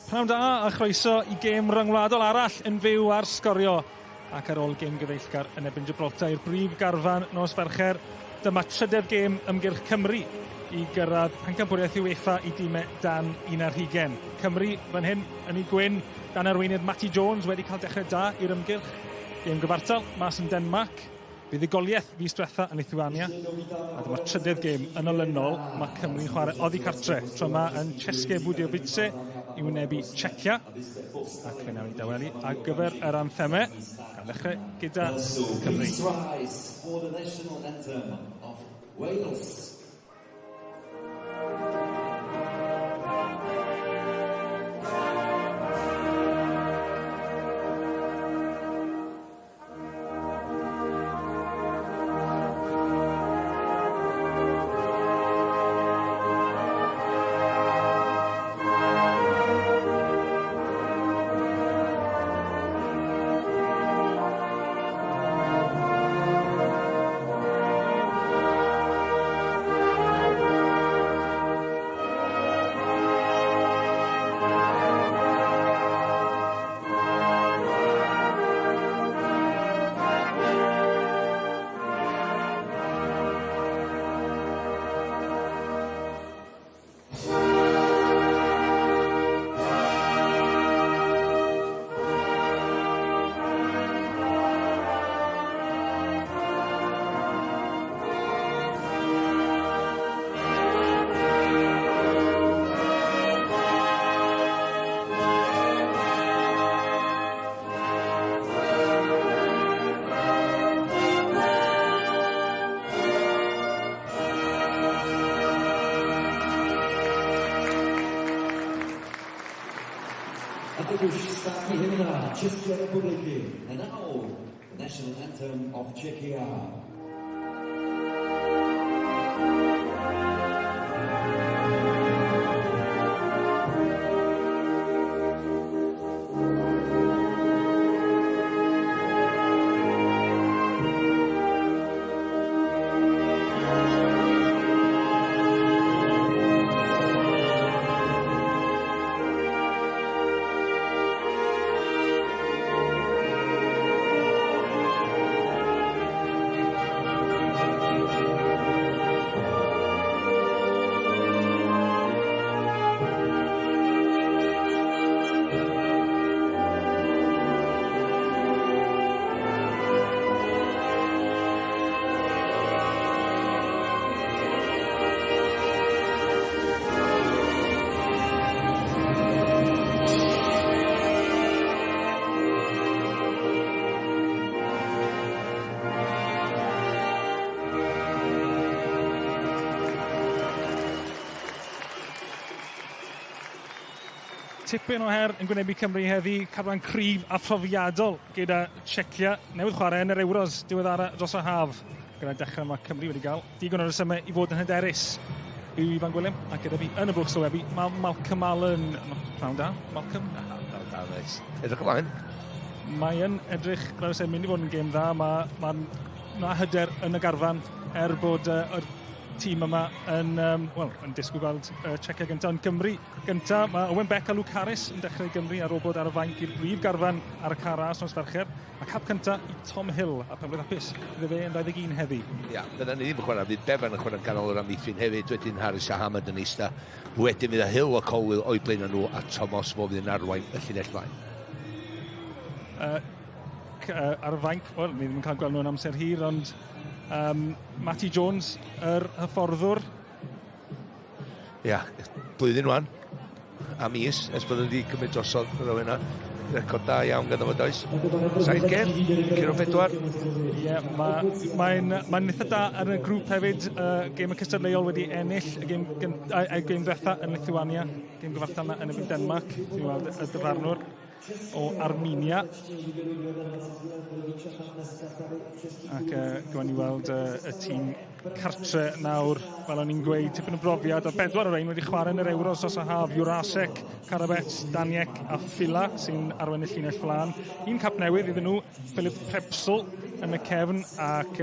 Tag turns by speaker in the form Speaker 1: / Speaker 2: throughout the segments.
Speaker 1: Pnawn da a chroeso i gêm ryngwladol arall yn fyw ar Sgorio. Ac ar ôl gêm gyfeillgar yn erbyn Gibraltar i'r brif garfan nos Fercher, dyma trydedd gêm ymgyrch Cymru i gyrraedd pencampwriaeth UEFA i dîmau dan 21. Cymru fan hyn yn ei gwyn dan arweinydd Matty Jones wedi cael dechrau da i'r ymgyrch. Gêm gyfartal mas yn Denmark. Buddugoliaeth fis diwetha yn Lithuania, a dyma'r trydydd gêm yn olynol mae Cymru'n chwarae oddi cartre. Tro yma yn České Budějovice i wynebu Czechia, ac fe wnawn ni dawelu ar gyfer yr anthemau, gan ddechrau gyda Cymru.
Speaker 2: Wales. A teď už státní hymna České republiky. And now, the national anthem of Czechia.
Speaker 1: Tipyn o her yn gwynebu Cymru heddi, carfan cryf a phrofiadol gyda Czechia newydd chwarae yn yr Euros diweddara dros y haf. Gyda dechrau mae Cymru wedi cael digon o resymau i fod yn hyderus. Yw Ifan Gwilym a gyda fi yn y blwch sylwebu mae Malcolm Allen. Pnawn da, Malcolm.
Speaker 3: Pnawn da, reit. Edrych ymlaen.
Speaker 1: Mae yn edrych fel sy'n mynd i fod yn gêm dda. Mae, mae na hyder yn y garfan er bod yr tîm yma yn, well, yn disgwyl gweld Czechia gyntaf yn Gymru gyntaf. Mae Owen Beck a Luke Harris yn dechrau Gymru ar ôl bod ar y fainc i'r brif garfan ar y car ras nos Fercher. A cap cyntaf i Tom Hill a penblwydd hapus iddo fe yn 21 heddi.
Speaker 3: Ia, dyna ni ddim yn chwarae, fydd Bevan yn chwarae ganol yr amddiffyn hefyd, wedyn Harris a Hammond yn eista. Wedyn fydd Hill a Colwill o'i blaen nhw a Thomas fo fydd yn arwain y llinell flaen.
Speaker 1: Ar y fainc, wel, ni ddim yn cael gweld nhw yn amser hir, ond Matty Jones, yr hyfforddwr.
Speaker 3: Ia, blwyddyn wan, a mis, ers bod wedi cymryd drosodd yr yna. Record da iawn gyda fo, does? 7 gêm, curo 4.
Speaker 1: Ie, mae'n ma eitha da ar y grŵp hefyd. Gêm y cystadleuol wedi ennill y gêm, gêm ddiwetha yn Lithuania. Gêm gyfartal yna yn erbyn Denmark. Ti'n weld y dyfarnwr. o Armenia. Ac gwan i weld y tîm cartre nawr, fel o'n i'n gweud, tipyn o brofiad, a bedwar o'r ein wedi chwarae yn yr Euros dros y haf, Jurasek, Karabets, Daniek a Fila sy'n arwain y llinell flan. Un cap newydd iddyn nhw, Philip Prepsel yn y cefn, ac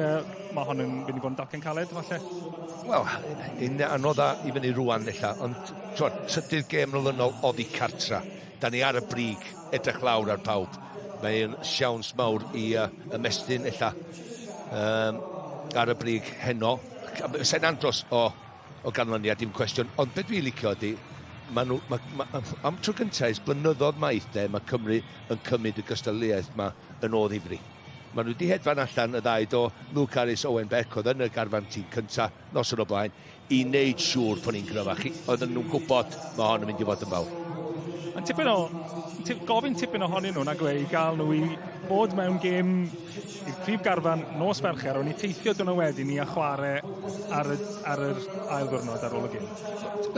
Speaker 1: mae hon yn mynd i fod yn dalcen caled, falle.
Speaker 3: Wel, un anodda i fyny rwan ella, ond trydydd gêm olynol oddi cartra. Da ni ar y brig, edrych lawr ar pawb. Mae'n siawns mawr i ymestyn ella ar y brig heno. Sa'n andros o ganlyniad, dim cwestiwn. Ond beth dwi'n licio ydy, am tro gyntaf ers blynyddoedd maith de, mae Cymru yn cymryd y gystadleuaeth yma yn o ddifri. Maen nhw wedi hedfan allan y ddau do, Luke Harris, Owen Beck, oedd yn y garfan tîm cyntaf noson o blaen, i wneud siŵr bod ni'n gryfach. Oedden nhw'n gwybod mae hon yn mynd i fod yn fawr.
Speaker 1: Mae'n tipyn o, gofyn tipyn ohonyn nhw, nag yw e, i gael nhw i bod mewn gêm i'r prif garfan nos Fercher, o'n i teithio dyn nhw wedyn i a chwarae ar yr ail ddiwrnod ar ôl y gêm.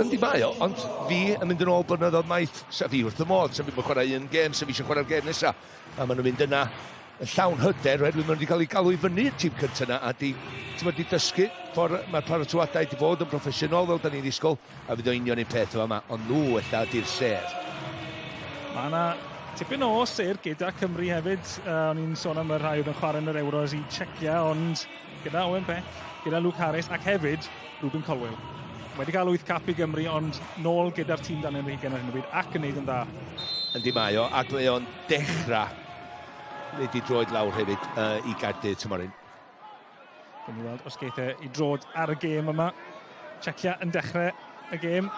Speaker 3: Yndi mae o, ond fi yn mynd yn ôl blynyddoedd maith, sa fi wrth y modd, sa fi yn chwarae un gêm, sa fi eisiau chwarae'r gêm nesaf. A maen nhw'n mynd yna yn llawn hyder, oherwydd maen nhw wedi cael eu galw i fyny'r tîm cyntaf yna, a di dysgu ffordd mae'r paratoadau wedi bod yn broffesiynol fel da ni'n ddisgwyl, a fydd o union un peth yma, ond nhw ella ydy'r sêr.
Speaker 1: Mae yna tipyn o sêr gyda Cymru hefyd. O'n i'n sôn am y rhai oedd yn chwarae yn yr Euros i Czechia, ond gyda Owen Beck, gyda Luke Harris ac hefyd Rubin Colwill. Wedi cael 8 cap i Gymru, ond nôl gyda'r tîm dan 21 ar hyn o bryd ac yn neud yn dda.
Speaker 3: Yndi mae o, ac mae o'n dechrau wneud i droed lawr hefyd i Gaerdydd tymor hyn.
Speaker 1: Gawn ni weld os geith e i drod ar y gêm yma. Czechia yn dechrau y gêm.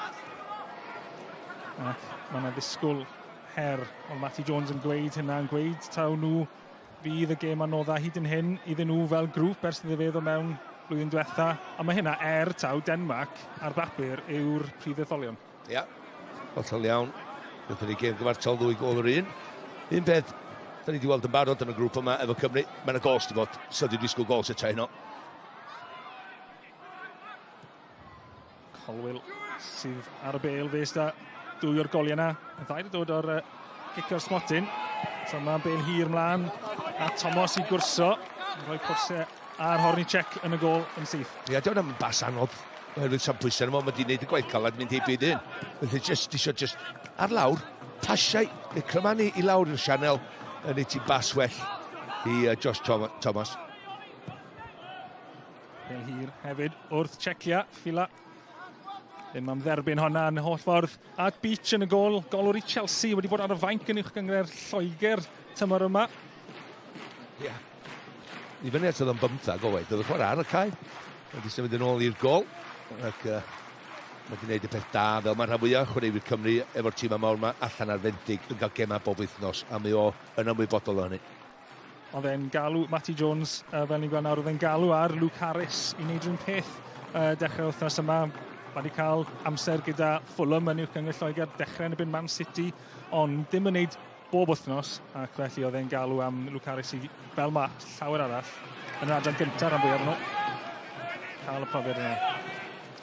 Speaker 1: Ac mae yna ddisgwyl her, ond Matty Jones yn gweud hynna, yn gweud taw nhw fydd y gêm anodda hyd yn hyn iddyn nhw fel grŵp ers iddo fe ddod mewn blwyddyn diwetha. A mae hynna taw Denmark ar bapur yw'r prif ddetholion.
Speaker 3: Ia, hollol iawn. Gathon ni gêm gyfartal 2 gôl yr un. Un peth, da ni wedi weld yn barod yn y grŵp yma efo Cymru, mae yna gols di fod, so dwi'n disgwyl gols eto heno.
Speaker 1: Colwill sydd ar y bêl fe sydd â dwy o'r goliau yna. Y ddau wedi dod o'r gicio'r smotyn. So mae bêl hir mlaen a Thomas i gwrso. Rhoi cwrsau ar Hornicek yn y gôl yn syth.
Speaker 3: Ia, diolch am bas anodd. Oherwydd sam pwysau yma, mae wedi gwneud y gwaith caled mynd heibio i ddyn. Felly jyst isio jyst ar lawr, pasiau, neu crymanu i lawr i'r sianel, yn ei ti bas well i Josh Thomas.
Speaker 1: Bêl hir hefyd wrth Czechia, Fila. Ddim am dderbyn honna yn holl ffordd. At Beach yn y gôl, golwr i Chelsea wedi bod ar y fainc yn uwch gynghrair Lloegr tymor yma.
Speaker 3: Ia. I fyny at oedd o'n 15 o waith, oedd y chwarae ar y cae. Wedi symud yn ôl i'r gôl. Ac mae wedi gwneud y peth da, fel mae rhan fwyaf chwaraewyr Cymru efo'r tîm mawr yma allan ar fenthyg yn cael gemau bob wythnos, a mae o yn ymwybodol o hynny.
Speaker 1: Oedd e'n galw Matty Jones, fel ni'n gweld nawr, oedd e'n galw ar Luke Harris i wneud rhywun peth dechrau wythnos yma. Mae wedi cael amser gyda Fulham yn uwch gynghrair Lloegr, dechrau yn erbyn Man City, ond ddim yn wneud bob wythnos, ac felly oedd e'n galw am Luke Harris i, fel mae llawer arall, yn yr adran gyntaf rhan fwyaf nhw. Cael y profiad yna.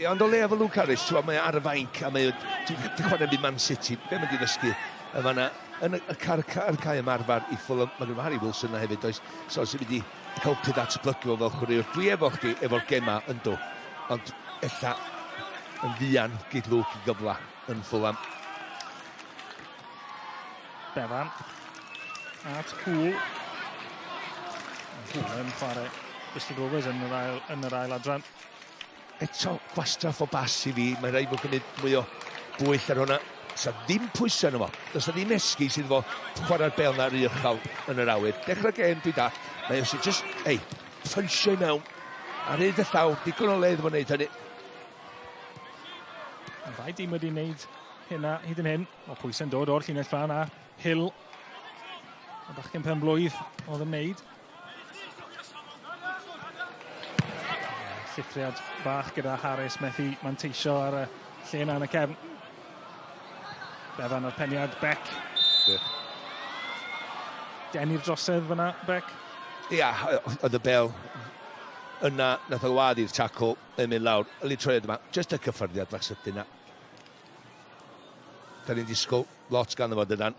Speaker 3: Ie, ond o leia efo Luke Harris, mae ar y fainc, a mae wedi chwarae yn Man City, be mae wedi ddysgu yn fan'na, yn y cae ymarfer i Fulham, mae gen Harry Wilson yna hefyd, does, so sy'n mynd i helpu ddatblygu fo fel chwaraewr. Dwi efo chdi efo'r gema yndw, ond ella yn fuan geith Luke i gyfla yn Fulham.
Speaker 1: Bevan at Poole. Poole yn chwarae Bristol Rovers yn yr ail adran.
Speaker 3: Eto gwastraff o bas i fi, mae'n rhaid bod gymryd mwy o bwyll ar hwnna. Sa ddim pwysau yno fo, does na ddim esgus iddo fo chwarae'r bêl na rhy uchel yn yr awyr. Dechrau gêm dwi da, mae o sy'n just, ei, ffynsio i mewn, ar hyd y llaw, digon o le iddo fo wneud hynny.
Speaker 1: Mae ddau dîm wedi wneud hynna hyd yn hyn. O pwysau'n dod o'r llinell fan a Hill, y bachgen pen blwydd oedd yn wneud. Llithriad bach gyda Harris methu manteisio ar y lle yna yn y cefn. Bevan o'r peniad, Beck. Denu'r drosedd fyna, Beck.
Speaker 3: Ia, oedd y bel yna, nath o wad i'r tackle yn mynd lawr. Yli troed yma, jyst y cyffyrddiad fach sydyn yna. Da ni'n disgwyl lot ganddo fo dydan.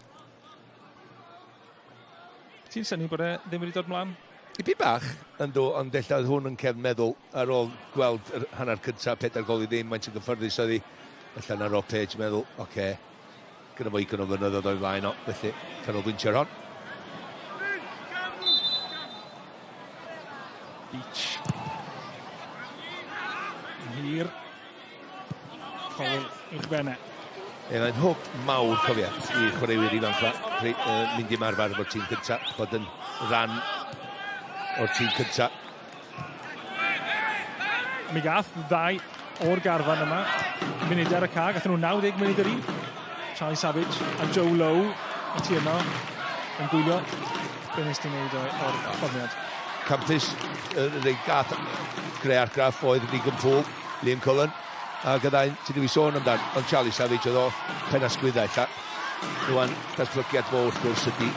Speaker 1: Ti'n synnu bod e ddim wedi dod mlaen?
Speaker 3: Dipyn bach, yndw, ond ella oedd hwn yn cefn meddwl ar ôl gweld yr hanner cyntaf, 4-0, maent yn gyffyrddus oedd hi. Ella na Rob Page meddwl, oce, okay, gyda fo 20 o flynyddoedd o'i flaen o, felly canolbwyntio ar hon.
Speaker 1: Beach. Yn hir. Cowell uwchben e.
Speaker 3: Ie, mae'n hwb mawr, cofia, i chwaraewyr ifanc fa, mynd i ymarfer efo'r tîm cyntaf, bod yn rhan o'r tîm cyntaf.
Speaker 1: Mi gath ddau o'r garfan yma munudau ar y ca, gathen nhw 90 munud yr un. Charlie Savage a Joe Lowe, y ti yno, yn gwylio. Be nes ti'n neud o'r perfformiad?
Speaker 3: Campus, yr gath greu argraff oedd Regan Poole, Liam Cullen, ac y ddau ti wedi sôn amdan, ond Charlie Savage oedd o pen asgwyddau ella. Rwan, datblygiad fo wrth gwrs ydy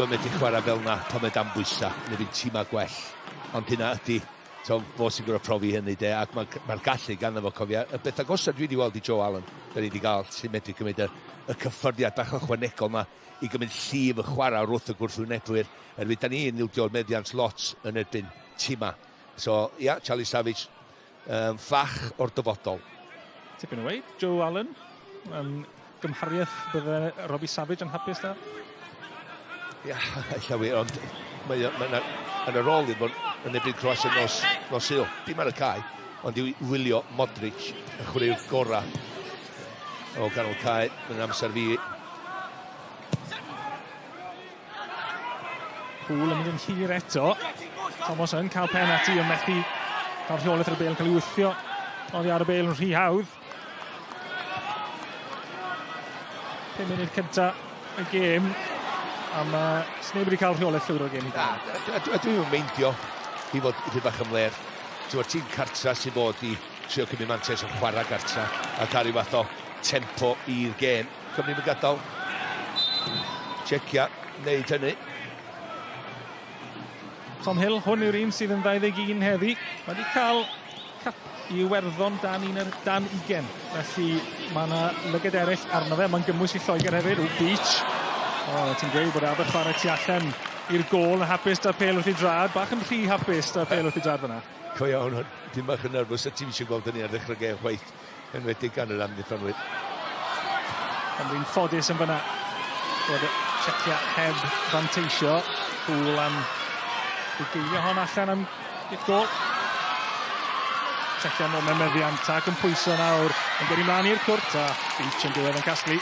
Speaker 3: o'n medru chwarae fel na pan mae dan bwysa, neu fynd tîmau gwell. Ond hynna ydy, so, fo sy'n gorfod profi hynny de, ac mae'r ma gallu ganddo fo, cofia. Y beth agosaf dwi wedi weld i Joe Allen, da ni wedi gael, sy'n medru cymryd y cyffyrddiad bach ychwanegol yma i gymryd llif y chwarae wrth y gwrthwynebwyr. Erwydd da ni'n ildio'r meddiant lot yn erbyn tîma. So, ia, Charlie Savage, ffach o'r dyfodol.
Speaker 1: Tipyn o weid, Joe Allen, gymhariaeth bydde Robbie Savage yn hapus da?
Speaker 3: Ia, ella wir, ond mae yn yr ôl i fod yn erbyn Croatia nos Sul. Dim ar y cae, ond i wylio Modric, y chwaraewr gorau o ganol cae yn amser fi.
Speaker 1: Poole yn mynd yn hir eto. Thomas yn cael pen ati, yn methu cael rheolaeth ar y bêl, yn cael ei wthio oddi ar y bêl yn rhy hawdd. 5 munud cynta y gêm, a mae sneb wedi cael rheolaeth llwyr o'r gêm.
Speaker 3: A dwi'n meindio i fod i bach yn fler. Ti'n tîm cartra sy'n bod i trio cymryd mantais o chwarae gartra a cael rhyw fath o tempo i'r gêm. Cymru'n mynd gadael Checia wneud hynny.
Speaker 1: Tom Hill, hwn yw'r un sydd yn 21 heddi. Mae wedi cael cap i Iwerddon dan 20. Felly mae yna lygad eraill arno fe. Mae'n gymwys i Lloegr hefyd. O, Beach. O, ti'n gweud bod Abertawe chwarae tu allan i'r gôl yn hapus da'r pêl wrth ei drad. Bach yn rhy hapus da'r pêl wrth ei drad fyna.
Speaker 3: Co iawn, dim bach yn nerfus a ti'n eisiau gweld hynny ar ddechrau gêm chwaith, enwedig gan yr amddiffynwyr.
Speaker 1: Cymru'n ffodus yn fyna bod Checia heb fanteisio. Poole am bugeilio hon allan am gic gôl. Checia nôl mewn meddiant ac yn pwyso nawr, yn gyrru mlaen i'r cwrt a Beach yn diwedd yn casglu.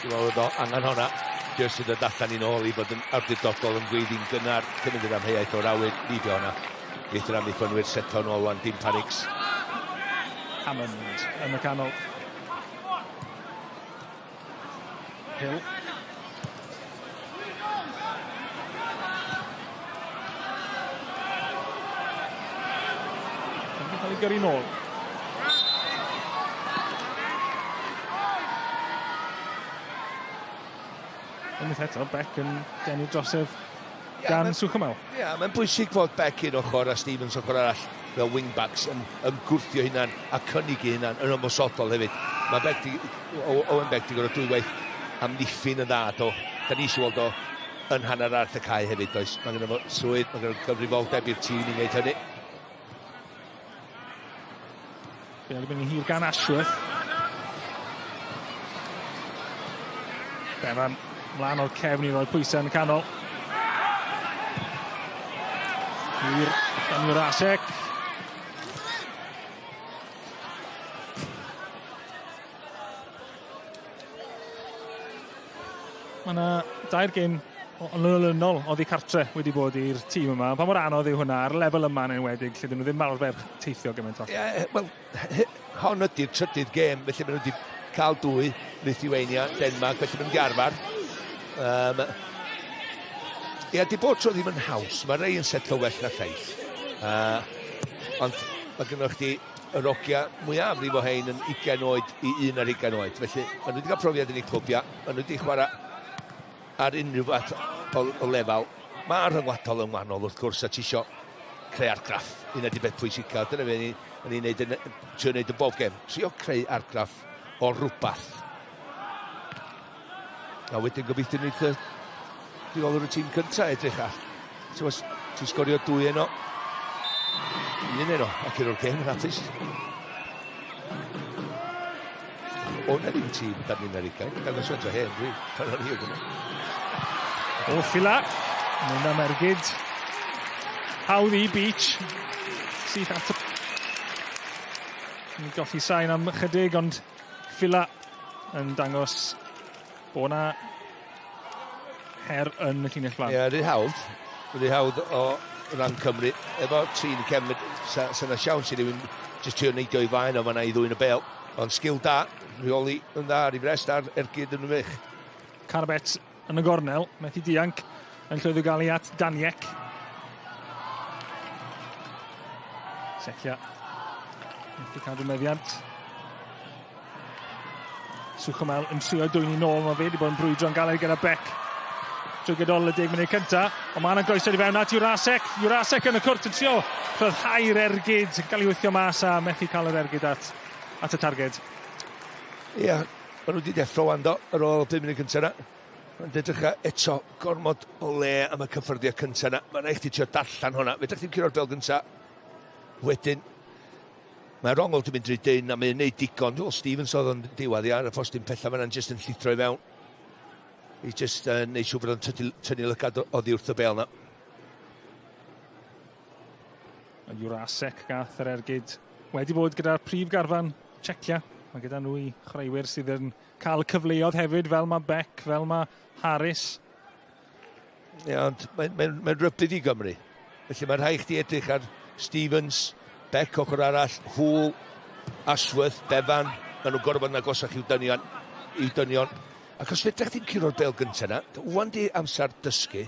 Speaker 3: Dwi'n meddwl bod angen honna. Jyst yn dod allan i'n ôl i fod yn awdurdodol yn gweiddi'n gynnar, cymryd yr amheuaeth o'r awyr, neidio honna. Geith yr amddiffynwyr seto nôl wan, dim panics.
Speaker 1: Hammond yn y canol. Hill. Yn cael ei gyrru nôl. Unwaith eto, Beck yn denu drosedd gan Suchomel.
Speaker 3: Ie, mae'n bwysig fod Beck un ochr a Stevens ochr arall fel wingbacks yn gwrthio hunan a cynnig ei hunan yn ymosodol hefyd. Mae Beck di, Owen Beck di gorfod dwywaith amddiffyn yn dda, do. Da ni eisiau weld o yn hanner arall y cae hefyd, does. Mae gynno fo swydd, mae gynno fo gyfrifoldeb i'r tîm i wneud hynny.
Speaker 1: Bêl i fynd yn hir gan Ashworth. Bevan mlaen o'r cefn i roi pwysau yn y canol. Hir gan Jurasek. Mae yna dair gêm olynol oddi cartre wedi bod i'r tîm yma. Pa mor anodd yw hwnna ar lefel yma yn enwedig, lle dyn nhw ddim arfer teithio gymaint o?
Speaker 3: Ie, wel, hon ydy'r trydydd gêm, felly maen nhw wedi cael dwy, Lithuania, Denmark, felly maen nhw wedi arfer. Ie, di bod tro ddim yn haws. Mae rei yn setlo well na lleill. Ond mae gennych chdi yr ogia mwyafrif o hein yn 20 oed i 21 oed. Felly, maen nhw wedi cael profiad yn eu clwbiau, maen nhw wedi chwarae ar unrhyw fath o lefel. Mae rhyngwladol yn wahanol wrth gwrs, a ti isio creu argraff. Un ydy beth pwysica. Dyna fe ni'n neud yn, trio neud yn bob gêm. Trio creu argraff o rhywbeth. A wedyn gobeithio wneud rheolwr y tîm cyntaf edrych ar. So, os ti'n sgorio 2 eno, 1 eno, ac i'r gêm yn hapus. O, na ddim tîm dan ni'n ar ugain, dangos faint o hen dwi, pan o'n i o gwmpas.
Speaker 1: O, Fila, mynd am ergyd. Hawdd i Beach, syth at y... Ni'n golli sain am ychydig, ond Fila yn dangos bod na her yn y llinell flan.
Speaker 3: Ie, rhy hawdd. Rhy hawdd o ran Cymru. Efo trin cefn, sa na siawns i rywun jyst trio neidio i flaen o fanna i ddwyn y bel. Ond sgil da, rheoli yn dda ar ei frest a'r ergyd yn wych.
Speaker 1: Carbet yn y gornel, methu dianc, yn llwyddo gael ei at Daniek. Secia. Methu cadw meddiant. Suchomel yn trio dwyn i nôl, mae fe wedi bod yn brwydro'n galed gyda Beck drwy gydol y 10 munud cynta, ond mae yna groeso i fewn at Jurasek. Jurasek yn y cwrt yn trio rhyddhau'r ergyd, yn cael ei wythio mas a methu cael yr ergyd at y targed.
Speaker 3: Ie, yeah, maen nhw wedi deffro wan do, ar ôl 5 munud cynta yna. Mae'n edrych eto gormod o le am y cyffyrddiad cynta yna. Mae'n rhaid chdi trio darllen hwnna. Fedrwch chi'm curo'r bel gynta. Wedyn, mae Rongl wedi mynd drwy dyn a mae'n neud digon. Dwi'n meddwl Stevens oedd o'n diwedd i ar y postyn pella fan'na'n jyst yn llithro i fewn. I jyst neud siŵr bod o'n tynnu lygad oddi wrth y bel yna.
Speaker 1: Jurasek gath yr ergyd wedi bod gyda'r prif garfan Czecia. Mae gyda nhw i chwaraewyr sydd yn cael cyfleoedd hefyd, fel mae Beck, fel mae Harris.
Speaker 3: Ie, ond mae'n rybudd i Gymru. Felly mae'n rhaid chdi edrych ar Stevens, Beck ochr arall, Hoole, Ashworth, Bevan. Maen nhw'n gorfod yn agosach i'w dynion. Ac os fedrech chdi'm curo'r bel gyntaf yna, wan di amser dysgu,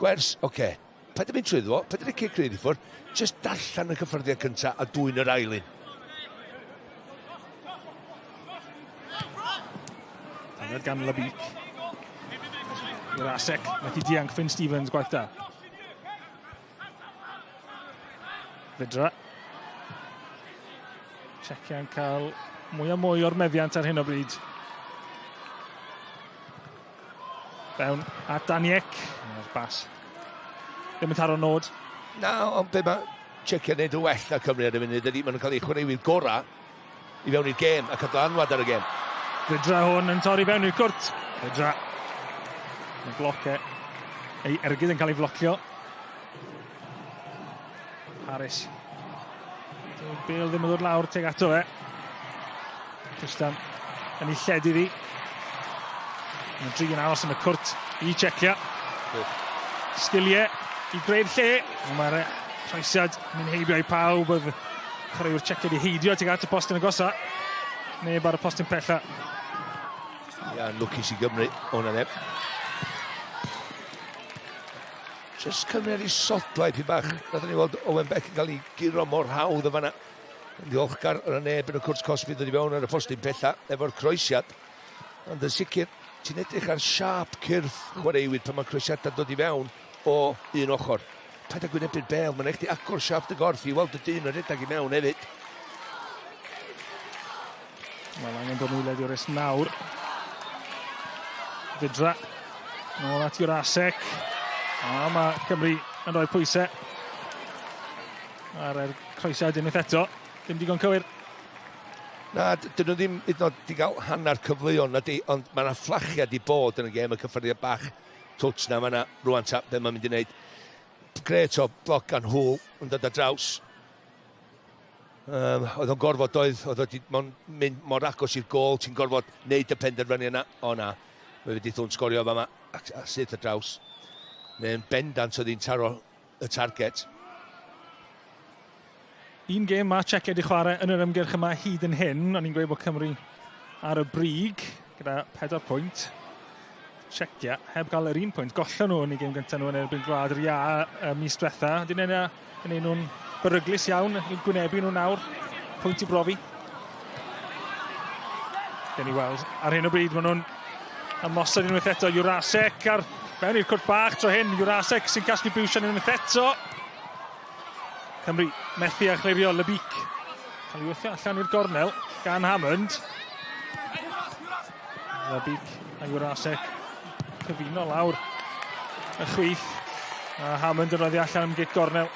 Speaker 3: gwers, oce, okay, paid â mynd trwyddo fo, paid â cic rhydd i ffwrdd, jyst darllen y cyffyrddiad cyntaf a dwyn yr ail un.
Speaker 1: Taniad gan Labic. Jurasek, methu dianc Finn Stevens, gwaith da. Fidra. Czecia'n cael mwy a mwy o'r meddiant ar hyn o bryd. Fewn at Daniek. Mae'r bas ddim yn taro nod.
Speaker 3: Na, ond be mae Czecia'n neud yn well na Cymru ar y funud ydy, maen nhw'n cael eu chwaraewyr gorau i fewn i'r gêm ac cael dylanwad ar y gêm.
Speaker 1: Fidra hwn yn torri fewn i'r cwrt. Fidra. Mae'n bloc e. Ei ergyd yn cael ei flocio. Harris. Dyw'r bêl ddim yn dod lawr tuag ato fe. Tristan yn ei lledu ddi. Mae'n dri yn aros yn y cwrt i Czecia. Sgiliau i greu'r lle. Mae'r croesiad mynd heibio i pawb. Oedd chwaraewr Czecia wedi heidio tuag at y postyn agosa. Neb ar y postyn pella.
Speaker 3: Ia, yn lwcus i Gymru, hwnna neb. Just Cymru ar ei sodlau pyn bach. Nathon ni weld Owen Beck yn cael ei guro mor hawdd o fanna. Yn ddiolchgar o'r neb yn y cwrt cosbi ddod i fewn ar y postyn pella efo'r croesiad. Ond yn sicr, ti'n edrych ar siâp cyrff chwaraewyr pan mae croesiadau'n dod i fewn o un ochr. Paid â gwynebu'r bel, mae'n rhaid chdi agor siâp dy gorff i weld y dyn yn rhedeg i mewn hefyd.
Speaker 1: Wel, angen bod yn wyliadwrus nawr. Fidra, nôl at Jurasek. A mae Cymru yn rhoi pwysau ar yr croesiad unwaith eto. Dim digon cywir.
Speaker 3: Na, dyn nhw ddim hyd yn oed 'di gael hanner cyfleon na di, ond mae yna fflachiad i bod yn y gêm, y cyffyrddiad bach twtsh na fan'na rŵan ta, be mae'n mynd i wneud. Grêt o bloc gan Hoole yn dod ar draws. Oedd o'n gorfod oedd, oedd o 'di mynd mor agos i'r gôl, ti'n gorfod wneud y penderfyniad yna. O na, mae wedi thw'n sgorio fama a syth ar draws. Neu'n bendant oedd hi'n taro y target.
Speaker 1: Un gêm mae Czecia wedi chwarae yn yr ymgyrch yma hyd yn hyn. O'n i'n gweud bod Cymru ar y brig gyda 4 pwynt. Czecia heb gael yr un pwynt. Gollon nhw yn eu gêm gyntaf nhw yn erbyn Gwlad yr Iâ mis diwetha. Dyn nhw'n yn ein nhw'n beryglus iawn i'w gwynebu nhw nawr. Pwynt i brofi. Gen i weld ar hyn o bryd maen nhw'n ymosod unwaith eto. Jurasek ar mewn i'r cwrt bach tro hyn. Jurasek sy'n casglu briwsion unwaith eto. Cymru methu a chlirio Lebic. Cael ei wythio allan i'r gornel gan Hammond. Lebic a Jurasek cyfuno lawr y chwith. A Hammond yn rhoddi allan am gic gornel.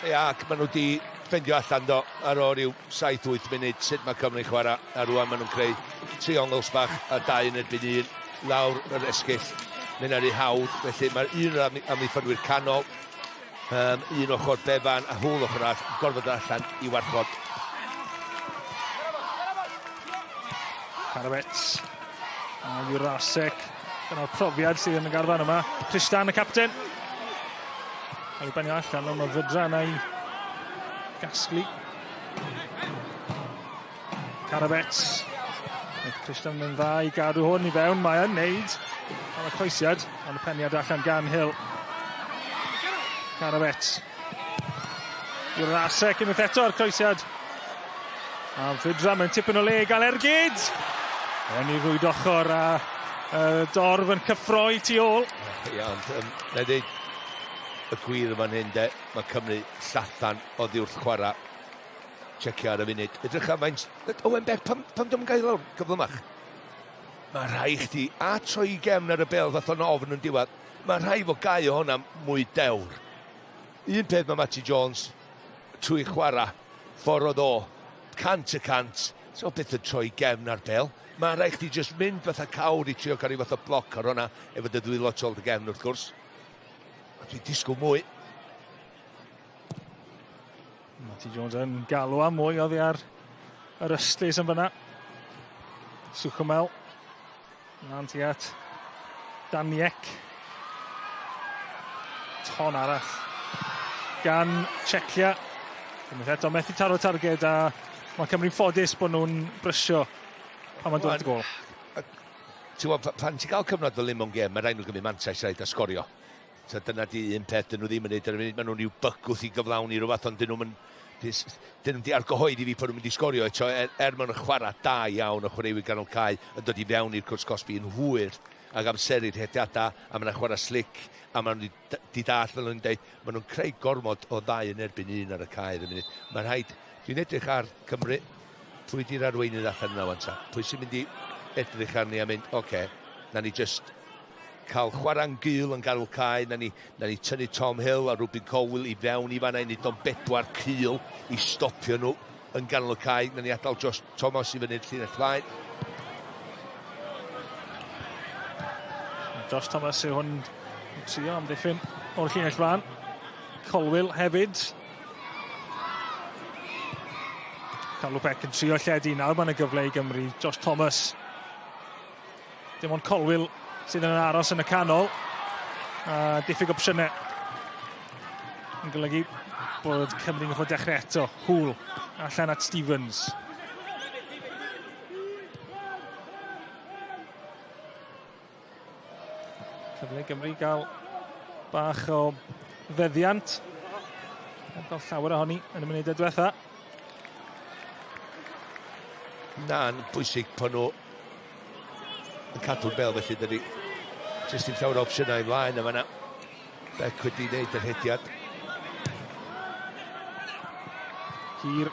Speaker 3: Ia, ac maen nhw wedi ffeindio allan do ar ôl rhyw 7-8 munud sut mae Cymru'n chwarae, a rwan maen nhw'n creu triongls bach a 2 yn erbyn 1 lawr yr esgyll. Mae'n ar ei hawdd, felly mae'r un o'r amddiffynwyr canol, un ochr Bevan a Hwl ochr arall, gorfod allan i warchod.
Speaker 1: Karabec a Jurasek. Dyna'r profiad sydd yn y garfan yma. Tristan, y capten. Cael ei benio allan, ond mae Fydra yna i gasglu. Karabec. Tristan yn dda i gadw hwn i fewn. Mae yn neud. Cael y croesiad, ond y peniad allan gan Hill. Karabec. Jurasek unwaith eto ar croesiad. A Fydra mewn tipyn o le i gael ergyd. Yn ei rwyd ochr a dorf yn cyffroi tu ôl.
Speaker 3: Ia, ond na i ddeud y gwir yn fan hyn de, mae Cymru llathan oddi wrth chwarae. Checio ar y funud. Edrych am faint... Owen Beck, pam, pam dwi'n gael lawr gyflymach? Mae rhai chdi a troi gefn ar y bel fath o'n ofn yn diwedd. Mae rhai fo gau o hwnna mwy dewr. Un peth mae Matty Jones trwy chwarae ffordd oedd o, 100%, so beth yn troi gefn ar bel. Mae rhaid chdi jyst mynd fatha cawr i trio cael rhyw fath o bloc ar hwnna, efo dy ddwylo tu ôl dy gefn wrth gwrs. Ond dwi'n disgwyl mwy.
Speaker 1: Matty Jones yn galw am mwy oddi ar yr ystlys yn fyna. Suchomel. Lan tu at Daniek. Ton arall gan Czechia. Unwaith eto methu taro targed a mae Cymru'n ffodus bod nhw'n brysio pan mae'n dod at y gol.
Speaker 3: Ti'n gwybod, pan ti'n cael cyfnod fel un mewn gêm, mae rhaid nhw gymryd mantais rhaid a sgorio. So dyna di un peth dyn nhw ddim yn neud ar y funud. Maen nhw'n rhyw bygwth i gyflawni rhywbeth, ond dyn nhw'n dyn nhw'n di argyhoeddi fi bod nhw'n mynd i sgorio eto, er maen nhw'n chwarae da iawn o chwaraewyr ganol cae yn dod i fewn i'r cwrs cosbi yn hwyr ac amseru'r rhediadau, a maen nhw'n chwarae slick, a maen nhw di dall, fel nhw'n dweud, maen nhw'n creu gormod o ddau yn erbyn un ar y cae ar y munud. Mae'n rhaid, dwi'n edrych ar Cymru, pwy di'r arweinydd allan yna wan ta? Pwy sy'n mynd i edrych arni a mynd, oce, okay, na ni just cael chwarae'n gul yn ganol cae, na ni tynnu Tom Hill a Rubin Colwill i fewn i fanna, i neud o'n bedwar cul i stopio nhw yn ganol y cae, na ni adael Josh Thomas i fyny'r llinell flaen.
Speaker 1: Josh Thomas yw hwn yn trio amddiffyn o'r llinell flaen. Colwill hefyd. Chaloupek yn trio lledu nawr, mae'n y gyfle i Gymru. Josh Thomas. Dim ond Colwill sydd yn aros yn y canol. A diffyg opsiynau yn golygu bod Cymru'n gorfod dechrau eto. Hwl allan at Stevens. Cyfle i Gymru gael bach o feddiant. Heb gael llawer ohoni yn y munudau diwetha.
Speaker 3: Na'n bwysig pan nhw yn cadw'r bel, felly dydy jyst dim llawer o opsiynau i flaen yma na. Beck wedi wneud yr hediad.
Speaker 1: Hir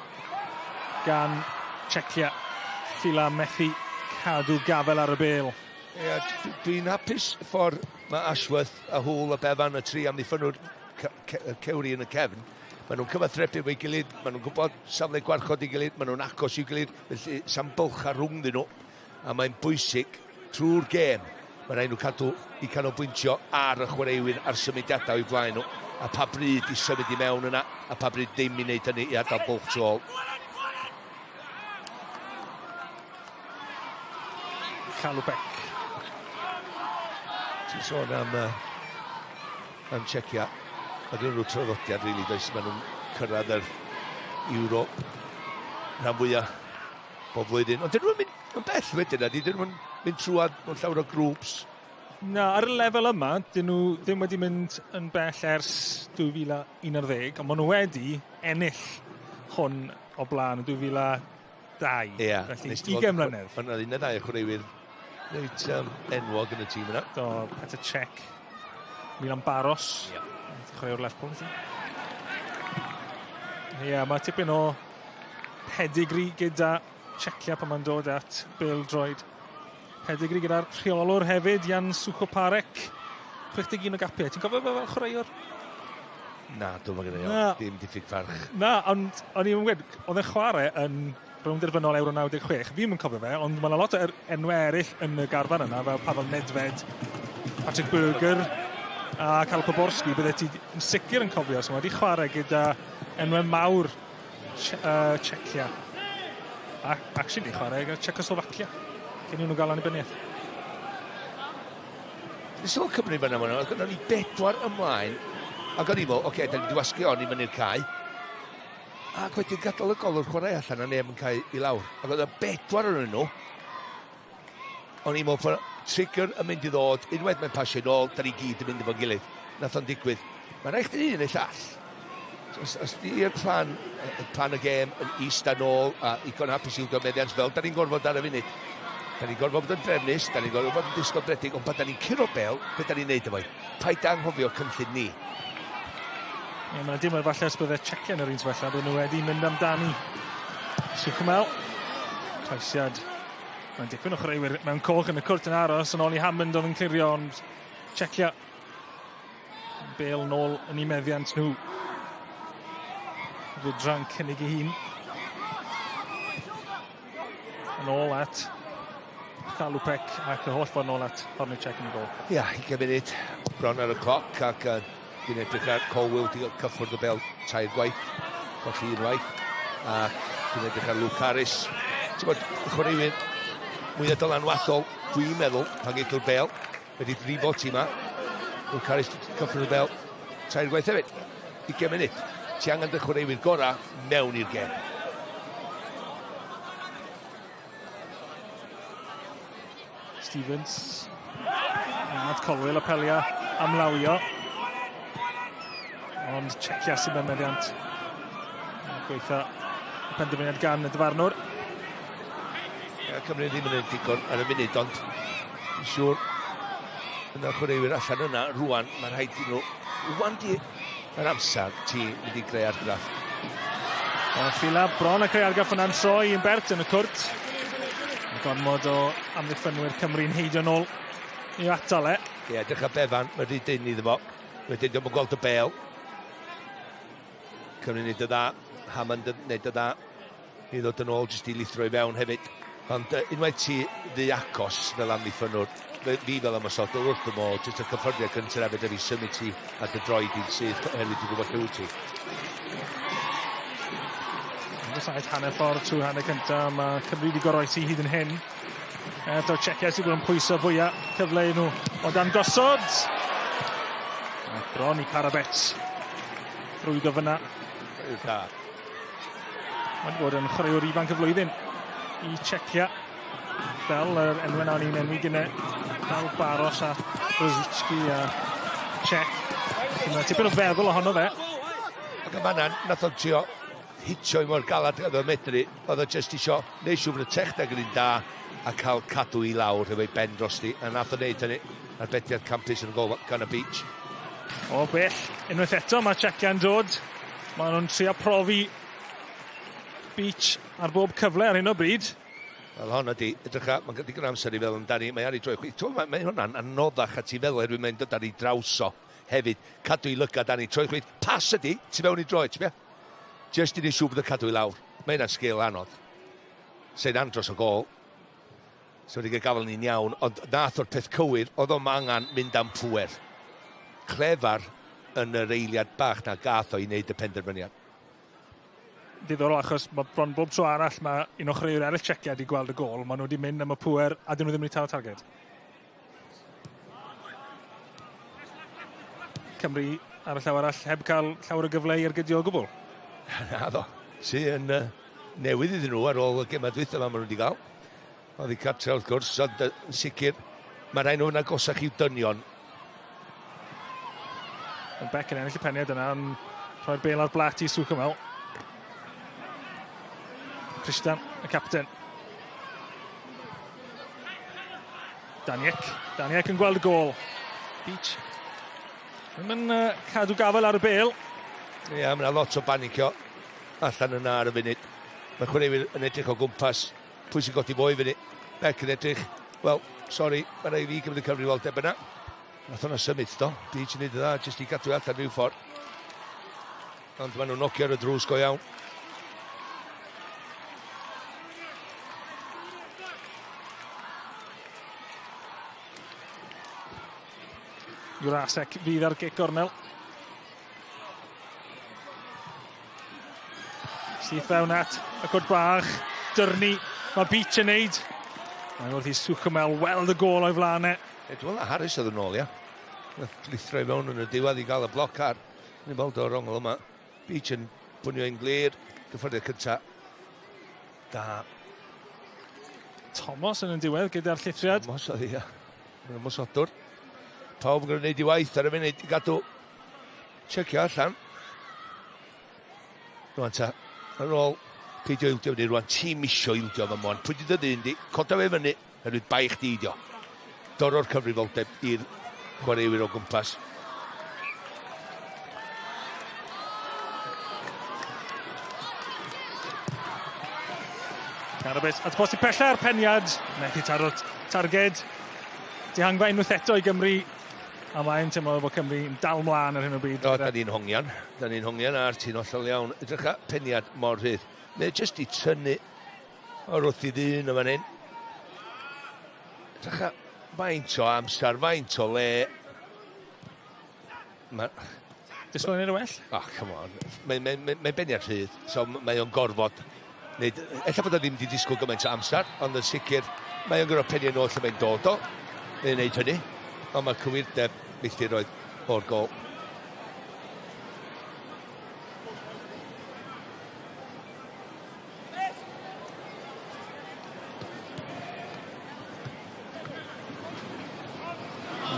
Speaker 1: gan Czechia. Fila methu cadw gafel ar y bel.
Speaker 3: Ie, dwi'n hapus ffordd mae Ashworth a Hwl a Bevan y tri amddiffynwr cewri yn y cefn. Maen nhw'n cyfathrebu efo'i gilydd, maen nhw'n gwybod safle gwarchod ei gilydd, maen nhw'n agos i'w gilydd, felly sa'm bwlch ar rhwngddyn nhw. A mae'n bwysig trwy'r gêm, mae rhaid nhw cadw i canolbwyntio ar y chwaraewyr a'r symudiadau i'w flaen nhw, a pa bryd i symud i mewn yna, a pa bryd ddim i wneud hynny i adael bwlch tu ôl.
Speaker 1: Chaloupek.
Speaker 3: Ti'n sôn am Czechia. Mae gen nhw traddodiad, really, does? Maen nhw'n cyrraedd yr Euro rhan fwyaf bob blwyddyn. Ond dyn nhw'n mynd yn bell wedyn, ydy? Dyn nhw'n mynd trwad mewn llawer o grŵps.
Speaker 1: Na, ar y lefel yma, dyn nhw ddim wedi mynd yn bell ers 2011, ond maen nhw wedi ennill hwn o blaen yn 2002.
Speaker 3: Ie.
Speaker 1: Felly, 20 mlynedd.
Speaker 3: Mae yna un neu ddau o chwaraewyr reit enwog yn y tîm yna.
Speaker 1: Do, Petr Cech, Milan Baros.
Speaker 3: Ie.
Speaker 1: Chwaraewr Lerpwl, ydy. Ie, mae tipyn o pedigree gyda Czechia pan mae'n dod at bêl-droed. Pedigree gyda'r rheolwr hefyd, Jan Suchoparek. 61 o gapiau. Ti'n cofio fe fel chwaraewr?
Speaker 3: Na, dwi'n meddwl gyda dim diffyg farch.
Speaker 1: Na, ond o'n i'n gweud, oedd e'n chwarae yn rownd derfynol Euro 96. Fi ddim yn cofio fe, ond mae yna lot o enwau eraill yn y garfan yna, fel Pavel Nedved, Patrick Berger a Karl Poborski, bydde ti yn sicr yn cofio. So mae wedi chwarae gyda enwau mawr Czechia. A actually chwarae gyda Czechoslovakia, cyn i nhw gael annibyniaeth.
Speaker 3: Nes i Cymru fyna, oedd gynnon ni 4 ymlaen, ac o'n i'n meddwl, oce, da ni wedi wasgu on i fyny'r cae, ac wedyn gadael y golwr chwarae allan a neb yn cael i lawr. Ac oedd y 4 ohonyn nhw, o'n i'n meddwl, trigger yn mynd i ddod, unwaith mae'n pasio nôl, da ni gyd yn mynd efo'n gilydd. Nath o'n digwydd. Mae'n rhaid chdi un neu llall. Os di'r plan y gêm yn eista nôl a igon hapus i'w meddiant fel, da ni'n gorfod ar y funud. Da ni'n gorfod bod yn drefnus, da ni'n gorfod bod yn disgwybledig, ond pan da ni'n curo bel, be da ni'n neud efo i? Paid anghofio cynllun ni.
Speaker 1: Ie, mae'n dim ond falle os bydde Czechia yn yr un sefyllfa, bydden nhw wedi mynd amdani. Suchomel, croesiad. Mae'n dipyn o chwaraewyr mewn coch yn y cwrt yn aros, yn ôl i Hammond oedd yn clirio, ond Czechia bel nôl yn eu meddiant nhw. Fydra'n cynnig ei hun. Yn ôl at Chalupek ac y holl ffordd nôl at Hornicek yn y gol.
Speaker 3: Ia, 20 munud bron ar y cloc ac dwi'n edrych ar Colwill wedi cyffwrdd y bel 3 gwaith, colli unwaith, ac dwi'n edrych ar Luke Harris. Ti'n bod, chwaraewyr mwyaf dylanwadol, dwi'n meddwl, pan geidw'r bel, wedi brifo tîm ma. Luke Harris cyffwrdd y bel 3 gwaith hefyd. 20 munud. Ti angen dy chwaraewyr gorau mewn i'r gêm.
Speaker 1: Stevens, at Colwill, apelia am lawio. Ond Czechia sy'n mewn meddiant. Gweitha y penderfyniad gan y dyfarnwr.
Speaker 3: Ia, Cymru ddim yn digon ar y munud, ond yn siŵr yna chwaraewyr allan yna rwan, mae'n rhaid i nhw. Rwan di yr amser ti mynd i greu argraff.
Speaker 1: O, Fila bron a creu argraff yna'n troi yn bert yn y cwrt. Gormod o amddiffynwyr Cymru'n heidio nôl i atal e.
Speaker 3: Ie, edrych ar Bevan, mae wedi dynnu iddo fo. Wedyn diolch yn gweld y bel. Cymru'n neud y dda, Hammond yn neud y dda. I ddod yn ôl jyst i lithro i fewn hefyd. Ond unwaith ti ddi agos fel amddiffynwr, fi fel ymosodwr wrth y modd, jyst y cyffyrddiad gyntaf hefyd a fi symud ti a dy droed i'n syth oherwydd ti'n gwybod lle wyt ti.
Speaker 1: Saith hanner ffordd trwy hanner cyntaf, mae Cymru wedi goroesi hyd yn hyn. Eto Czechia sydd wedi bod yn pwyso fwyaf, cyfle i nhw o dan gosod. A bron i Karabec rwydo fyna. Mae'n bod yn chwaraewr ifanc y flwyddyn i Czechia, fel yr enwau na o'n i'n enwi gynnau, fel Baros a Rosicki a Czech. Mae tipyn o feddwl ohono fe.
Speaker 3: Ac yn fanna, nath o'n trio hitio i mor galad oedd o'n medru, oedd o jyst isio neud siŵr bod y techneg yn un da a cael cadw i lawr efo'i ben drosti, a nath o'n neud hynny arbediad campus yn y gol gan y Beach.
Speaker 1: O bell, unwaith eto mae Czechia'n dod. Maen nhw'n trio profi Beach ar bob cyfle ar hyn o bryd.
Speaker 3: Wel, hon ydi, edrych ar, mae'n digon amser i feddwl amdani, mae ar ei droi. Mae hwnna'n anoddach at i feddwl, oherwydd mae'n dod ar ei draws o hefyd. Cadw i lygad arni, troi chwith, pas ydi, tu fewn i droed, ti'n be? Jyst i ni siŵr bod y cadw i lawr. Mae hynna'n sgil anodd. Sy'n andros o gol. So wedi cael gafael ni'n iawn, ond nath o'r peth cywir, oedd o'm angen mynd am pŵer. Clefar yn yr eiliad bach na gath o i wneud y penderfyniad.
Speaker 1: Diddorol, achos mae bron bob tro arall mae un o chwaraewyr eraill Czechia wedi gweld y gol, maen nhw wedi mynd am y pŵer a dyn nhw ddim wedi taro targed. Cymru ar y llaw arall heb cael llawer o gyfle i ergydio o gwbl.
Speaker 3: Na ddo, sy'n newydd iddyn nhw ar ôl y gemau dwytha yma maen nhw wedi cael. Oedd i cartre wrth gwrs, ond yn sicr, mae rhai nhw'n agosach i'w dynion.
Speaker 1: Ond Beck yn ennill y peniad yna, yn rhoi'r bel ar blat i Suchomel. Tristan, y capten. Daniek yn gweld y gol. Beach. Ddim yn cadw gafael ar y bel.
Speaker 3: Ie, mae yna lot o banicio allan yna ar y funud. Mae chwaraewyr yn edrych o gwmpas. Pwy sy'n godi fo i fyny? Beck yn edrych. Wel, sori, mae rhaid i fi gymryd y cyfrifoldeb yna. Nath hwnna symud, do. Beach yn neud y dda, jyst i gadw allan rhyw ffordd. Ond maen nhw'n nocio ar y drws go iawn.
Speaker 1: Jurasek fydd ar gic gornel. Syth fewn at y cwrt bach. Dyrnu. Mae Beach yn neud. Mae wrth i Suchomel weld y gôl o'i flaen e.
Speaker 3: E, dwi'n meddwl Harris oedd yn ôl, ia. Nath lithro i mewn yn y diwedd i gael y bloc ar. Ni'n weld o'r ongl yma. Beach yn pwnio i'n glir. Gyffyrddiad cynta. Da.
Speaker 1: Thomas yn y diwedd gyda'r llithriad.
Speaker 3: Thomas oedd ia. Mae'n ymosodwr. Pawb yn gwneud i waith ar y funud i gadw checio allan. Rwan ta, ar ôl peidio ildio fyny, rwan ti'n misio ildio fy mon. Pwy di dy ddyn di? Coda fe fyny, herwydd bai chdi dio. Doro'r cyfrifoldeb i'r chwaraewyr o gwmpas.
Speaker 1: Carabis at posti pella'r peniad. Methu taro'r targed. Dihangfa unwaith eto i Gymru. A mae'n teimlo bod Cymru yn dal mlaen ar hyn o bryd.
Speaker 3: O, da ni'n hongian. Da ni'n hongian a'r ti'n hollol iawn. Edrycha peniad mor rhydd. Mae jyst i tynnu o'r wrth i ddyn o fan hyn. Edrycha faint o amser, faint o le. Ma...
Speaker 1: Disgwyl yn well?
Speaker 3: Oh, come on. Mae'n mae, mae, mae beniad rhydd, so mae o'n gorfod. Nid, ella bod o ddim wedi disgwyl gymaint o amser, ond yn sicr mae o'n gorfod penio nôl lle mae'n dod o. Mae'n gwneud hynny, ond mae cywirdeb milltiroedd o'r gol.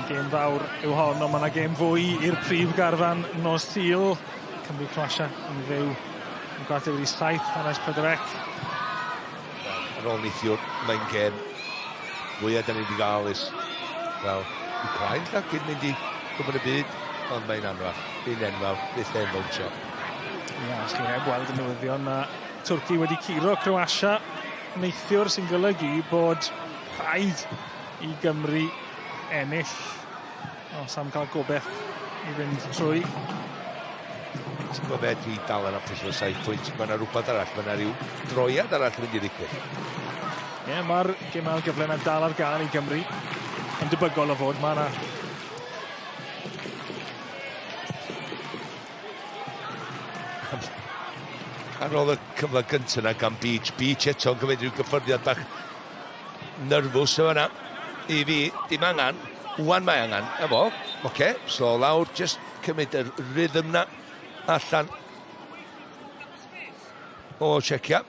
Speaker 1: Gêm fawr yw hon, ond mae yna gêm fwy i'r prif garfan nos Sul. Cymru Croatia yn fyw yn 6:15 ar S4C.
Speaker 3: Ar ôl neithiwr, mae'n gêm fwyaf da ni wedi gael ys, wel, Wcráin lla, cyn mynd i Gwpan y Byd, ond mae'n anferth, un enfawr, byth e'n bownsio.
Speaker 1: Ia, os chi heb weld y newyddion, mae Twrci wedi curo Croatia neithiwr, sy'n golygu bod rhaid i Gymru ennill os am cael gobeith i fynd trwy.
Speaker 3: Ti'n gwybod beth, dwi dal yn hapus efo 7 pwynt. Mae yna rhywbeth arall, mae yna rhyw droiad arall yn mynd i ddigwydd.
Speaker 1: Ie, mae'r gêm ail gyfle yna dal ar gael i Gymru. Yn debygol o fod, mae yna.
Speaker 3: Ar ôl y cyfle gyntaf yna gan Beach, Beach eto'n cymryd rhyw gyffyrddiad bach nerfus o yna. I fi, dim angan, wan mae angan, efo, oce, so lawr, just cymryd y rhythm na allan o Checia.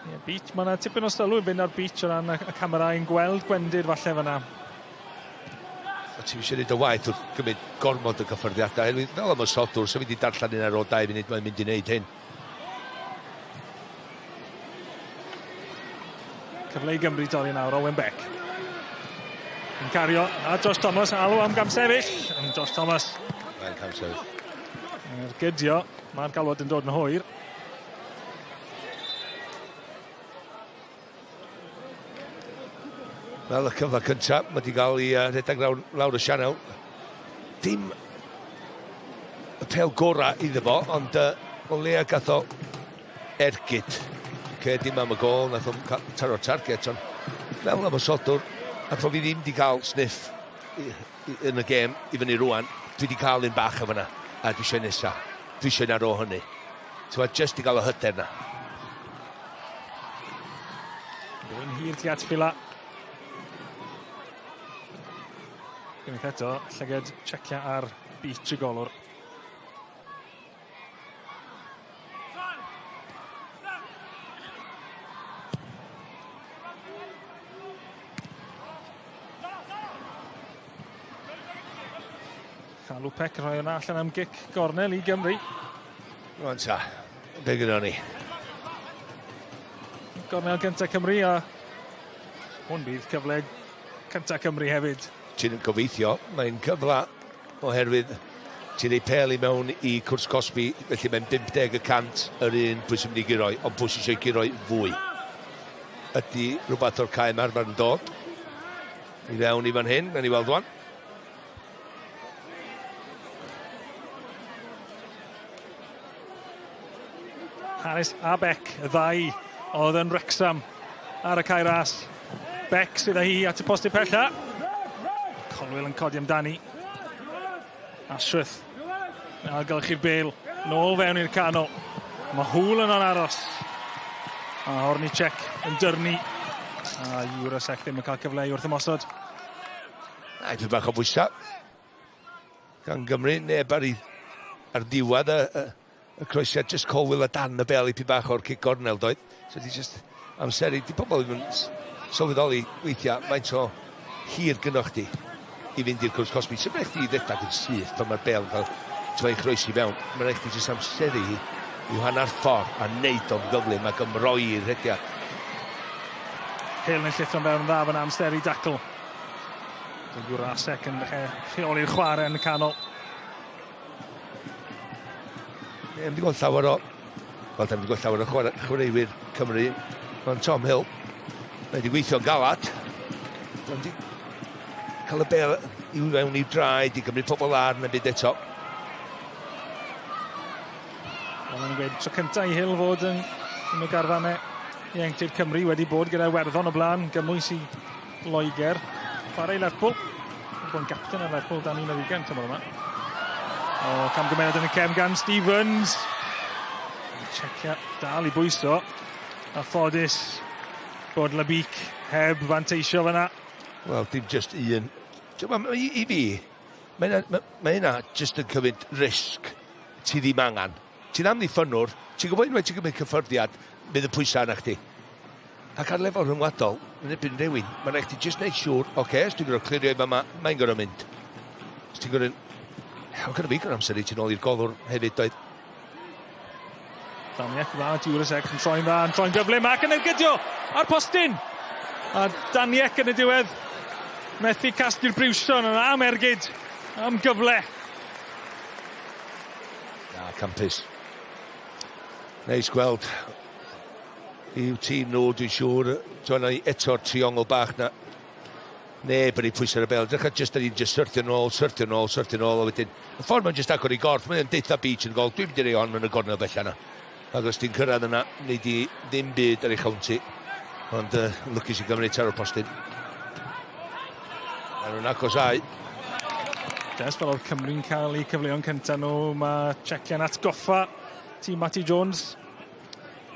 Speaker 1: Yeah, Beach, mae yna tipyn o sylw i fynd ar Beach o ran y camera i'n gweld gwendid falle fyna.
Speaker 3: A ti eisiau gwneud y waith wrth gymryd gormod o gyffyrddiadau. Oherwydd fel ymosodwr, so fi wedi darllen un ar ôl 2 munud, mae'n mynd i wneud hyn.
Speaker 1: Cyfle i Gymru dorri nawr, Owen Beck. Yn cario, a Josh Thomas, alw am gamsefyll. Yn Josh Thomas.
Speaker 3: Mae'n camsefyll.
Speaker 1: Yn ergydio, mae'r galwad yn dod yn hwyr.
Speaker 3: Wel, y cyfle cyntaf, mae wedi cael ei rhedeg lawr y sianel. Dim y pêl gorau iddo fo, ond o leia gath o ergyd. Okay, dim am y gol, nath o'n taro'r target, ond fel ymosodwr, a po fi ddim wedi cael sniff yn y gêm i fyny rwan, dwi wedi cael un bach o fyna, a dwi eisiau nesa. Dwi eisiau un ar ôl hynny. Ti'n just i gael y hyder na.
Speaker 1: Yn hir tu at Fila. Unwaith eto, llyged Checia ar Beach y golwr. Chaloupek rhoi yna allan am gic gornel i Gymru.
Speaker 3: Rwan ta, be gyda ni?
Speaker 1: Gornel gyntaf Cymru, a hwn bydd cyfle cyntaf Cymru hefyd.
Speaker 3: Ti'n gobeithio, mae'n cyfle oherwydd ti'n ei pel i mewn i cwrs cosbi, felly mae'n 50% yr un pwy sy'n mynd i gyroi, ond pwy sy'n eisiau gyroi fwy. Ydy rhywbeth o'r cae ymarfer yn dod? I fewn i fan hyn, gawn ni weld wan.
Speaker 1: Harris a Beck, y ddau oedd yn Wrexham ar y cae ras. Beck sydd â hi at y postyn pella. Colwill yn codi amdani. Ashworth yn ailgylchu'r bel nôl fewn i'r canol. Mae Hŵl yno'n aros. A Hornicek yn dyrnu. A Jurasek ddim yn cael cyfle i wrth ymosod.
Speaker 3: A tipyn bach o bwysau gan Gymru, neb ar, ei, ar ddiwedd y, y, y croesiad, just Colwill a dan y bel i bach o'r cic gornel doedd. So di just amseru, di pobl ddim yn sylweddoli weithiau faint o hir gynnoch chdi i fynd i'r cwrs cosbi. Sy'n rhaid chdi ddechrau yn syth pan mae'r bel yn cael troi chroesi fewn. Mae'n rhaid chdi jyst amseru hi i'w hanner ffordd a neud o'n gyflym ac ymroi i'r rhediad.
Speaker 1: Hill yn llithro'n fewn yn dda fan amser i dacl. Jurasek yn rheoli'r chwarae yn y canol.
Speaker 3: Ie, wedi gweld llawer o... Wel, da ni wedi gweld llawer o chwaraewyr Cymru. Mae'n Tom Hill. Mae wedi gweithio'n galad. Mae wedi cael y bel i fewn i'w draed, i gymryd pobl ar yn y byd eto.
Speaker 1: Wel, maen nhw'n gweud tro cyntaf i Hill fod yn un o garfannau ieuenctid Cymru wedi bod gyda Iwerddon o blaen, gymwys i Loegr. Chwarae i Lerpwl. Wedi bod yn gapten ar Lerpwl dan 21 tymor yma. O, camgymeriad yn y cefn gan Stevens. Checia dal i bwyso. A ffodus bod Labic heb fanteisio fyna.
Speaker 3: Wel, dim just un. I, i fi, mae hynna, ma, ma hynna just yn cymryd risg ti ddim angen. Ti'n amddiffynnwr, ti'n gwybod unwaith ti'n cymryd cyffyrddiad, bydd y pwysau arna chdi. Ac ar lefel rhyngwladol, yn erbyn rhywun, mae'n rhaid chdi just neud siŵr, oce, okay, os dwi'n gorfod clirio i fama, mae'n gorfod mynd. Os ti'n gorfod... O'n gyda fi gorfod amser i ti'n ôl i'r golwr hefyd, doedd.
Speaker 1: Daniek dda, Jurasek yn troi'n dda, yn troi'n gyflym ac yn ergydio ar postyn. A Daniek yn y diwedd methu casglu'r briwsion yn am ergyd, am gyfle.
Speaker 3: Na, campus. Neis gweld i'w tîm nhw, dwi'n siŵr. Dwi'n eto'r triongl bach na. Neb yn ei pwysau ar y bel. Drych just, ni'n just syrthio nôl, syrthio nôl, syrthio nôl, a wedyn, y ffordd mae'n just agor i gorff, mae'n deutha Beach yn gol, dwi'n mynd i rei hon yn y gornel bell yna. Ac os ti'n cyrraedd yna, nei di ddim byd ar ei chawn ti. Ond lwcus i gymryd taro postyn. Maen nhw'n agosau.
Speaker 1: Des fel oedd Cymru'n cael eu cyfleon cyntaf nhw, mae Czecia'n atgoffa tîm Matty Jones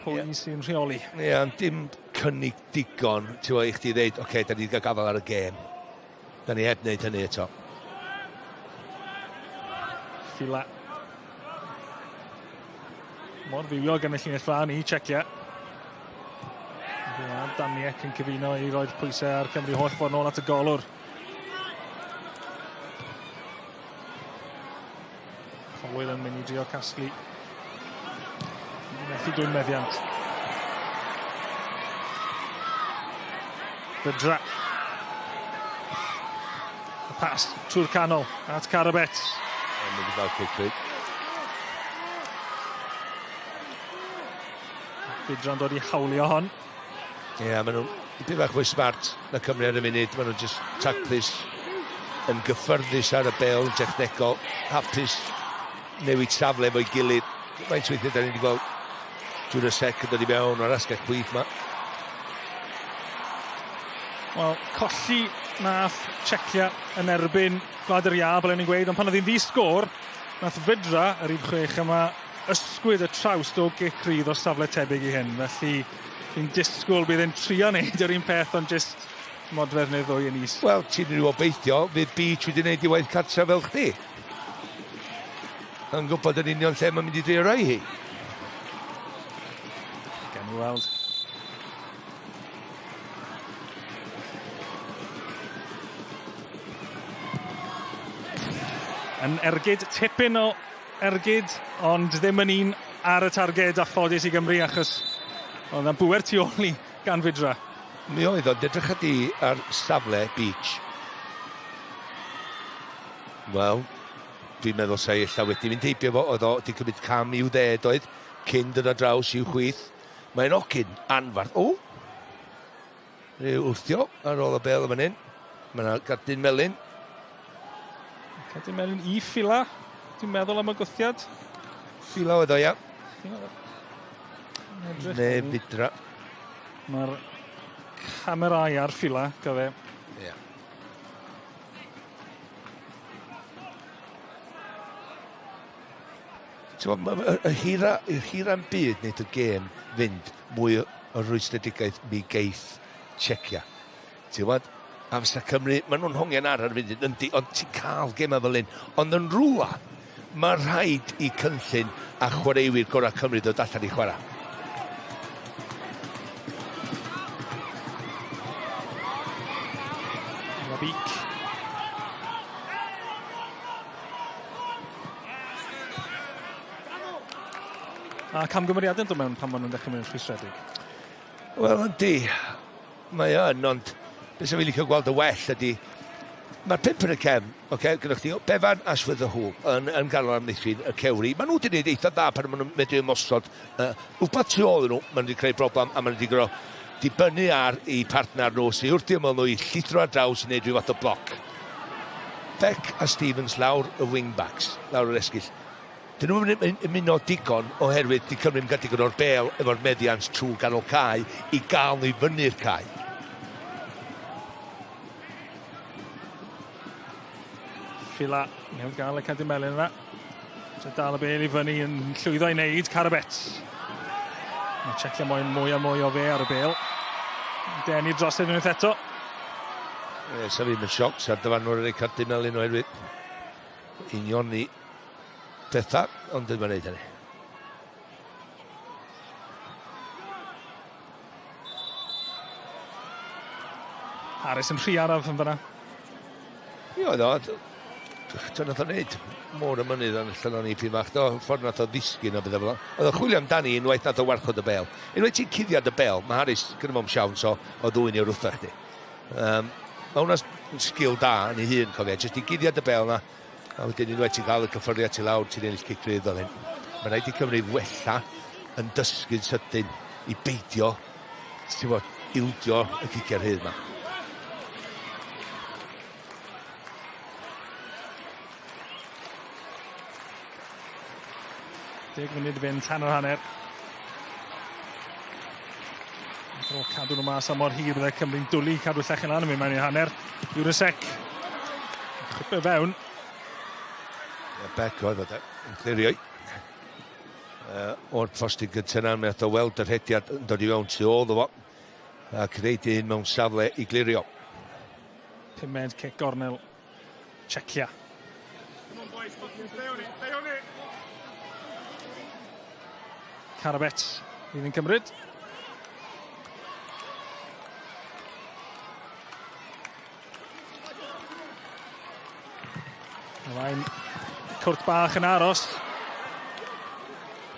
Speaker 1: pwy yeah. sy'n rheoli.
Speaker 3: Ie, yeah, ond dim cynnig digon, ti'n i chdi ddeud, oce, okay, da ni wedi cael gafael ar y gêm. Da ni heb wneud hynny eto.
Speaker 1: Fila. Mor fywiog yn y llinell flaen i Czechia. Daniek yn cyfuno i roi'r pwysau ar Cymru holl ffordd nôl at y golwr. Colwyl yn mynd i drio casglu. Methu dwy'n meddiant. Fydra. Y pas trwy'r canol at Carabet.
Speaker 3: Yn mynd i gael cic rhyd.
Speaker 1: Fydra'n dod i hawlio hon.
Speaker 3: Ie, yeah, maen nhw'n dipyn bach fwy smart na Cymru ar y munud. Maen nhw'n just tactlus, yn gyffyrddus ar y bel, yn technegol, hapus newid safle efo'i gilydd. Faint weithiau da ni wedi gweld Jurasek yn dod i mewn o'r asgell chwith ma.
Speaker 1: Wel, colli nath Czechia yn erbyn Gwlad yr Iâ, fel o'n i'n gweud, ond pan oedd hi'n ddi-sgôr, nath Fydra, yr un chwech yma, ysgwyd y trawst o gic rydd o safle tebyg i hyn. Felly, fi'n disgwyl bydd e'n trio wneud yr un peth, ond jyst modfedd neu ddwy yn is.
Speaker 3: Wel, ti'n rhyw obeithio, fydd Beach wedi gwneud i waith cartref fel chdi. Yn gwybod yn union lle mae'n mynd i drio roi hi.
Speaker 1: Gen i weld. Yn ergyd, tipyn o ergyd, ond ddim yn un ar y targed a ffodus i Gymru achos oedd yna bŵer tu ôl i gan Fydra.
Speaker 3: Mi oedd o'n edrych di ar safle Beach. Wel, dwi'n meddwl sa'i ella wedi mynd heibio fo, oedd o wedi cymryd cam i'w dde doedd, cyn dod ar draws i'w chwith. Mae'n ogyn anfarth. O! Rhyw wrthio ar ôl y bel yn fan hyn. Mae yna gardyn melyn.
Speaker 1: Cardyn melyn i Ffila. Dwi'n meddwl am y gwthiad.
Speaker 3: Ffila oedd o, ia. Neu Fidra.
Speaker 1: Mae'r camerau ar Ffila, gyfe.
Speaker 3: Ie. Ti'n y hira, y hira'n byd wneud y gêm fynd mwy o rwystredigaeth mi geith Czecia. Ti'n gwybod? A fysa Cymru, maen nhw'n hongian ar y funud, yndi, ond ti'n cael gemau fel un. Ond yn rhywle, mae rhaid i cynllun a chwaraewyr gorau Cymru ddod allan i chwarae.
Speaker 1: Labic. A camgymeriadau'n dod mewn pan maen nhw'n dechrau mynd yn rhwystredig.
Speaker 3: Wel, yndi. Mae yn, ond beth sy'n fi licio gweld y well ydy, mae'r pump yn y cefn, okay, gyda chdi Bevan, Ashworth a Hŵl yn, yn ganol amddiffyn y cewri. Maen nhw wedi gwneud eitha dda pan maen nhw'n medru ymosod. Wbath tu ôl nhw, maen nhw wedi creu broblem a maen nhw wedi gorfod dibynnu ar eu partner nhw sy'n wrth i ymyl nhw i llithro ar draws i wneud rhyw fath o bloc. Beck a Stevens lawr y wing-backs, lawr yr esgyll. Dyn nhw'n ymuno digon oherwydd di Cymru'n cael digon o'r bel efo'r meddiant trwy ganol cae i gael nhw i fyny'r cae.
Speaker 1: Ffila, newydd gael y cerdyn melyn yna. So dal y bel i fyny yn llwyddo i wneud Carabet. Mae Czecia moyn mwy a mwy o fe ar y bel. Denu dros unwaith eto.
Speaker 3: E, sa fi'n sioc, sa'r dyfarnwr yn ei cerdyn melyn oherwydd unioni pethau, ond ddim yn gwneud hynny.
Speaker 1: Harris yn rhy araf yn fyna.
Speaker 3: Ie, oedd o. Dyna nath o wneud môr y mynydd yn allan o'n i pyn bach. Do, ffordd nath o ddisgyn o bethau fel. Oedd o'n chwilio amdani unwaith nath o warchod y bel. Unwaith ti'n cuddiad y bel, mae Harris gyda fo'm siawns o ddwyn i'r wrtha chdi. Mae hwnna'n sgil da yn ei hun, cofia. Jyst i guddiad y bel na, a wedyn unwaith ti'n cael y cyffyrddiad ti lawr, ti'n ennill cic rydd fel hyn. Mae rhaid i Cymru wella yn dysgu'n sydyn i beidio, ti'n gwbod, ildio y ciciau rhydd yma.
Speaker 1: Deg munud i fynd tan yr hanner. Ar ôl cadw nhw mas am mor hir bydde Cymru'n dwlu cadw llechen lan yn mynd mewn i'r hanner. Jurasek. Chwipio fewn.
Speaker 3: Beck oedd o de, yn clirio. O'r postyn gyntaf yna, mi nath o weld y rhediad yn dod i fewn tu ôl iddo fo. A creu un mewn safle i glirio.
Speaker 1: Pumed cic gornel Czecia.
Speaker 4: Come on boys, fucking stay on it, stay on it.
Speaker 1: Carabet fydd yn cymryd. Ymlaen, cwrt bach yn aros.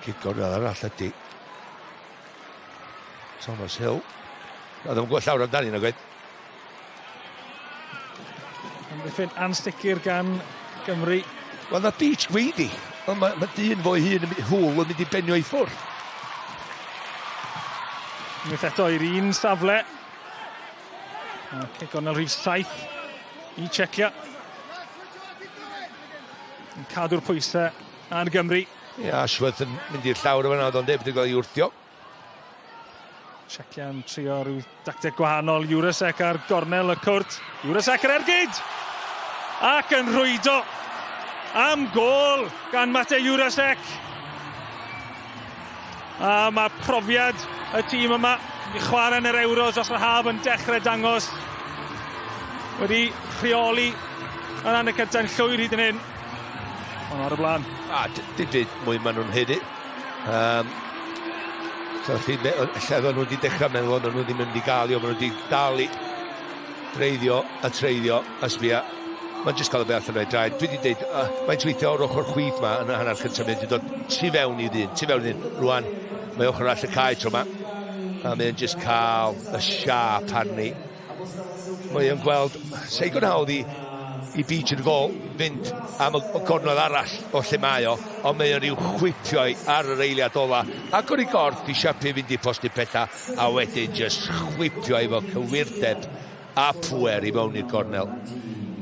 Speaker 3: Cic gornel arall ydy Thomas Hill. Oedd o'n gweld llawer amdani na gweud.
Speaker 1: Amddiffyn ansicr gan Gymru.
Speaker 3: Wel, na Beach gweiddi. Ond mae ma dyn fo'i hun, Hŵl, yn mynd i benio i ffwrdd.
Speaker 1: Unwaith eto i'r un safle. Cic gornel rhif 7 i Czecia. Yn cadw'r pwysau ar Gymru.
Speaker 3: Ie, Ashworth yn mynd i'r llawr yma, oedd o'n debyg i gael ei wrthio.
Speaker 1: Czecia'n trio rhyw dacteg gwahanol. Jurasek ar gornel y cwrt. Jurasek yr ergyd! Ac yn rhwydo am gôl gan Matej Jurasek. A mae profiad y tîm yma i chwarae yn yr Euros dros yr haf yn dechrau dangos. Wedi rheoli yn hanner cyntaf yn llwyr hyd yn hyn. Ond ar y blaen.
Speaker 3: A dim byd mwy maen nhw'n haeddu. So, lle oedden nhw wedi dechrau meddwl, oedden nhw ddim yn mynd i gael i, maen nhw wedi dal i dreiddio a treiddio a sbia. Mae'n jyst cael y bel allan o'i draed. Dwi wedi dweud, mae'n tweithio o'r ochr chwith ma yn y hanner cyntaf, mae'n wedi dod tu fewn i ddyn, tu fewn i ddyn. Rwan, mae ochr arall y cae tro ma. A mae'n jyst cael y siâp arni. Mae'n gweld, seigon hawdd i Beach yn gôl fynd am y gornel arall o lle mae o, ond mae o'n rhyw chwipio ar yr eiliad ola. Agor i gorff i siapu fynd i postyn pella, a wedyn jyst chwipio efo cywirdeb A pwer i mewn i'r gornel.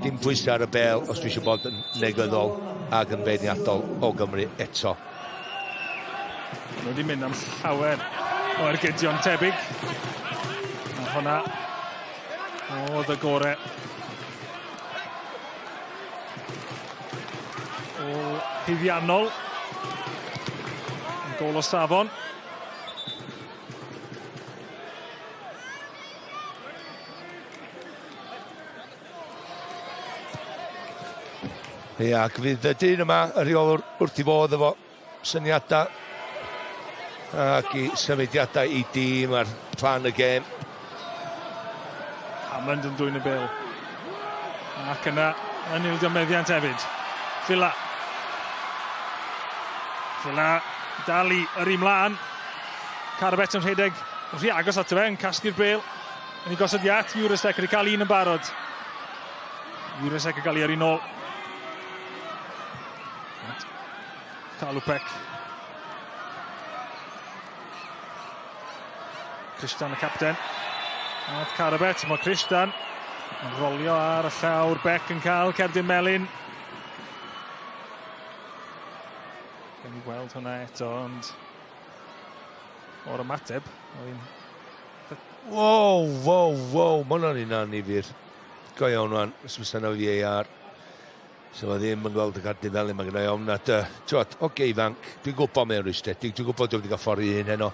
Speaker 3: Dim pwysau ar y bel os dwi eisiau bod yn negyddol ac yn beirniadol o Gymru eto.
Speaker 1: Maen nhw wedi mynd am llawer o ergydion tebyg. A hwnna oedd y gore. O haeddiannol. Gôl o safon.
Speaker 3: Ia, ac fydd y dyn yma, y rheolwr, wrth i fodd efo syniadau ac i symudiadau i dîm a'r plan y gêm.
Speaker 1: Hammond yn dwyn y bêl. Ac yna, yn ildio meddiant hefyd. Fila. Fila dal i yrru mlaen. Carabet yn rhedeg rhy agos ato fe, yn casglu'r bêl. Yn ei gosod iat, Jurasek wedi cael un yn barod. Jurasek yn cael ei yrru nôl. Chaloupek. Christian y capten. At Carabet, mae Christian yn rolio ar y llawr. Beck yn cael cerdyn melyn. Gawn ni weld hwnna eto, ond o'r ymateb, oedd hi'n...
Speaker 3: Wow, wow, wow, mae hwnna'n un annifyr. Go iawn wan, os fysa 'na VAR. So mae ddim yn gweld y cardyn fel un, mae gyda iawn. A, t'wod, oce ifanc, dwi'n gwybod mae'n rwystredig, dwi'n gwybod dwi'n wedi cael ffordd i un heno.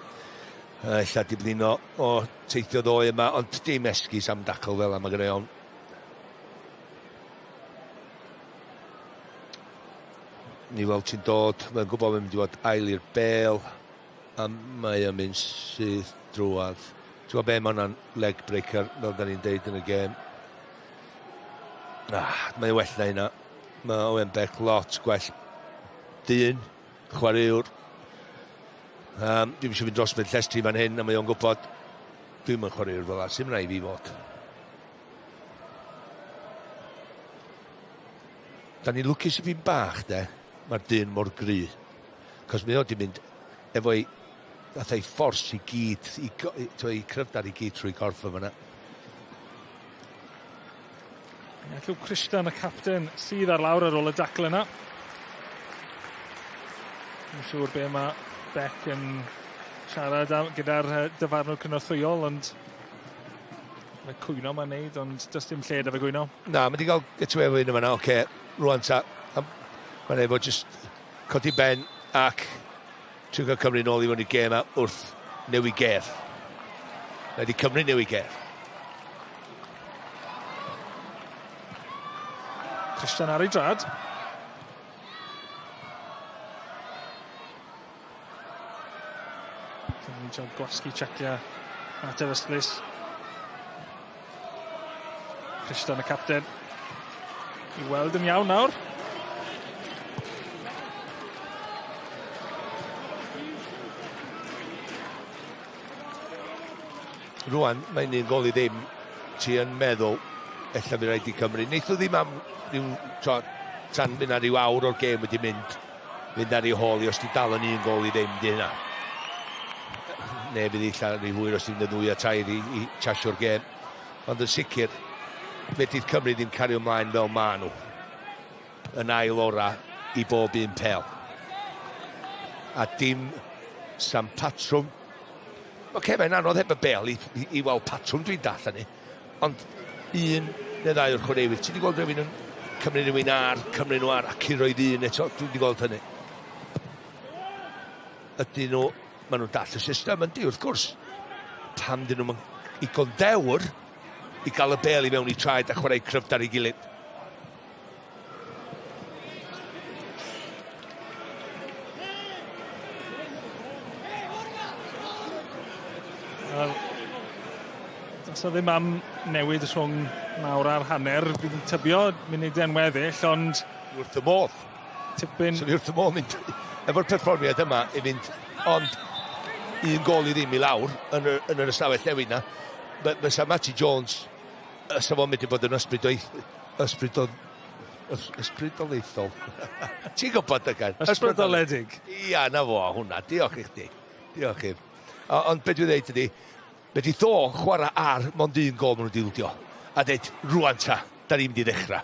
Speaker 3: Ella di blino o teithio ddoe yma, ond dim esgus am dacl fel yma, mae gyda iawn. Ni weld ti'n dod, mae'n gwybod mae'n mynd i fod ail i'r bel, a mae o'n mynd syth drwadd. Ti'n gwybod be, mae hwnna'n leg breaker, fel da ni'n deud yn y gêm. Ah, mae'n well na hynna. Mae Owen Beck lot gwell dyn, chwaraewr. Dwi'm eisiau mynd dros ben llestri fan hyn, a mae o'n gwybod dwi'm yn chwaraewr fel 'na, sy'm rhaid fi fod. Da ni'n lwcus i fi'n bach, de, mae'r dyn mor gry. Cos mae o di mynd efo'i fatha ei ffors i gyd, i, i, i cryfdar i gyd trwy corff o fyna.
Speaker 1: Ac yw Christian y capten sydd ar lawr ar ôl y dacl yna. Dwi'n siŵr be mae Beck yn siarad am, gyda'r dyfarnwr cynorthwyol, ond mae cwyno mae'n neud, ond does dim lle da fe gwyno.
Speaker 3: Na, mae wedi cael get away efo un yma, oce, rwan ta. Mae'n efo just codi ben ac trio cael Cymru nôl i fewn i gêm a wrth newid ger. Mae wedi Cymru newid ger.
Speaker 1: Christian ar ei drad. Cymru'n trio gwasgu Czechia at yr ystlys. Christian y capten. I weld yn iawn nawr.
Speaker 3: Rwan, mae'n un gol i ddim. Ti yn meddwl, ella fydd rhaid i Cymru. Neith o ddim am ryw, to, tan fynd ar ryw awr o'r gêm wedi mynd, fynd ar ei hôl i os di dal yn un gol i ddim, di hynna. Neu fydd illa rhy hwyr os di fynd yn 2 a 3 i chasio'r gêm. Ond yn sicr, fedrith Cymru ddim cario ymlaen fel ma nhw. Yn ail ora i bob un pel. A dim sam patrwm. Oce, mae'n anodd heb y bel i weld patrwm dwi'n dall hynny. Ond un neu ddau o'r chwaraewyr. Ti wedi gweld rhywun yn cymryd rhywun ar, cymryd nhw ar, a curoedd un eto. Dwi wedi gweld hynny. Ydyn nhw, maen nhw'n dall y system, yndi, wrth gwrs. Pam dyn nhw'n i gondewr i gael y bel i mewn i traed a chwarae cryfdar i gilydd.
Speaker 1: Wel, does o ddim am newid rhwng nawr a'r hanner, fi'n tybio munudau'n weddill, ond...
Speaker 3: Wrth y modd.
Speaker 1: Tipyn...
Speaker 3: So ni wrth y modd mynd efo'r perfformiad yma i fynd, ond un gol i ddim i lawr yn yr ystafell newid na. Fysa Matty Jones, fysa fo'n mynd i fod yn ysbrydoliaethol. Ti'n gwybod y gair?
Speaker 1: Ysbrydoledig.
Speaker 3: Ia, na fo, hwnna. Diolch i chdi. Diolch i. Ond be dwi'n dweud ydi, fe di ddo chwarae ar mond un gol maen nhw wedi ildio. A dweud, rwan ta, da ni'n mynd i ddechrau.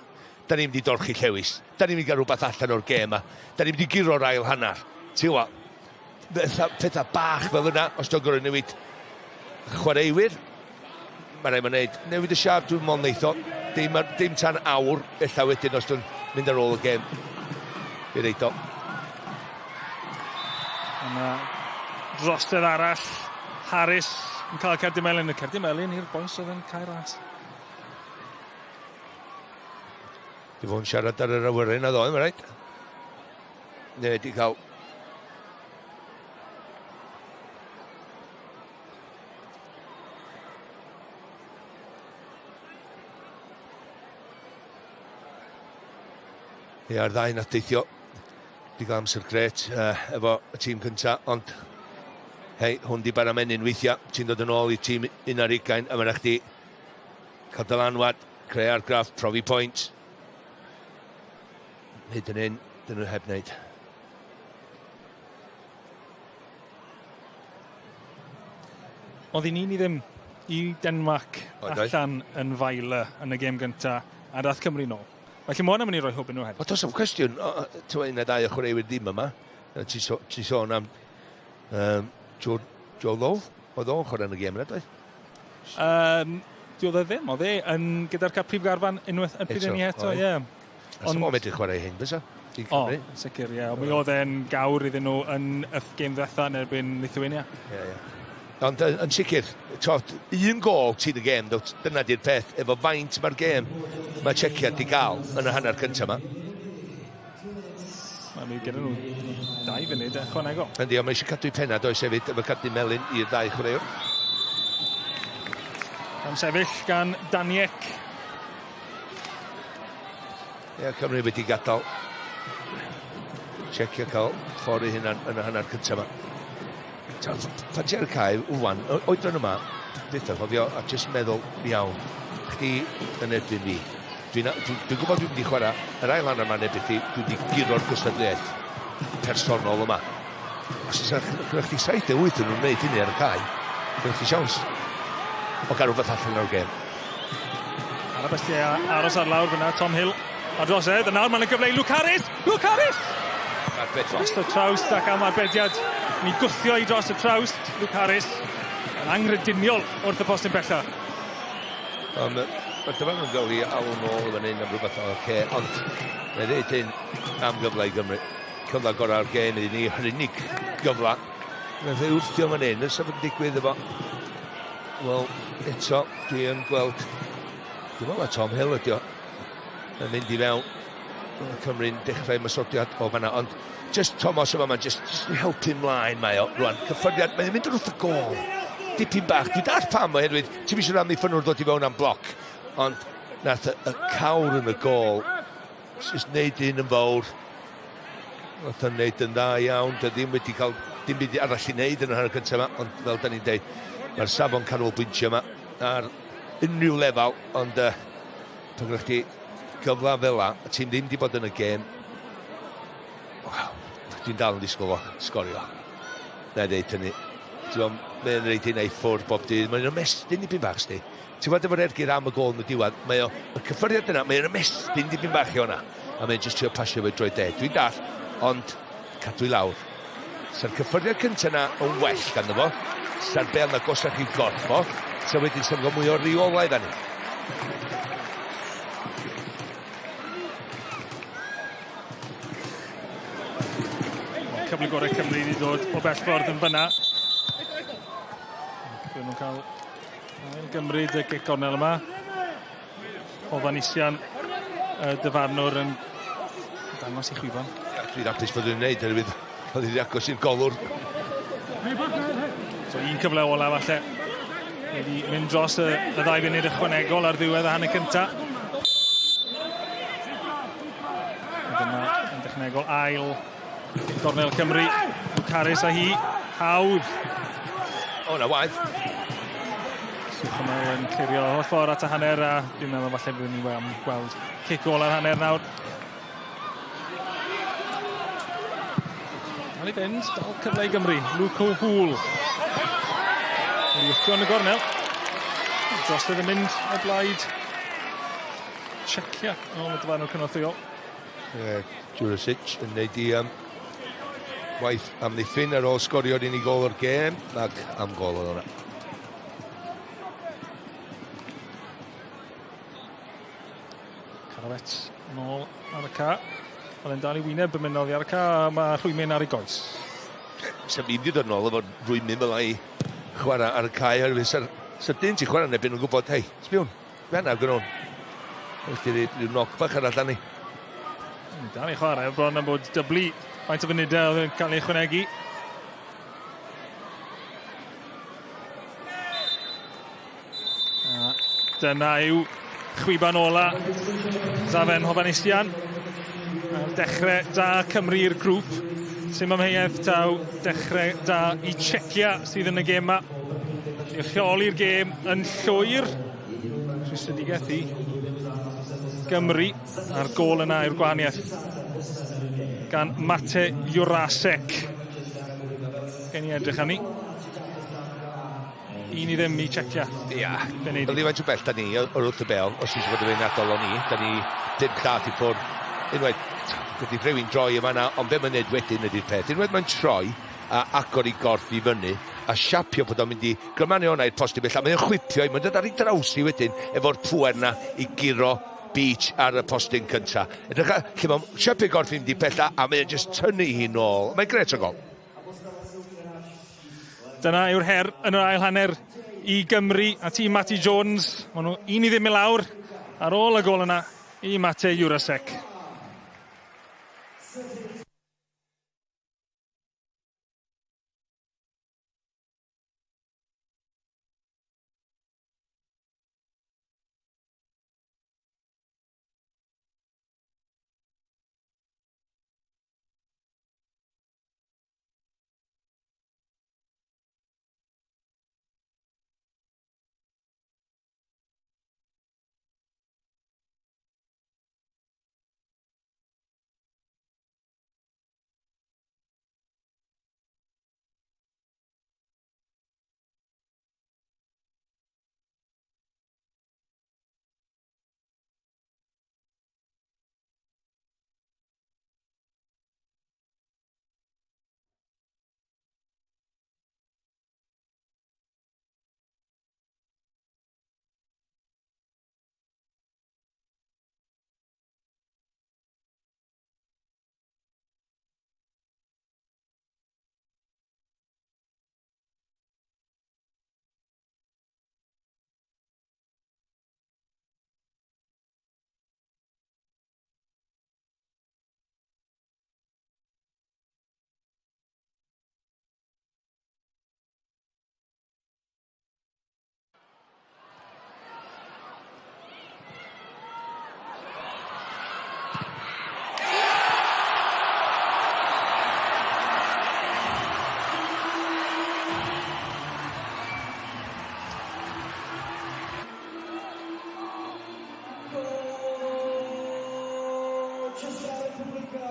Speaker 3: Da ni'n mynd i dorchi llewis. Da ni'n mynd i gael rhywbeth allan o'r gêm yma. Da ni'n mynd i guro'r ail hanner. Ti'n gwybod, pethau bach fel yna, os dwi'n gorfod newid chwaraewyr, mae rhaid ma'n neud. Newid y siâp, dwi'n meddwl neith o. Dim tan awr, ella wedyn os dwi'n mynd ar ôl y gêm. I reid o.
Speaker 1: Yna drostedd arall, Harris yn cael cerdyn melyn. Y cerdyn melyn i'r bois oedd yn Cae Ras.
Speaker 3: Di fod yn siarad ar yr awyren a ddoe, mae'n rhaid. Neu di cael... Ie, a'r ddau nath deithio. Di gael amser gret efo y tîm cynta, ond hei, hwn di bara menyn weithiau. Ti'n dod yn ôl i tîm 21 a mae'n chdi cael dylanwad, creu argraff, profi pwynt. Hyd yn hyn, dyn nhw heb wneud.
Speaker 1: Oedd hi'n 1-0 i Denmark allan yn Vejle yn y gêm gynta, a dath Cymru nôl. Felly mae hwnna'n mynd i roi hwb i nhw hefyd.
Speaker 3: Wel, does am cwestiwn, ti'n un neu ddau o chwaraewyr ddim yma. Ti sôn am Joe Lowe, oedd o'n chwarae yn y gêm yna, doedd?
Speaker 1: Di oedd e ddim, oedd e yn gyda'r cap prif garfan unwaith yn pryd ni eto, ie.
Speaker 3: Ond o'n medru chwarae hyn, fysa?
Speaker 1: O, sicr, ie. Mi oedd e'n gawr iddyn nhw yn y gêm ddetha yn erbyn Lithuania.
Speaker 3: Ie, ie. Ond yn sicr, un gôl ti'n y gêm, dyna di'r peth, efo faint mae'r gêm mae Czechia di gael yn y hanner cyntaf yma.
Speaker 1: Mae'n mynd gyda nhw 2 funud ychwanegol.
Speaker 3: Yndi, ond mae eisiau cadw'i pennad oes hefyd, efo cadw melyn i'r ddau chwaraewr.
Speaker 1: Am sefyll gan Daniek.
Speaker 3: Ie, Cymru wedi gadael Czechia cael ffordd i hunan yn y hanner cyntaf yma. Pan ti ar y cae, wwan, oedran yma, byth yn cofio, a jyst meddwl, iawn, chdi yn erbyn fi. Dwi'n gwybod dwi'n mynd i chwarae, yr ail hanner yma'n erbyn chdi, dwi'n mynd i guro'r gystadleuaeth personol yma. Os oes gyda chdi 7 neu 8 yn nhw'n gwneud hynny ar y cae, gyda chdi siawns o gael rhywbeth allan o'r gêm.
Speaker 1: Ar y bestiau aros ar lawr fyna, Tom Hill ar drosedd, a nawr mae'n gyfle i Luke Harris! Luke Harris! Dros y trawst ac am arbediad. Ni gwthio i dros y trawst, Luke Harris, yn anghrediniol wrth y postyn bella.
Speaker 3: Mae dyma nhw'n gael ei alw nôl fan hyn am rhywbeth o'r ce, ond mae'n dweud hyn am gyfle i Gymru. Cyfle gorau'r gêm iddyn ni, yr unig gyfle. Mae'n dweud wrthio fan hyn, ys yn digwydd efo. Wel, eto, dwi yn gweld, dwi'n meddwl Tom Hill ydi o, yn mynd i fewn. Cymru'n dechrau ymosodiad o fanna, ond just Thomas yma, mae'n just helpu mlaen mae o, rwan, cyffyrddiad, mae'n mynd wrth y gôl, dipyn bach, dwi'n dall pam oherwydd, ti'n eisiau amddiffynwr ddod i fewn am bloc, ond nath y cawr yn y gôl, just neud un yn fawr, nath o'n neud yn dda iawn, dy ddim wedi cael dim byd arall i neud yn y hanner cyntaf yma, ond fel da ni'n deud, mae'r safon canolbwyntio yma ar unrhyw lefel, ond pan gyda chdi gyfle fel la, a ti'n ddim wedi bod yn y gêm, wow, dwi'n dal yn disgwyl fo sgorio. Na i ddeud hynny. Mae'n reid hynna i ffwrdd bob dydd. Mae'n ymestyn dipyn bach, sti. Ti'n gwybod efo'r ergyd am y gôl yn y diwedd, mae o, y cyffyrddiad yna, mae'n ymestyn dipyn bach i hwnna. A mae'n jyst trio pasio fe drwy de. Dwi'n dall, ond cadw i lawr. Sa'r cyffyrddiad cyntaf yna yn well ganddo fo. Sa'r bel na gosach i gorff o. Sa wedyn sa'n gael mwy o reolaidd arni.
Speaker 1: Cyfle gorau Cymru wedi dod o bell ffordd yn fyna. Bydd nhw'n cael ail gymryd y gic gornel yma. Ovanisian, y dyfarnwr yn dangos i chwifan.
Speaker 3: Dwi'n hapus bod nhw'n gwneud, oherwydd oedd hi'n agos i'r golwr.
Speaker 1: So un cyfle ola falle. Wedi mynd dros y ddau funud ychwanegol ar ddiwedd y hanner cynta. Dyma yn dechnegol ail gornel Cymru. Luke Harris a hi, hawdd.
Speaker 3: O, na waith.
Speaker 1: Suchomel yn clirio holl ffordd at y hanner, a dwi'n meddwl falle byddwn ni am gweld cic gôl ar hanner nawr. Dal i fynd, dal cyfle i Gymru. Luke O'Hoole. Wedi wthio yn y gornel. Drostodd yn mynd o blaid Czechia yn ôl y dyfarnwr cynorthwyol.
Speaker 3: Jurisic yn neud i waith amddiffyn ar ôl sgorio'r unig gol o'r gêm, ac am gol oedd hwnna.
Speaker 1: Carabet yn ôl ar y ca. Oedd e'n dal i wyneb yn mynd oddi ar y ca, a mae rhwymyn ar ei goes.
Speaker 3: Sef fi wedi dod nôl efo'r rhwymyn fel ei chwarae ar y cae, oherwydd sa'r dyn ti'n chwarae yn erbyn yn gwybod, hei, sbiwn, fe yna gyda nhw. Felly rhyw knock bach arall arni.
Speaker 1: Dal i chwarae, bron am bod dyblu faint o funudau oedd yn cael ei chwanegu. A dyna yw chwiban ola Zaven Hovhannisyan. A'r dechrau da Cymru i'r grŵp. Sim amheuaeth taw dechrau da i Czechia sydd yn y gêm yma. I rheoli'r gêm yn llwyr. Rhwystredigaeth i Gymru a'r gôl yna i'r gwahaniaeth gan Mate Jurasek. Gen i edrych arni. 1-0 i Czechia.
Speaker 3: Ia, yli faint o bell da ni o'r wrth y bel, os eisiau bod yn feirniadol o ni, da ni dim llath i ffwrdd. Unwaith, wedi rhywun droi yma na, ond be mae'n neud wedyn ydy'r peth. Unwaith mae'n troi a agor i gorff i fyny, a siapio bod o'n mynd i gymanu hwnna i'r postyn bell, a mae'n chwipio i, mae'n dod ar ei draws i wedyn, efo'r pŵer na i guro Beach ar y postyn cynta. Edrych ar, lle mae'n siapio gorff i mynd i pella, a mae'n just tynnu hi nôl. Mae'n gret o gol.
Speaker 1: Dyna yw'r her yn yr ail hanner i Gymru a tîm Matty Jones. Maen nhw 1-0 i lawr ar ôl y gol yna i Mate Jurasek.
Speaker 2: Česká republika.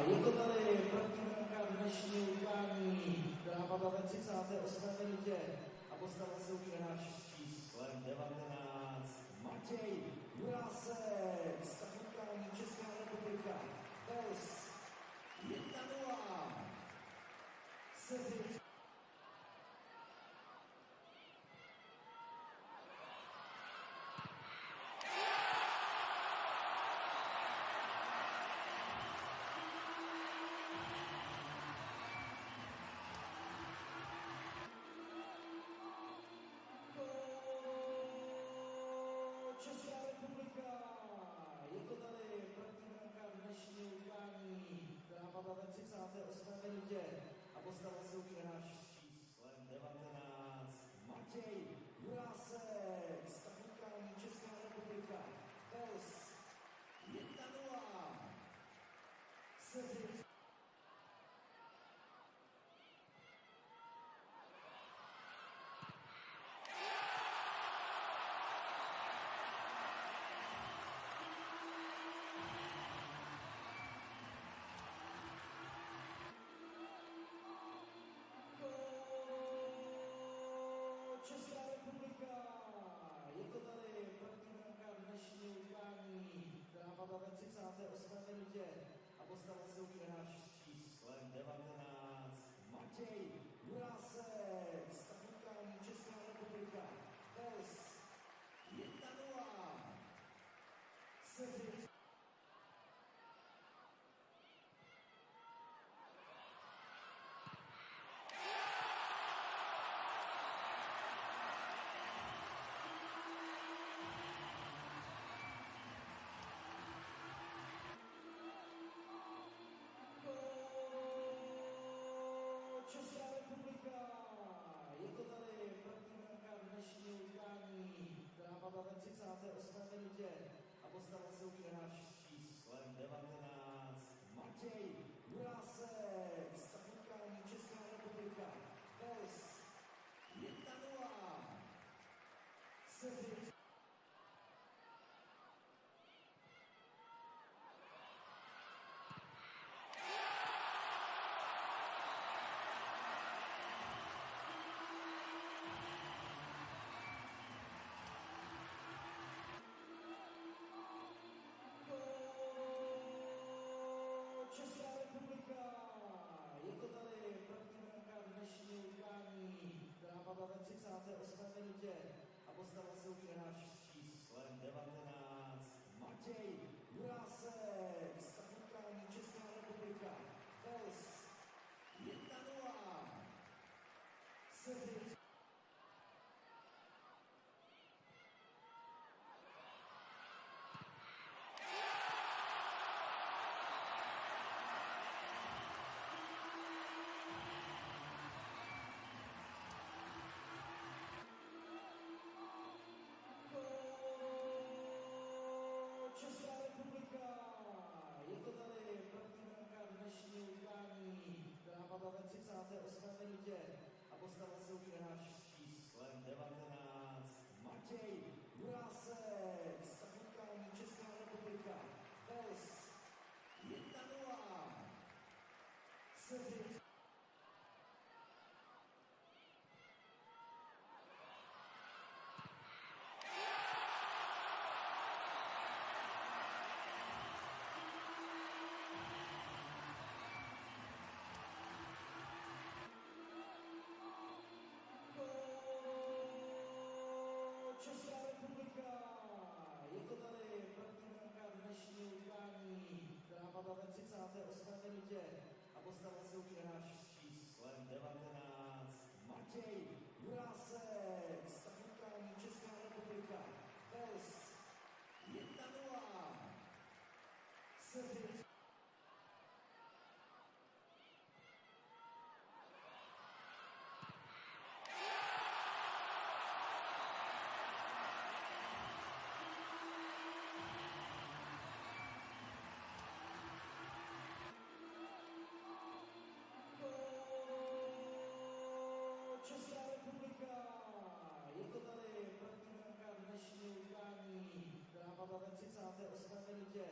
Speaker 2: Je to tady první branka dnešního utkání, která padla ve 38. minutě a postavil se už hráč s číslem 19. Matěj Jurásek. Stav utkání Česká republika. Wales 1-0. Česká republika. Je to tady první branka dnešního utkání, postavil se umí hráč s číslem 19 Matěj Jurásek. Stav utkání Česká republika Wales 1-0. Cedric. Česká republika! Je to tady první branka dnešního utkání, která padla ve 38. minutě a postavil se umí hráč s číslem 19 Matěj Jurásek. Stav utkání Česká republika Wales 1-0. Cedric. Česká republika! Je to tady první branka dnešního utkání, která padla ve 38. minutě a postavil se umí hráč s číslem 19 Matěj Jurásek. Stav utkání Česká republika Wales 1-0. Cedric. Česká republika! Je to tady první branka dnešního utkání, která padla ve 38. minutě a postavil se umí hráč s číslem 19 Matěj Jurásek. Stav utkání Česká republika Wales 1-0. Cedric. Česká republika! Je to tady první branka dnešního utkání, která padla ve 38. minutě a postavil se umí hráč s číslem 19 Matěj Jurásek. Stav utkání Česká republika Wales 1-0. Cedric. Česká republika! Je to tady první branka dnešního utkání, která padla ve 38. minutě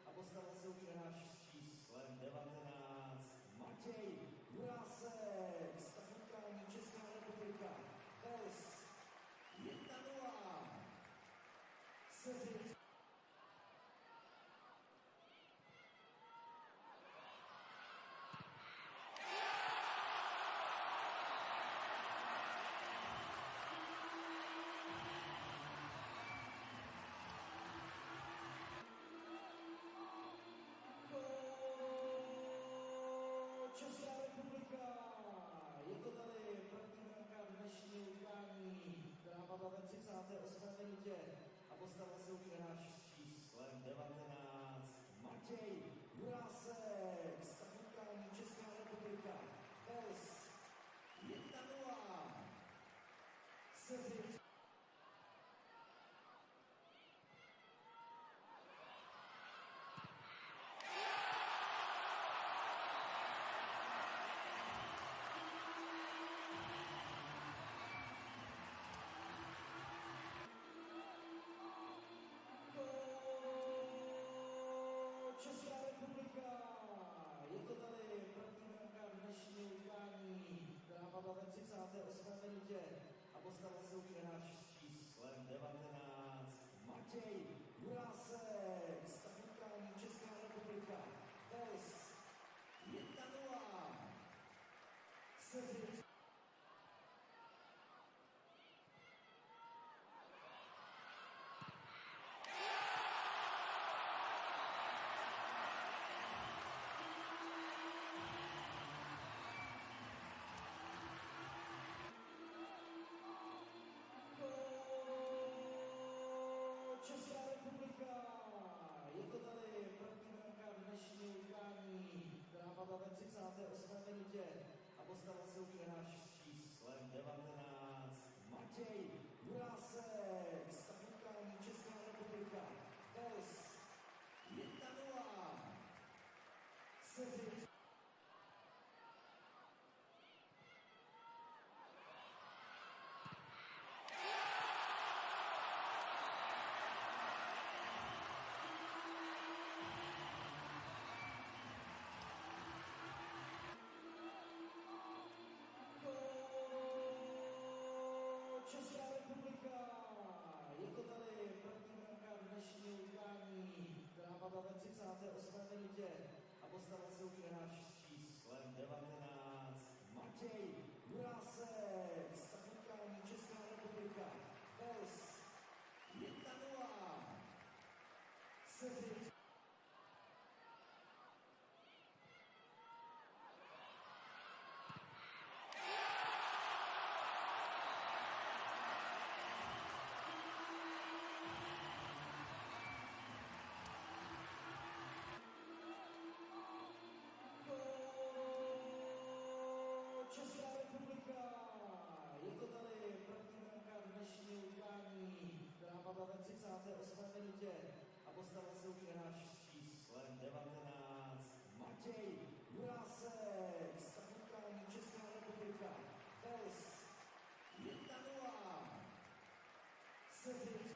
Speaker 2: a postavil se umí hráč s číslem 19 Matěj Jurásek. Stav utkání Česká republika Wales 1-0. Cedric. 38. minutě a postavil se umí hráč s číslem 19 Matěj Jurásek. Stav utkání Česká republika, Wales 1-0. Cedric. Česká republika, je to tady první branka dnešního utkání, která padla ve 38. minutě a postavil se umí hráč s číslem 19 Matěj Jurásek. Stav utkání Česká republika, Wales 1-0. Cedric.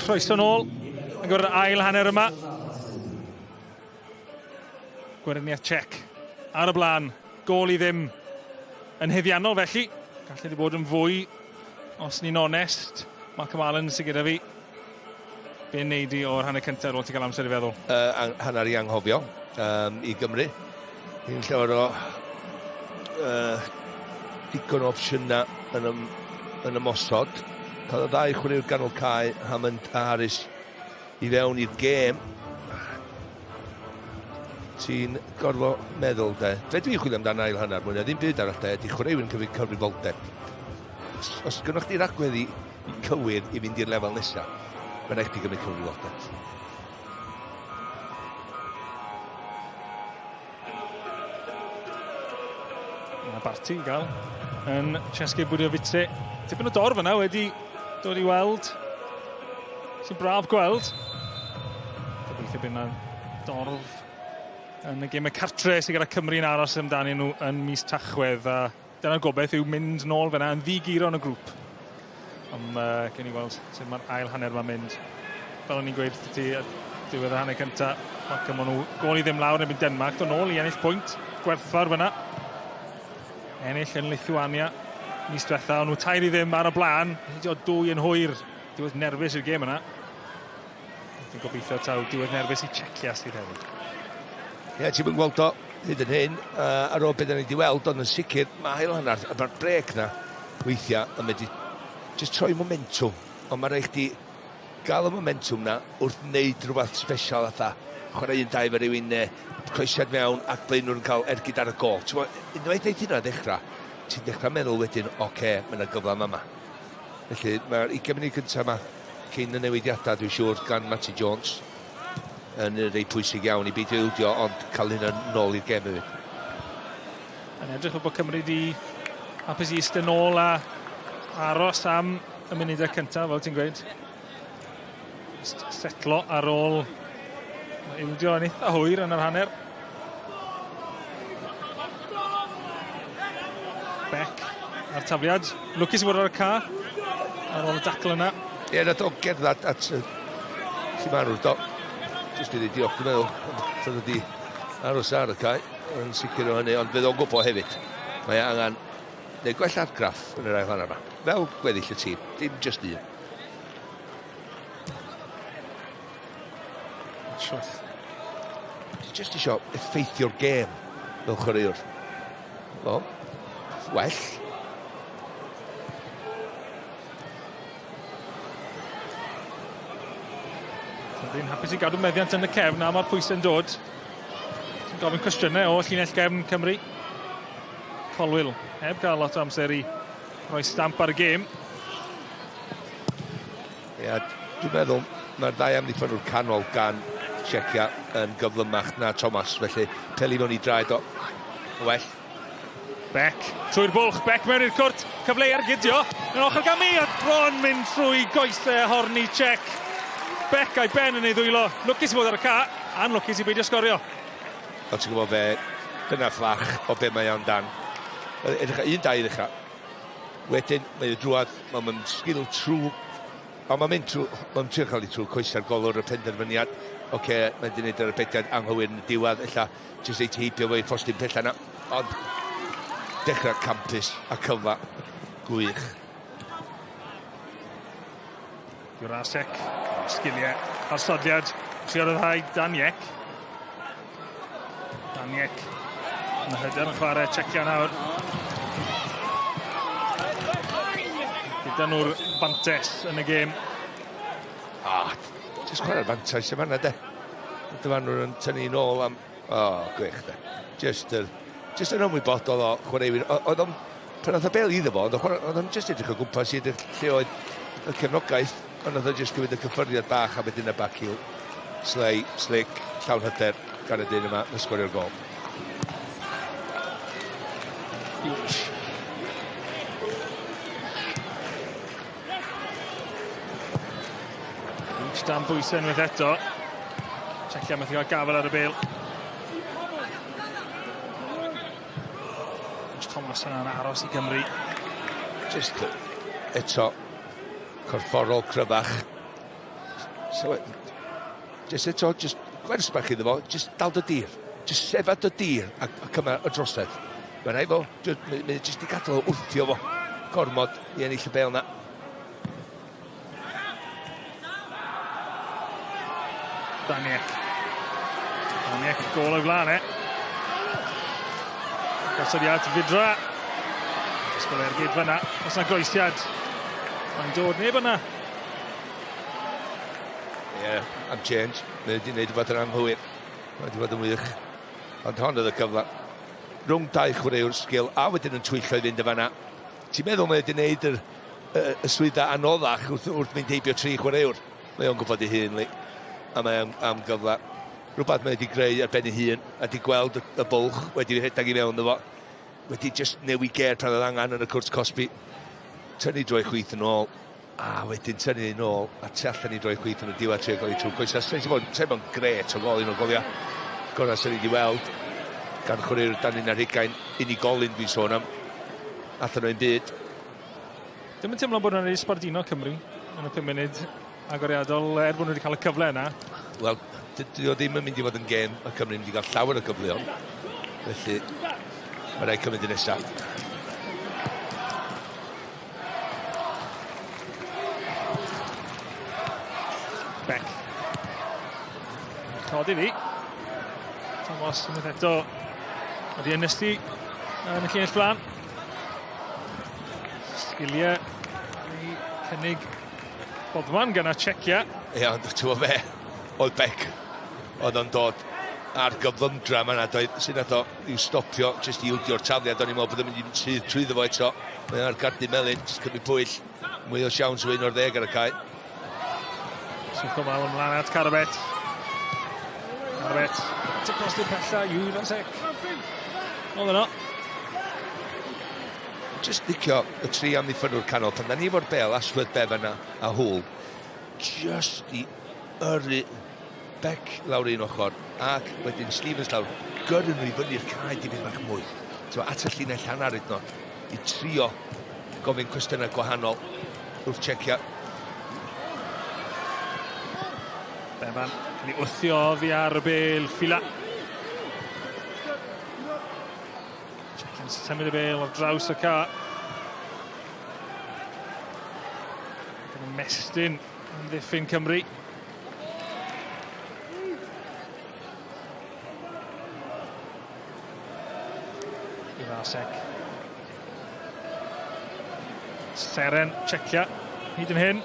Speaker 1: Croeso nôl ar gyfer yr ail hanner yma. Gweriniaeth Czech ar y blaen, gôl i ddim yn haeddiannol felly. Gallu wedi bod yn fwy, os ni'n onest. Malcolm Allen sydd gyda fi. Be wneud i o'r hanner cyntaf ar ôl ti gael amser i feddwl?
Speaker 3: Hanner i anghofio i Gymru. Ni'n llawer o digon o opsiynau yn ymosod. Cael y ddau chwaraewr ganol cae, Hammond a Harris, i fewn i'r gêm. Ti'n gorfod meddwl, de. Fe dwi'n chwilio amdano ail hanner, mwy na ddim byd arall, de, ydy chwaraewyr yn cymryd cyfrifoldeb. Os gynnoch chi ragwedd i cywir i fynd i'r lefel nesaf, mae'n rhaid chdi gymryd cyfrifoldeb.
Speaker 1: Mae Barty i gael yn České Budějovice. Tipyn o dorf yna wedi dod i weld. Sy'n braf gweld. Gobeithio bydd yna dorf yn y gêm y cartre sydd gyda Cymru'n aros amdanyn nhw yn mis Tachwedd. A dyna'r gobeith yw mynd nôl fyna yn ddi-guro yn y grŵp. Ond gen i weld sut mae'r ail hanner ma'n mynd. Fel o'n i'n gweud wrth ti ar diwedd y hanner cyntaf, Malcolm, maen nhw gôl i ddim lawr yn erbyn Denmark. Dod nôl i ennill pwynt gwerthfawr fyna. Ennill yn Lithuania mis diwetha, o'n nhw 3-0 ar y blaen. Heidio 2 yn hwyr. Diwedd nerfus i'r gêm yna. Dwi'n gobeithio taw diwedd nerfus i Czechia sydd hefyd.
Speaker 3: Ie, ti'n mynd gweld o hyd yn hyn, ar ôl beth ni wedi weld, ond yn sicr, mae ail hanner, a mae'r brêc na weithiau yn mynd i just troi momentwm, ond mae'n rhaid chdi gael y momentwm na wrth wneud rhywbeth special fatha chwarae un dau efo rhywun neu croesiad mewn ac blaenwr yn cael ergyd ar y gol. Unwaith eith hynna ddechrau, ti'n dechrau meddwl wedyn, oce, mae yna gyfle yma. Felly mae'r 20 munud cyntaf yma cyn y newidiadau, dwi'n siŵr, gan Matty Jones yn rei pwysig iawn i beidio ildio, ond cael hynna nôl i'r gêm hefyd.
Speaker 1: Yn edrych fel bod Cymru di hapus i eistedd nôl a aros am y munudau cyntaf, fel ti'n gweud. Just setlo ar ôl ildio yn eitha hwyr yn yr hanner. Beck a'r tafliad. Lwcus i fod ar y ca ar ôl y dacl yna.
Speaker 3: Ie, nath o gerdded at lle maen nhw'n do. Jyst i ddweud diolch, dwi'n meddwl. Oedd wedi aros ar y cae, yn sicr o hynny, ond fydd o'n gwybod hefyd. Mae angen neu gwell argraff yn yr ail hanner yma. Fel gweddill y tîm, dim just un.
Speaker 1: Shwth.
Speaker 3: Ti jyst isio effeithio'r gêm fel chwaraewr. O, well.
Speaker 1: Dwi'n hapus i gadw meddiant yn y cefn a mae'r pwysau'n dod. Ti'n gofyn cwestiynau o llinell gefn Cymru. Colwill heb gael lot o amser i roi stamp ar y gêm.
Speaker 3: Ie, dwi'n meddwl mae'r ddau amddiffynwr canol gan Czechia yn gyflymach na Thomas, felly peli mewn i draed o. Well.
Speaker 1: Beck, trwy'r bwlch, Beck mewn i'r cwrt, cyfle i ergydio, yn ochr gamu a bron mynd trwy goesau Horny Czech. Beck a'i ben yn ei ddwylo, lwcus i fod ar y ca, anlwcus i beidio sgorio.
Speaker 3: O, ti'n gwybod fe, dyna fflach o be mae o'n dan. Edrych, 1-2 i ddechrau. Wedyn, mae o drwad, mae'n mynd sgil trwy, ond mae'n mynd trwy, mae'n trio cael ei trwy coesa'r golwr y penderfyniad. Oce, mae'n di wneud yr arbediad anghywir yn y diwedd, ella jyst ei heibio fo i ffostyn pella yna. Ond dechrau campus a cyfle gwych.
Speaker 1: Jurasek, sgiliau, arsodiad, trio ryddhau Daniek. Daniek, yn hyder yn chwarae Czechia nawr. Gyda nhw'r fantes yn y gêm.
Speaker 3: Jyst chwarae'r fantais yma yna, de. Dyma nhw'n tynnu nôl am... O, gwych, de. Jyst yn ymwybodol o chwaraewyr. Oedd o'n... Pan oedd y bel iddo fo, oedd o'n jyst edrych o gwmpas i edrych lle oedd y cefnogaeth, ond oedd o'n jyst gymryd y cyffyrddiad bach a wedyn y back heel. Slei, slick, llawn hyder gan y dyn yma, yn sgorio'r gol.
Speaker 1: Beach. Beach dan bwysau unwaith eto. Czechia methu cael gafel ar y bêl. Thomas yna'n aros i Gymru.
Speaker 3: Just eto corfforol cryfach. So, just eto, just gwers bach iddo fo, just dal dy dir. Just sefa dy dir a cymryd y drosedd. Mae'n rhaid fo, mae'n just i gadael o wrthio fo. Gormod i ennill y bêl na.
Speaker 1: Daniek. Daniek, gôl o'i flaen e. Gosodiad Fidra. Ysgol ergyd fyna. Os na groesiad. Mae'n dod neb yna.
Speaker 3: Ie, am change. Mae wedi gwneud rhywbeth yn anghywir. Mae wedi bod yn wych. Ond hon oedd y cyfle. Rhwng dau chwaraewr sgil a wedyn yn twyllo i fynd y fanna. Ti'n meddwl mae wedi gwneud y swyddfa anoddach wrth mynd heibio tri chwaraewr. Mae o'n gwybod ei hun, li. A mae am gyfle. Rhywbeth mae wedi greu ar ben ei hun a wedi gweld y bwlch wedi rhedeg i mewn iddo fo. Wedi just newid ger pan oedd angen yn y cwrt cosbi. Tynnu droi chwith yn ôl. A wedyn tynnu yn ôl a tu allan i droi chwith yn y diwedd trio gael ei trwy coesau. Sa'n bod yn gret o gol un o'r goliau gorau sy'n ni wedi weld gan chwaraewr dan 21 unigolyn dwi'n sôn am. Allan o'n byd.
Speaker 1: Dim yn teimlo bod nhw'n wedi sbardino Cymru yn y 5 munud agoriadol er bod nhw wedi cael y cyfle yna.
Speaker 3: Wel, dydy o ddim yn mynd i fod yn gêm y Cymru mynd i gael llawer o gyfleon. Felly, mae rhaid cymryd y nesaf.
Speaker 1: Beck. Chodi fi. Thomas unwaith eto. Wedi ynysu yn y llinell flan. Sgiliau i cynnig bobman gan y Czecia.
Speaker 3: Ie, ond ti'n gwybod be? Oedd Beck, oedd o'n dod ar gyflymdra yma na, doedd sy'n nath o i'w stopio, jyst i wdio'r tafliad, o'n i'n meddwl bod o'n mynd i sydd trwyddo fo eto. Mae ar gardyn melyn, jyst cymryd pwyll, mwy o siawns o 11 ar y cae.
Speaker 1: Swch o ymlaen at Carabet. Carabet, at y postyn pella, Jurasek. Oedd yno.
Speaker 3: Jyst licio y tri amddiffynwr canol, pan da ni efo'r bel, Ashworth, Bevan a Hwl, jyst i yrru Beck lawr un ochr, ac wedyn Stevens lawr, gyrru nhw i fyny'r cae dipyn bach mwy. So, at y llinell hanner hyd yn i trio gofyn cwestiynau gwahanol wrth Czecia.
Speaker 1: Bevan, cael ei wthio oddi ar y bel, Fila. Czecia'n symud y bel ar draws y ca. Gan ymestyn amddiffyn Cymru. Jurasek. Seren, Czecia, hyd yn hyn.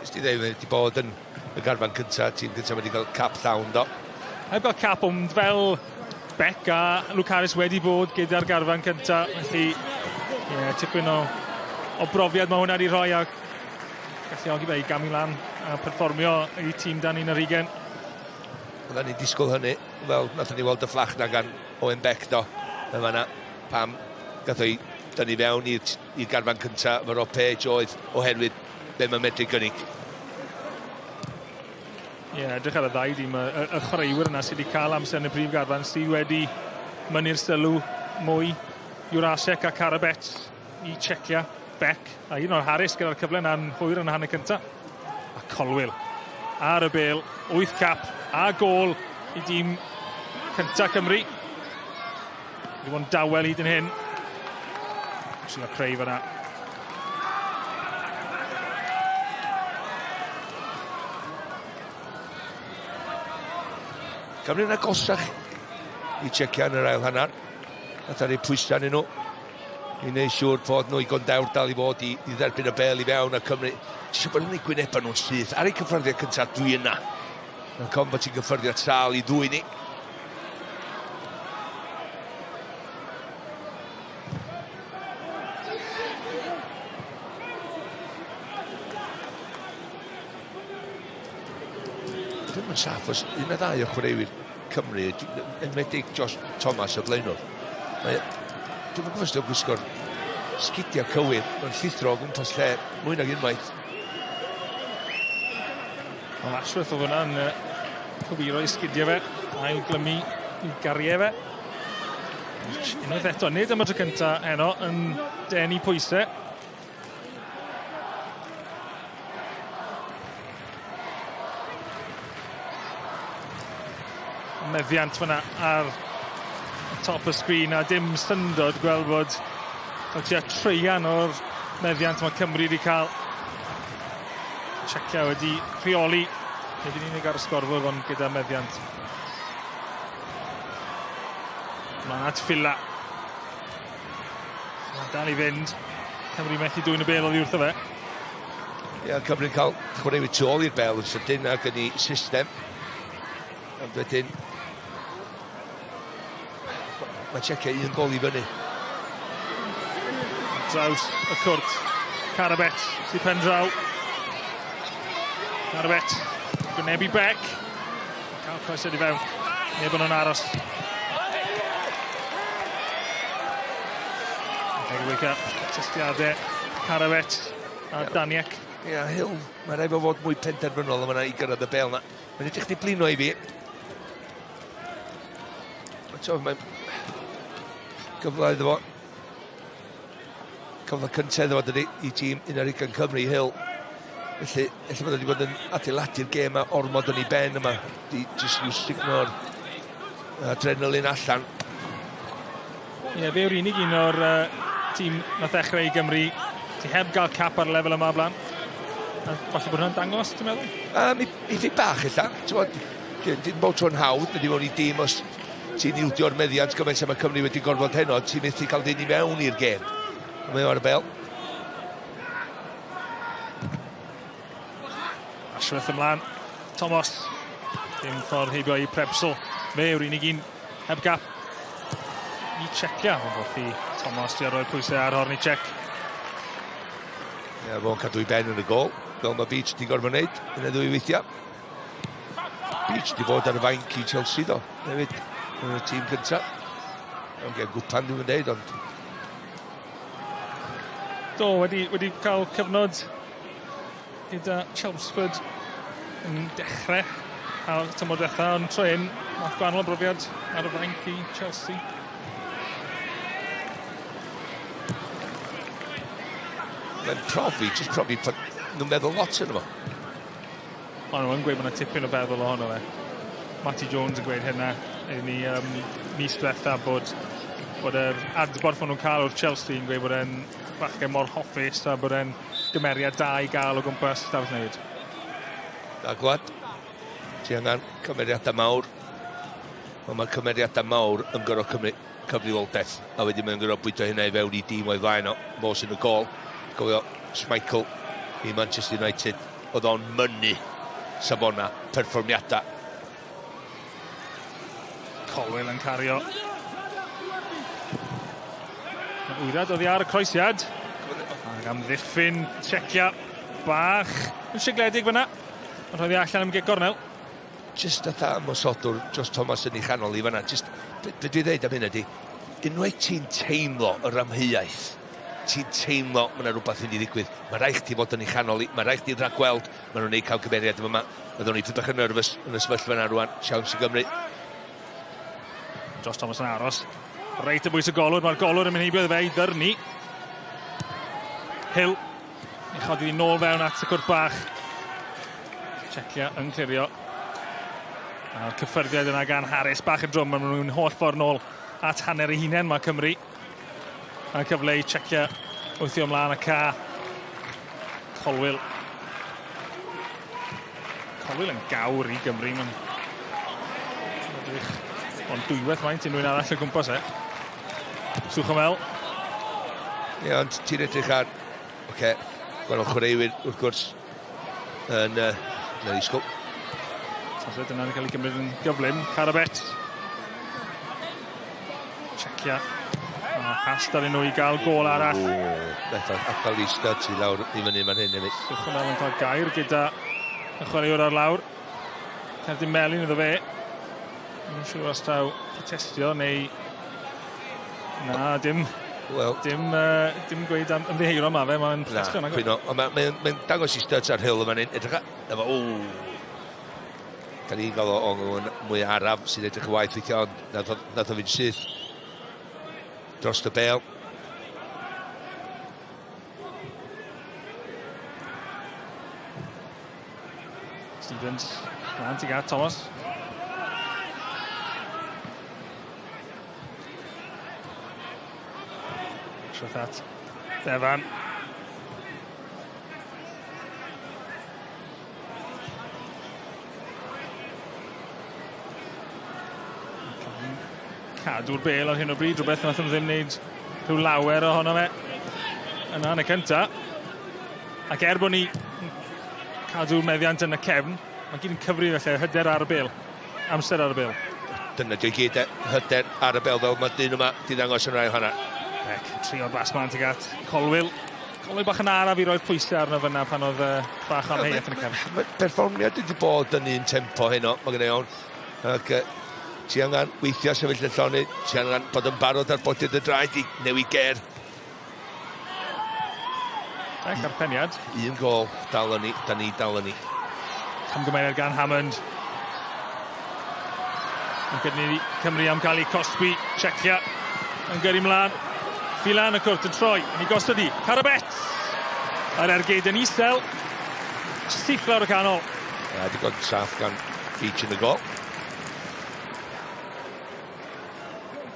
Speaker 3: Nes ti ddeud, wedi bod yn y garfan cyntaf, tîm cyntaf wedi cael cap llawn, do.
Speaker 1: Heb gael cap, ond fel Beck a Luke Harris wedi bod gyda'r garfan cyntaf, felly yeah, tipyn o brofiad mae hwnna wedi rhoi a galluogi fe i gamu lan a perfformio i tîm dan 21.
Speaker 3: Oedden ni'n disgwyl hynny, fel nathon ni weld y fflach na gan Owen Beck, do. Yn fanna, pam gath o'i dynnu fewn i'r garfan cyntaf efo Rob Page oedd oherwydd be mae'n medru gynnig.
Speaker 1: Ie, yeah, edrych ar y ddau dîm, y chwaraewyr yna sydd wedi cael amser yn y brif garfan sydd wedi mynnu'r sylw mwy. Jurasek a Carabet i Czecia, Beck a un o'r Harris gyda'r cyfle yna'n hwyr yn y hanner cyntaf. A Colwill ar y bel, 8 cap a gôl i dîm cyntaf Cymru. Wedi bod yn dawel hyd yn hyn. Trio creu fyna.
Speaker 3: Cymru'n agosach i Czecia yn yr ail hanner. Nath ar eu pwysau arnyn nhw i wneud siŵr fod nhw i gondawr dal i fod i dderbyn y bel i fewn a Cymru. Ti eisiau bod yn ei gwynebau nhw'n syth. Ar eu cyffyrddiad cyntaf dwi yna. Mae'n cofn bod ti'n gyffyrddiad sâl i ddwy ni. Dwi'm yn saff os un neu ddau o chwaraewyr Cymru, enwedig Josh Thomas o blaenwr. Dwi'm yn gwybod os 'di o'n gwisgo'r sgidiau cywir, mae'n llithro o gwmpas lle mwy nag unwaith.
Speaker 1: Ond Ashworth oedd hwnna'n cywiro i sgidiau fe, ail glymu i gariau fe. Unwaith eto, nid am y tro cyntaf heno, yn denu pwysau. Meddiant fyna ar top y sgrin a dim syndod gweld bod tua treian o'r meddiant mae Cymru wedi cael. Czecia wedi rheoli, nid yn unig ar y sgorfwrdd ond gyda meddiant. Mae'n at Fila. Mae'n dal i fynd. Cymru methu dwyn y bel oddi wrtho fe.
Speaker 3: Ie, Cymru'n cael chwaraewyr tu ôl i'r bel yn sydyn ac yn ei system. Ond wedyn, mae Czecia un gol i fyny.
Speaker 1: Draws y cwrt. Carabet sy'n pen draw. Carabet, gwynebu Beck. Cael croesiad i fewn. Neb yn aros. Wake up, testiadau Carabet a Daniek.
Speaker 3: Ie, Hill, mae rhaid fo fod mwy penderfynol yma i gyrraedd y bel na. Mae'n edrych di blino i fi. Mae'n gyfle iddo fo. Cyfle cyntaf iddo fo dydi i tîm 21 Cymru, Hill. Felly, ella bod wedi bod yn adeiladu'r gêm a ormod yn ei ben yma. Di jyst i'w sugno'r adrenalin allan.
Speaker 1: Ie, fe yw'r unig un o'r tîm nath ddechrau i Gymru sy'n heb gael cap ar y lefel yma blaen. A falle bod hwnna'n dangos, ti'n meddwl?
Speaker 3: I fi bach ella. Dim bod tro'n hawdd, mynd i mewn i dîm os ti'n ildio'r meddiant gymaint am y Cymru wedi gorfod heno, ti'n methu cael dyn i mewn i'r gêm. Mae o ar y bel.
Speaker 1: Ashworth ymlaen. Thomas. Dim ffordd heibio i Prepsel. Fe yw'r unig un heb gap i Checia. Mae'n wrth i Thomas di roi'r pwysau ar Hornicek.
Speaker 3: Ie, fo'n cadw i ben yn y gol, fel mae Beach di gorfod wneud yn y ddwy weithiau. Beach di fod ar y fainc i Chelsea do, hefyd, yn y tîm cyntaf. Ond gen gwpan dwi'n dweud, ond...
Speaker 1: Do, wedi cael cyfnod gyda Chelmsford yn dechrau ar tymor diwetha, ond tro hyn, math gwahanol o brofiad ar y fainc i Chelsea.
Speaker 3: Mae'n profi, jyst profi, nhw'n meddwl lot yn fo.
Speaker 1: Maen nhw'n gweud bod yna tipyn o feddwl ohono fe. Matty Jones yn gweud hynna i ni mis diwetha bod yr adborth maen nhw'n cael o'r Chelsea yn gweud bod e'n bachgen mor hoffus a bod e'n gymeriad da i gael o gwmpas stafell newid.
Speaker 3: Da gwlad. Ti angen cymeriadau mawr. Ond mae cymeriadau mawr yn gorfod cymryd cyfrifoldeb. A wedyn mae'n gorfod bwydo hynna i fewn i dîm o'i flaen o. Fo sy'n y gol. Gofio Schmeichel i Manchester United. Oedd o'n mynnu safona perfformiadau.
Speaker 1: Colwill yn cario. Wyrad oddi ar y croesiad. Ac amddiffyn Checia bach yn sigledig fyna. Yn rhoi allan am gic gornel.
Speaker 3: Just fatha ymosodwr Josh Thomas yn ei chanol i fyna. Just, be dwi'n dweud am hyn ydi, unwaith ti'n teimlo yr amheuaeth, ti'n teimlo mae yna rhywbeth yn ei ddigwydd, mae rhaid chdi fod yn ei chanol i, mae rhaid chdi rhagweld, maen nhw'n neud cael cymeriad yma. Byddwn ni bach yn nervous yn y sefyllfa yna rwan, siawns i Gymru.
Speaker 1: Josh Thomas yn aros. Reit y bwys y golwr, mae'r golwr yn mynd heibio iddo fe i ddyrnu. Hill, i chodi hi nôl fewn at y cwrt bach. Checia yn clirio. A'r cyffyrddiad yna gan Harris, bach yn drwm, maen nhw'n holl ffordd nôl at hanner eu hunain mae Cymru. A cyfle i Checia wthio ymlaen y ca. Colwill. Colwill yn gawr i Gymru. Mae'n edrych ond dwywaith maint unrhyw un arall o gwmpas e. Suchomel.
Speaker 3: Ie, ond ti'n edrych ar, oce, gwahanol chwaraewyr wrth gwrs yn y ysgol.
Speaker 1: Tafliad yna'n cael ei gymryd yn gyflym. Carabet. Checia. A hast arnyn nhw i gael gôl arall.
Speaker 3: Beth adael i Studs i lawr i fyny fan hyn hefyd.
Speaker 1: Suchomel yn cael gair gyda y chwaraewr ar lawr. Cerdyn melyn iddo fe. Ddim yn siŵr os taw protestio neu... Na, dim.
Speaker 3: Wel,
Speaker 1: dim gweud am ymddiheuro yma fe, mae'n protestio.
Speaker 3: Na, cwyno. Ond mae'n dangos i Studs ar Hill yma fan hyn. Edrych efo, o! Da ni'n gael o ongl mwy araf sy'n edrych yn waith weithio, ond nath o fynd syth dros y bel.
Speaker 1: Stevens, mlaen tuag at Thomas. Trwyth at Bevan. Cadw'r bel ar hyn o bryd, rhywbeth nath nhw ddim wneud rhyw lawer ohono fe yna yn y cynta. Ac er bod ni cadw meddiant yn y cefn, mae gyd yn cyfri felly, hyder ar y bel, amser ar y bel.
Speaker 3: Dyna di gyd, hyder ar y bel fel mae dyn yma di ddangos yn rai hanner.
Speaker 1: Beck, trio'r bas mlaen tuag at Colwill. Colwill bach yn araf i roi'r pwysau arno fyna pan oedd bach am amheuaeth yn y cefn.
Speaker 3: Mae perfformiad wedi bod yn un tempo heno, mae gen i iawn. Ac ti angen weithio sefyll y llonydd, ti angen bod yn barod ar bodydd y draed i newid ger.
Speaker 1: Beck ar peniad.
Speaker 3: Un gol, dal yn ni, da ni dal yn ni.
Speaker 1: Camgymeriad gan Hammond. Yn gyrru Cymru am gael ei cosbi. Checia yn gyrru mlaen. Phelan y cwrt yn troi, yn ei gosod i. Carabet! A'r ergyd yn isel. Syth lawr y canol.
Speaker 3: A digon saff gan Beach yn y gol.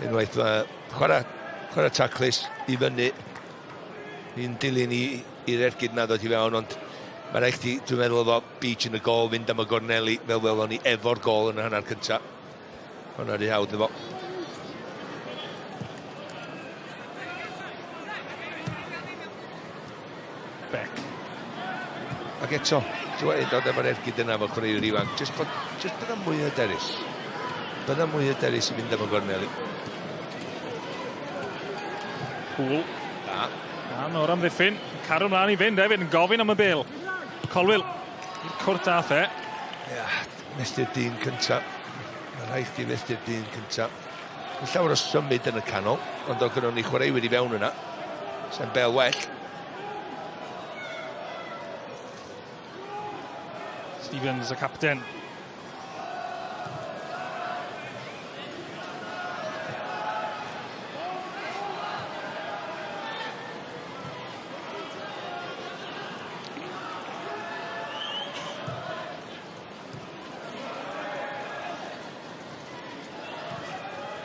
Speaker 3: Unwaith mae chwarae taclus i fyny. Ni'n dilyn i'r ergyd na ddod i fewn, ond Mae rhaid chdi, dwi'n meddwl efo Beach yn y gol, fynd am y gorneli, fel welon ni efo'r gol yn y hanner cynta. Hwna rhy hawdd efo.
Speaker 1: Beck.
Speaker 3: Ac eto, dwi'n dod efo'r ergyd yna efo chwaraewyr ifanc. Just bod, just bydda mwy hyderus. Bydda mwy hyderus i fynd am y gorneli.
Speaker 1: Poole.
Speaker 3: Da.
Speaker 1: Dan o'r amddiffyn. Cadw mlaen i fynd hefyd yn gofyn am y bêl. Colwill i'r cwrt ath e.
Speaker 3: Ia, methu'r dyn cynta. Mae rhaid chdi methu'r dyn cynta. Mae llawer o symud yn y canol, ond oedd gynnon ni chwaraewyr i fewn yna. Sa'n bel well.
Speaker 1: Stevens, y capten.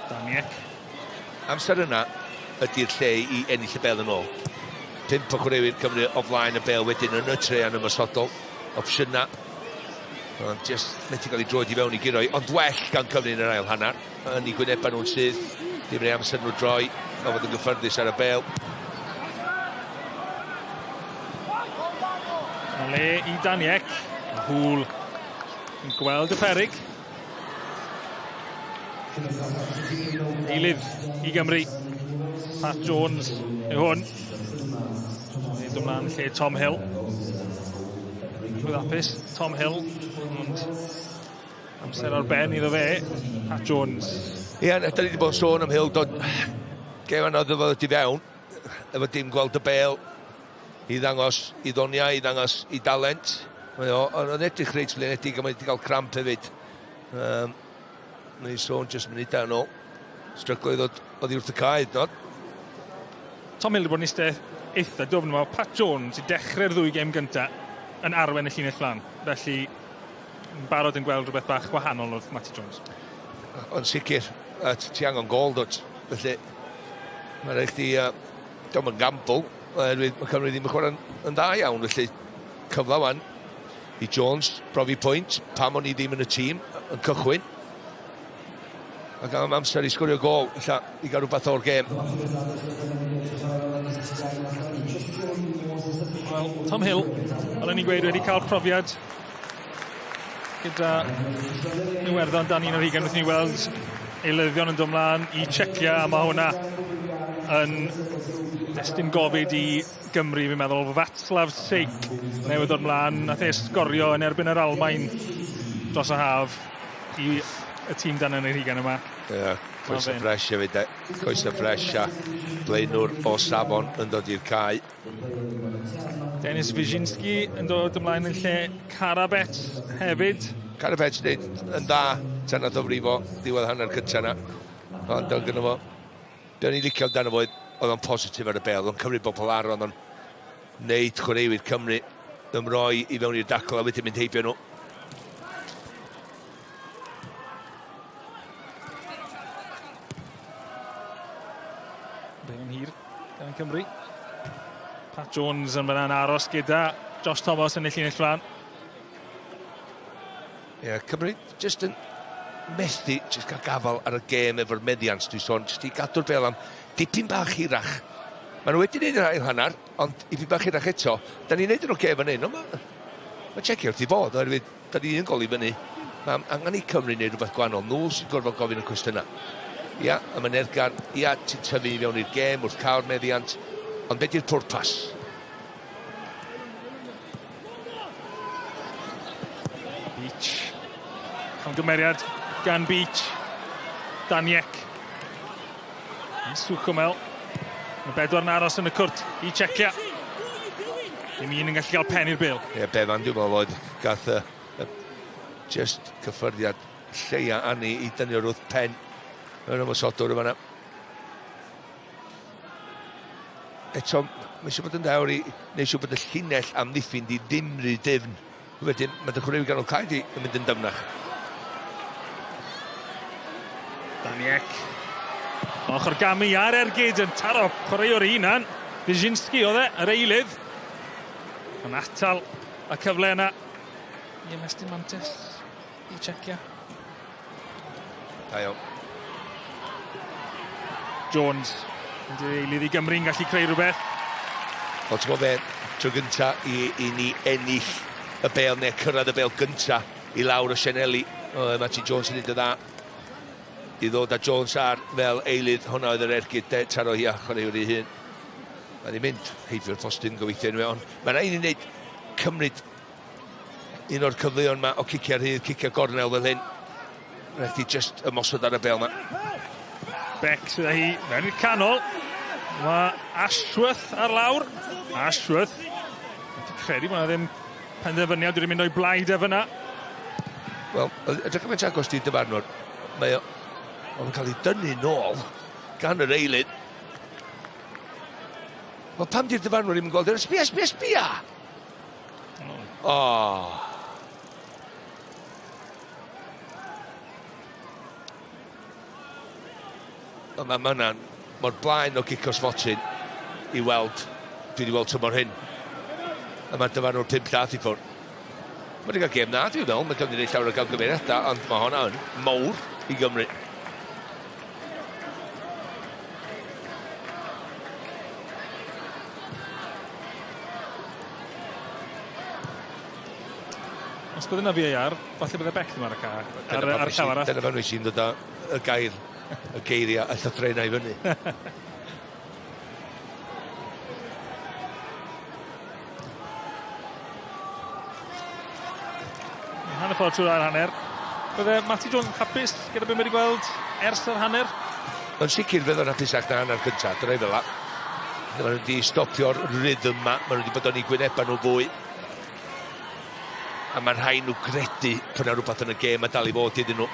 Speaker 1: Daniek.
Speaker 3: Amser yna ydy'r lle i ennill y bel yn ôl. 5 o chwaraewyr Cymru o flaen y bel wedyn yn y treian ymosodol. Opsiyna. Ond just methu cael ei droed i fewn i gyroi. Ond well gan Cymru yn yr ail hanner. Yn ei gwynebau nhw'n syth. Dim rei amser nhw droi. O fod yn gyffyrddus ar y bel.
Speaker 1: Mae le i Daniek. A Hŵl yn gweld y perig. Eilydd i Gymru. Pat Jones yw hwn. Nid ymlaen lle Tom Hill. Rwydd apus, Tom Hill, ond amser ar ben iddo fe, Pat Jones.
Speaker 3: Ie, da ni wedi bod yn sôn am Hill, dod gêm anodd efo ddod i fewn, efo dim gweld y bel, i ddangos i ddoniau, i ddangos i dalent. Mae o, ond edrych reit flinedig, a mae wedi cael cramp hefyd. Mae'n sôn jyst munudau yn ôl. Stryglo i ddod oddi wrth y cae, nod.
Speaker 1: Tom Hill wedi bod yn eistedd eitha dwfn. Mae Pat Jones i dechrau'r ddwy gêm gynta yn arwen y llinell flan. Felly, yn barod yn gweld rhywbeth bach wahanol wrth Matty Jones.
Speaker 3: Ond sicr, ti angen gol, dwt. Felly, mae rhaid chdi, diolch yn gamble, oherwydd mae Cymru ddim yn chwarae'n yn dda iawn, felly cyfle wan i Jones brofi pwynt, pam o'n i ddim yn y tîm yn cychwyn. Ac am amser i sgorio gol, ella i gael rhywbeth o'r gêm.
Speaker 1: Wel, Tom Hill, fel o'n i'n gweud, wedi cael profiad gyda Iwerddon dan 21, wrth i ni weld eilyddion yn dod mlaen i Czechia, a mae hwnna yn destun gofid i Gymru, fi'n meddwl. Václav Seik newydd dod mlaen, nath e sgorio yn erbyn yr Almaen dros y haf i y tîm dan 21 yma.
Speaker 3: Ie, coesa ffres hefyd, e. Coesa ffres a blaenwr o safon yn dod i'r cae.
Speaker 1: Denis Wyszynski yn dod ymlaen yn lle Karabet hefyd.
Speaker 3: Karabet yn neud yn dda tan nath o frifo diwedd hanner cynta yna. Ond o'n gynno fo. Be o'n i'n licio amdano fo oedd o'n positif ar y bel, oedd o'n cymryd bobl ar, oedd o'n neud chwaraewyr Cymru ymroi i fewn i'r dacl a wedyn mynd heibio nhw.
Speaker 1: Bel yn hir gan Cymru. Pat Jones yn fanna'n aros gyda Josh Thomas yn ei llinell flan.
Speaker 3: Ie, Cymru jyst yn methu jyst cael gafal ar y gêm efo'r meddiant, dwi'n sôn, jyst i gadw'r bel am dipyn bach hirach. Maen nhw wedi gwneud yr ail hanner, ond dipyn bach hirach eto. Da ni'n neud yn oce fan hyn, ond mae Czechia wrth i fod, oherwydd da ni un gol i fyny. Mae angen i Cymru wneud rhywbeth gwahanol. Nhw sy'n gorfod gofyn y cwestiynau. Ia, a mae'n ergar, ia, ti'n tyfu i fewn i'r gêm wrth cael meddiant, ond be di'r pwrpas?
Speaker 1: Beach. Camgymeriad gan Beach. Daniek. Suchomel. Mae bedwar yn aros yn y cwrt i Czechia. Dim un yn gallu cael pen i'r bêl.
Speaker 3: Ie, Bevan, dwi'n meddwl oedd gath just cyffyrddiad lleia ani i dynnu wrth pen yr ymosodwr yma. Eto, mae eisiau bod yn dawr i wneud siŵr bod y llinell amddiffyn di ddim rhy dyfn. Wedyn, mae dy chwaraewyr ganol cae di yn mynd yn dyfnach.
Speaker 1: Daniek. Ochr gamu ar ergyd yn taro chwaraewr ei hunan. Wyszynski oedd e, yr eilydd. Yn atal A cyfle yna i ymestyn mantais i Checia.
Speaker 3: Da iawn.
Speaker 1: Jones yn eilydd i Gymru'n gallu creu rhywbeth.
Speaker 3: Wel, ti'n gwybod be, tro gynta i ni ennill y bêl neu cyrraedd y bêl gynta i lawr y sianeli. Matty Jones yn neud y dda i ddod â Jones ar fel eilydd. Hwnna oedd yr ergyd de, taro hi a chwaraewr ei hun. Mae di mynd heibio'r postyn gobeithio anyway, ond mae'n rhaid i ni wneud cymryd un o'r cyfleon yma o ciciau rhydd, ciciau gornel fel hyn. Rhaid i just ymosod ar y bêl yma.
Speaker 1: Beck sydd â hi mewn i'r canol. Mae Ashworth ar lawr. Ashworth. Dwi'n credu bod yna ddim penderfyniad wedi mynd o'i blaid e fyna.
Speaker 3: Wel, edrych yn agos di dyfarnwr. Mae o'n cael ei dynnu nôl gan yr eilydd. Wel, pam di'r dyfarnwr ddim yn gweld yr sbia, sbia, sbia! Oh. Mae ma hwnna'n mor blaen o gicio smotyn i weld, dwi wedi weld tymor hyn. A mae'r dyfarnwr 5 llath i ffwrdd. Mae wedi cael gêm na, dwi'n meddwl. Mae Cymru'n gwneud llawer o gamgymeriadau, ond mae hwnna yn mawr i Gymru.
Speaker 1: Os bydde yna VAR, falle bydde Beck ddim ar y car, ar y llaw arall.
Speaker 3: Dyna fan wyt ti'n dod â y gair, y geiriau, y llythrennau i fyny.
Speaker 1: Hanner ffordd trwy'r ail hanner. Bydde Matty Jones hapus gyda beth mae wedi gweld ers yr hanner?
Speaker 3: Yn sicr fydd o'n hapusach na hanner cyntaf, dyna i fel la. Maen nhw wedi stopio'r rhythm yma, maen nhw wedi bod o'n eu gwynebau nhw fwy. A mae'n rhaid nhw gredu bod yna rhywbeth yn y gêm a dal i fod iddyn nhw.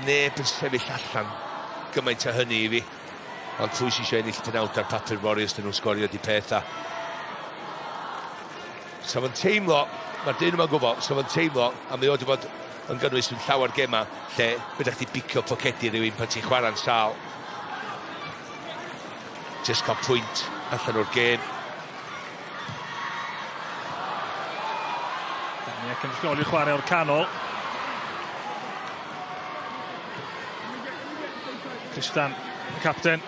Speaker 3: Neb yn sefyll allan gymaint â hynny i fi. Ond pwy sy'n eisiau ennill penawd ar papur Warriors dyn nhw'n sgorio di peth a. So fo'n teimlo, mae'r dyn yma'n gwybod, so fo'n teimlo, a mae o wedi bod yn gynnwys yn llawer gema lle bydda chdi bicio pocedi rhywun pan ti'n chwarae'n sâl. Just cael pwynt allan o'r gêm.
Speaker 1: Ie, cynrychioli'r chwarae o'r canol. Tristan, y capten.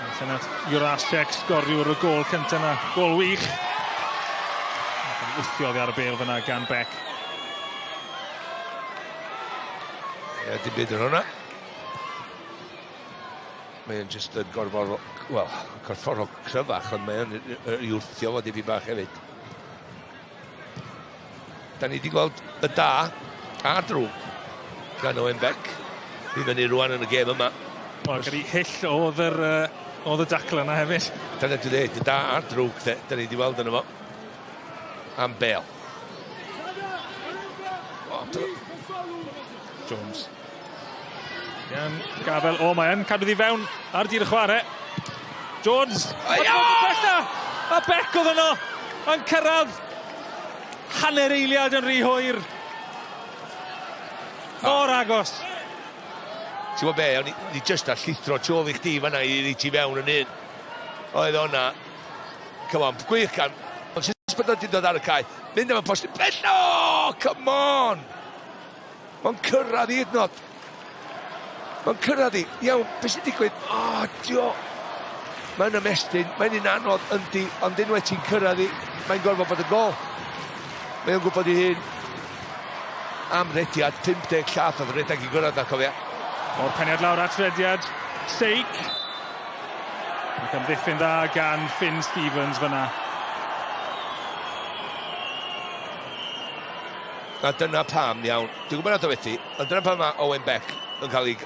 Speaker 1: Allan at Jurasek, sgoriwr y gôl cyntaf yna. Gôl wych. Wthio oddi ar y bêl fyna gan Beck.
Speaker 3: Ie, dim byd yn hwnna. Mae'n just yn gorfforol, wel, corfforol cryfach, ond mae'n i wrthio fo dipyn bach hefyd. Da ni wedi gweld y da a'r drwg gan Owen Beck. I fyny rwan yn y gêm yma.
Speaker 1: Wel, gyda hyll oedd yr, oedd y dacl yna hefyd.
Speaker 3: Dyna dwi'n dweud, y da a'r drwg, da ni wedi weld yno fo. Am bêl.
Speaker 1: Jones. Ian gafel, o mae yn cadw ddi fewn ar dir y chwarae. Jones! A Beck oedd yno yn cyrraedd hanner eiliad yn rhy hwyr. Mor agos.
Speaker 3: Ti'n gwybod be, o'n i just a llithro tu ôl i chdi fan'na i ti fewn yn un. Oedd o'na, come on, gwych gan. Ond sut bod o'n dod ar y cae, mynd am y postyn, bell, oh, come on! Mae'n cyrraedd i hyd yn oed. Mae'n cyrraedd i, iawn, beth sy'n digwydd? O, dio. Mae'n ymestyn, mae'n un anodd, yndi, ond unwaith ti'n cyrraedd i, mae'n gorfod bod yn gol. Mae'n gwybod i hun am rediad, 50 llath oedd rhedeg i gyrraedd na, cofia.
Speaker 1: O'r peniad lawr at rediad, Seik. Ac amddiffyn dda gan Finn Stevens fyna.
Speaker 3: A dyna pam, iawn, dwi'n gwybod nad o wedi, ond dyna pam mae Owen Beck yn cael ei,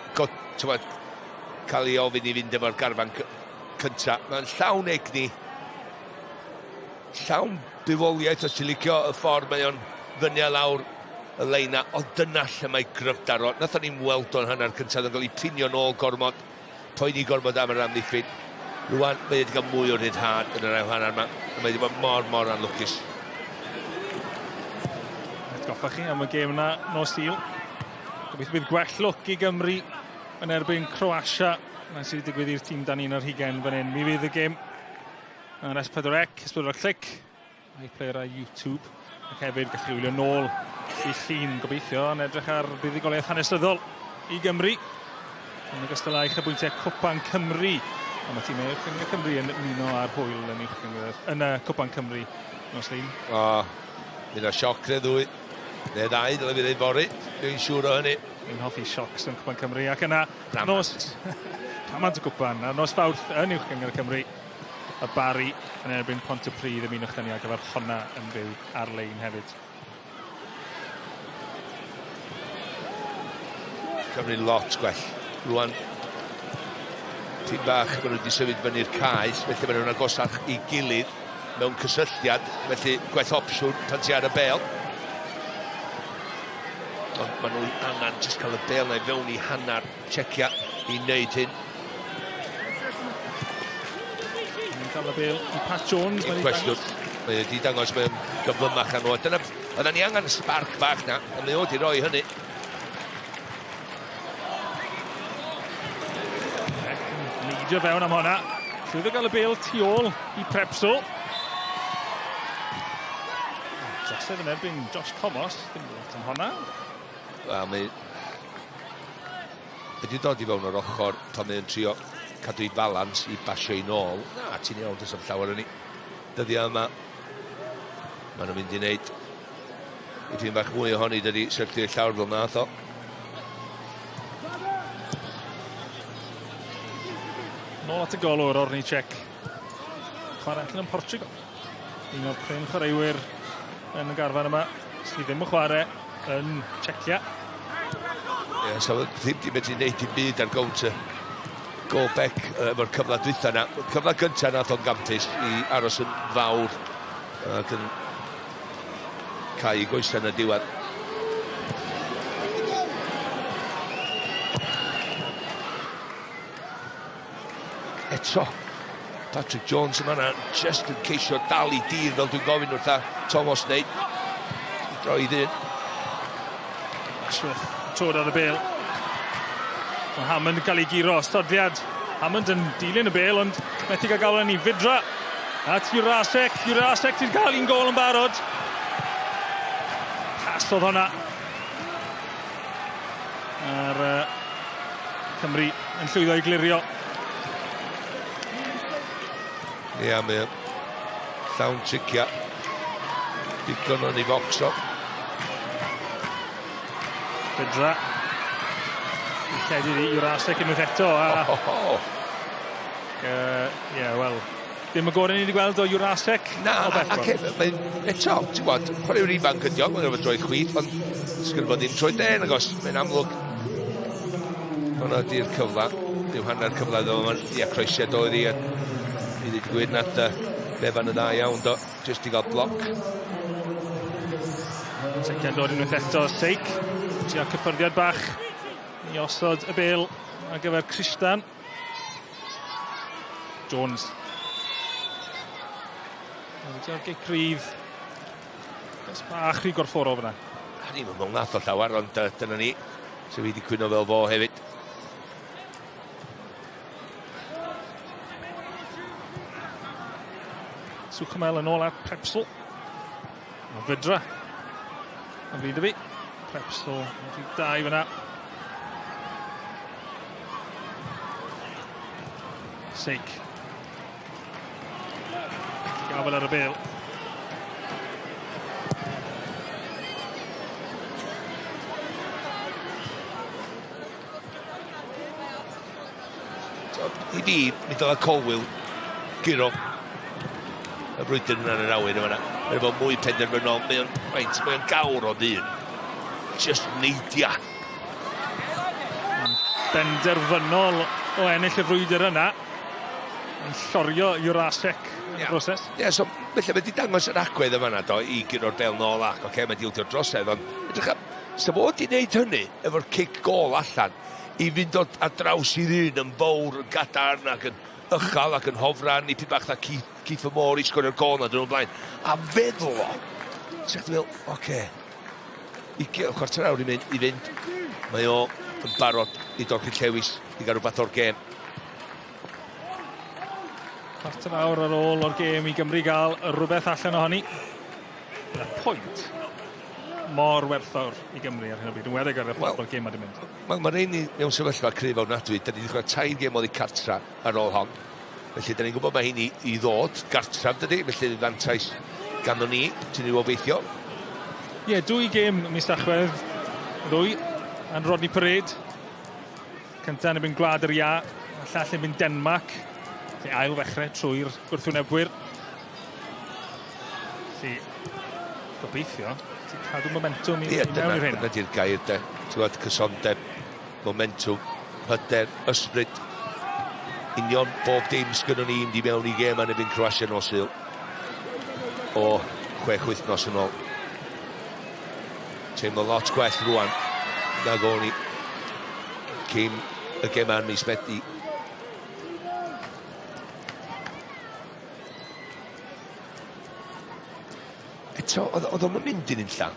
Speaker 3: cael ei ofyn i fynd efo'r garfan cynta. Mae'n llawn egni, llawn bywoliaeth os ti'n licio y ffordd mae o'n fyny a lawr y leina, ond dyna lle mae gryfdar o. Nathon ni'n weld o'n hanner cyntaf, yn cael ei pinio nôl gormod, poeni gormod am yr amddiffyn. Rwan, mae wedi cael mwy o ryddhad yn yr ail hanner yma. Mae wedi bod mor, mor anlwcus.
Speaker 1: Atgoffa chi am y gêm yna nos Sul. Gobeithio bydd gwell lwc i Gymru yn erbyn Croatia. Na sydd wedi digwydd i'r tîm dan 21 fan hyn. Mi fydd y gêm Ar S4C, S4 Clic, iPlayer a YouTube. Ac hefyd gallu chi wylio nôl i llun gobeithio yn edrych ar buddugoliaeth hanesyddol i Gymru. Yn ogystal â uchafbwyntiau Cwpan Cymru. A mae tîm Uwch Gynghrair Cymru yn ymuno â'r hwyl yn uwch gynghrair yn y Cwpan Cymru nos Lun.
Speaker 3: O, mi yna sioc neu ddwy, neu ddau, dyle fi ddeud fory. Dwi'n siŵr o hynny.
Speaker 1: Fi'n hoffi siocs yn Cwpan Cymru ac yna nos rhamant y Cwpan a nos Fawrth yn Uwch Gynghrair Cymru y Barri yn erbyn Pontypridd, ymunwch â ni ar gyfer honna yn fyw ar-lein hefyd.
Speaker 3: Cymru lot gwell. Rwan, tîm bach, maen nhw wedi symud fyny'r cae, felly maen nhw'n agosach i gilydd mewn cysylltiad, felly gwell opsiwn pan ti ar y bel. Ond maen nhw angen jyst cael y bel na i fewn i hanner Czecia i wneud hyn.
Speaker 1: Mae'n cael y bel i Pat Jones.
Speaker 3: Un cwestiwn. Mae wedi dangos mae'n gyflymach â nhw. Dyna, oedden ni angen y spark bach na, a mae o wedi rhoi hynny.
Speaker 1: Neidio fewn am honna. Llwyddo gael y bel tu ôl i Prepsol. Drosedd yn erbyn Josh Thomas. Dim lot am honna.
Speaker 3: Wel, mae wedi dod i fewn o'r ochr pan mae'n trio cadw ei balans i basio i nôl. Na, ti'n iawn, does am llawer yn ei dyddiau yma. Maen nhw'n mynd i wneud dipyn bach mwy ohoni, dydy, syrthio i'r llawr fel nath o.
Speaker 1: Nôl at y golwr, Ornicek. Chwarae allan yn Portugal. Un o'r prin chwaraewyr yn y garfan yma sydd ddim yn chwarae yn Czecia.
Speaker 3: Ie, yeah, so ddim di medru wneud dim byd ar gownt y go back efo'r cyfle dwytha na. Cyfle gyntaf nath o'n gampus i aros yn fawr ac yn cael ei goesau yn y diwedd. Eto, Patrick Jones yma yna, just yn ceisio dal i dir fel dwi'n gofyn wrtha Thomas wneud. Droi ddyn.
Speaker 1: Ashworth, trod ar y bel. Mae Hammond yn cael ei guro, stodiad. Hammond yn dilyn y bel, ond methu cael gael yn ei fidra. At Jurasek, Jurasek sy'n cael un gol yn barod. Pas oedd hwnna. A'r Cymru yn llwyddo i glirio.
Speaker 3: Ie, yeah, mae llawn tricia. Digon o'n ei focs o.
Speaker 1: Fidra. I lledu i Jurasek unwaith eto. A...
Speaker 3: Oh, oh, oh.
Speaker 1: Ie, wel, ddim y gorau ni wedi gweld o Jurasek.
Speaker 3: Na, ac eto, ti'n gwybod, chwaraewr ifanc ydi o, mae'n efo droed chwith, ond sgyn fod ddim troed den, agos, mae'n amlwg. Hwna di'r cyfle, dyw hanner cyfle iddo fo, ia, croesiad oedd i, i ddweud gwir, nath Bevan yn dda iawn, do, jyst i gael bloc.
Speaker 1: Secian dod unwaith eto, Seik, tua cyffyrddiad bach i osod y bel ar gyfer Kristan. Jones. O'r gic cryf. Gas bach rhy gorfforol fyna.
Speaker 3: A ni'n meddwl nath o llawer, ond dyna ni. So fi wedi cwyno fel fo hefyd.
Speaker 1: Suchomel yn ôl at Prepsel. O Fydra. A fi fi. Prepsel, rhif 2 fyna. Seik. Gafel ar y bel.
Speaker 3: I fi, mi dylai Colwill guro y brwydr yna yn yr awyr yma. Mae'n efo mwy penderfynol, mae'n mae gawr o ddyn. Just neidia.
Speaker 1: Benderfynol o ennill y frwydr yna. Yn llorio Jurasek yn y broses.
Speaker 3: Ie, yeah, so felly mae wedi dangos yr agwedd yma na do i guro'r bel nôl ac, oce, okay, mae wedi ildio drosedd, ond edrych am, sa fo wedi wneud hynny efo'r cic gôl allan i fynd ar draws i ddyn yn fawr, yn gadarn ac yn uchel ac yn hofran, i bach na Keith Moore i sgorio'r gôl na dyn nhw'n blaen. A feddwl o, ti'n meddwl, oce, i chwarter awr i fynd, mae o yn barod i dorri'r llewis i gael rhywbeth o'r gêm.
Speaker 1: Chwarter awr ar ôl o'r gêm i Gymru gael rhywbeth allan ohoni. Gyda pwynt mor werthfawr i Gymru ar hyn o bryd, yn enwedig ar y ffordd o'r gêm wedi mynd.
Speaker 3: Wel, mae rheini mewn sefyllfa cryf ofnadwy. Da ni wedi chwarae 3 gêm oddi cartra ar ôl hon. Felly, da ni'n gwybod mae hyn i ddod gartref, dydy. Felly, fantais ganddo ni, ti'n ei obeithio.
Speaker 1: Ie, 2 gêm mis Tachwedd, 2 yn Rodney Parade. Cynta yn erbyn Gwlad yr Iâ, a llall yn erbyn Denmark. Felly, ail ddechrau trwy'r gwrthwynebwyr. Felly, gobeithio, ti'n cadw momentum i mewn i'r hyn.
Speaker 3: Dyna di'r gair, de. Ti'n gwybod, cysondeb, momentum, hyder, ysbryd. Union bob dim sgynnon ni mynd i mewn i gêm yn erbyn Croatia nos Sul. O 6 wythnos yn ôl. Teimlo lot gwell rwan nag o'n i cyn y gêm ar mis Medi. Eto, oedd o'n mynd i'n unlla.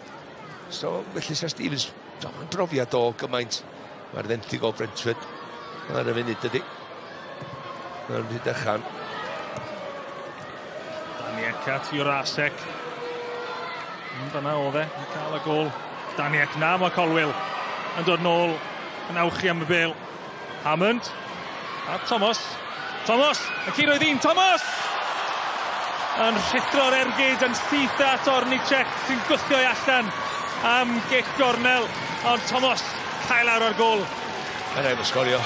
Speaker 3: So, felly Sa Stevens, mae'n brofiad o gymaint. Mae'r fenthyg o Brentford. Ar y funud, dydy. Mae'n Rhydychan.
Speaker 1: Danny Eckert, Jurasek. Fanna oedd e, yn cael y gôl. Danny Eck, na, mae Colwill yn dod nôl, yn awchu am y bêl. Hammond, a Thomas. Thomas, y curo i ddyn, Thomas! Yn rhuthro'r ergyd yn syth at Ornicek, sy'n gwthio i allan am gic gornel, ond Thomas cael awr o'r gôl.
Speaker 3: Mae'n rhaid sgorio.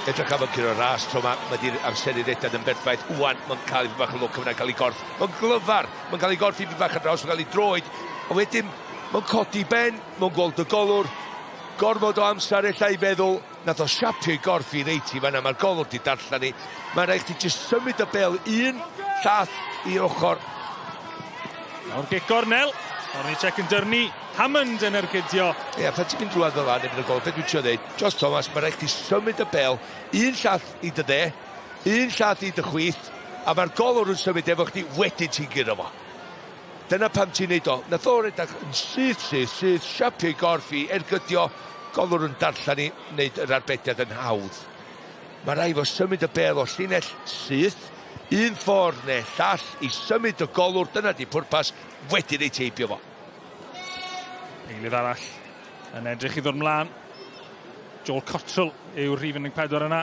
Speaker 3: Edrych am y curo ras tro ma, mae di'r amseru redad yn berffaith. Wan, mae'n cael ei bach o lwc, mae'n cael ei gorff. Mae'n glyfar, mae'n cael ei gorff i bach ar draws, mae'n cael ei droed. A wedyn, mae'n codi ben, mae'n gweld y golwr. Gormod o amser ella i feddwl, nath o siapio ei gorff i reit i fan'na, mae'r golwr di darllen ni. Mae'n rhaid chdi jyst symud y bel un llath i ochr.
Speaker 1: Nawr gic gornel, Ornicek yn dyrnu, Hammond yn ergydio.
Speaker 3: Ie, pan ti'n mynd drwad fel 'na yn y gol, beth dwi'n trio ddeud, Josh Thomas, mae'n rhaid chdi symud y bel, un llath i dy dde, un llath i dy chwith, a mae'r golwr yn symud efo chdi, wedyn ti'n guro fo. Dyna pam ti'n neud o. Nath o redeg yn syth, syth, syth, siapio ei gorff i, ergydio, golwr yn darllen i, wneud yr arbediad yn hawdd. Mae rhaid fo symud y bel o llinell syth, un ffordd neu llall i symud y golwr, dyna di pwrpas, wedyn ei teipio fo.
Speaker 1: Eilydd arall yn edrych i ddod mlaen. Joel Cottrell yw'r rhif 14 yna.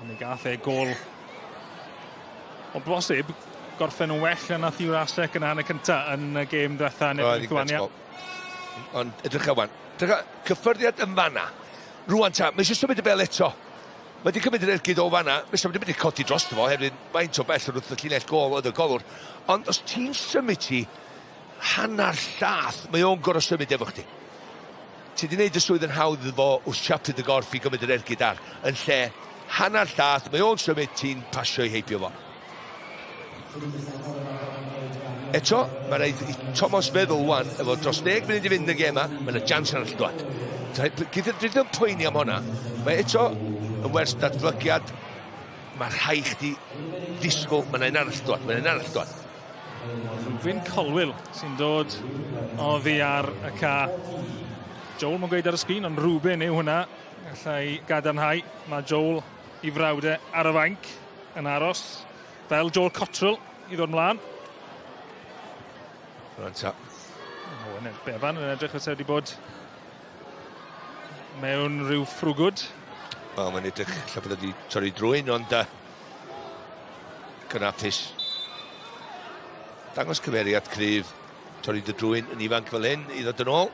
Speaker 1: Ond mi gath e gôl. O bosib, gorffen yn well na nath Jurasek yn y hanner cynta yn y gêm ddiwetha yn erbyn Lithuania.
Speaker 3: Ond edrych wan. Cyffyrddiad yn fanna. Rwan ta, mae eisiau symud y bel eto. Mae wedi cymryd yr ergyd o fanna. Mae eisiau mynd i codi drosto fo, hefyd faint o bell wrth y llinell gôl oedd y golwr. Ond os ti'n symud ti hanner llath, mae o'n gorfod symud efo chdi. Ti wedi gwneud y swydd yn hawdd iddo fo wrth siapio dy gorff i gymryd yr ergyd ar. Yn lle hanner llath, mae o'n symud, ti'n pasio i heibio fo. Eto, mae rhaid i Thomas feddwl wan, efo dros 10 munud i fynd y gêm yma, mae yna jans arall dod. Dwi ddim yn poeni am hwnna. Mae eto yn wers datblygiad, mae rhaid chdi ddisgwyl, mae yna un arall dod, mae yna un arall dod.
Speaker 1: Rhywun Colwill sy'n dod oddi ar y ca. Joel mae'n gweud ar y sgrin, ond Reuben yw hwnna. Alla i gadarnhau, mae Joel i frawd e ar y fainc yn aros fel Joel Cottrell i ddod mlaen.
Speaker 3: Rwan ta.
Speaker 1: O, yn Bevan yn edrych os wedi bod mewn rhyw ffrwgwd.
Speaker 3: Wel, mae'n edrych lle bod wedi torri drwy'n, ond cynapus. Dangos cymeriad cryf, torri dy drwy'n yn ifanc fel hyn, i ddod yn ôl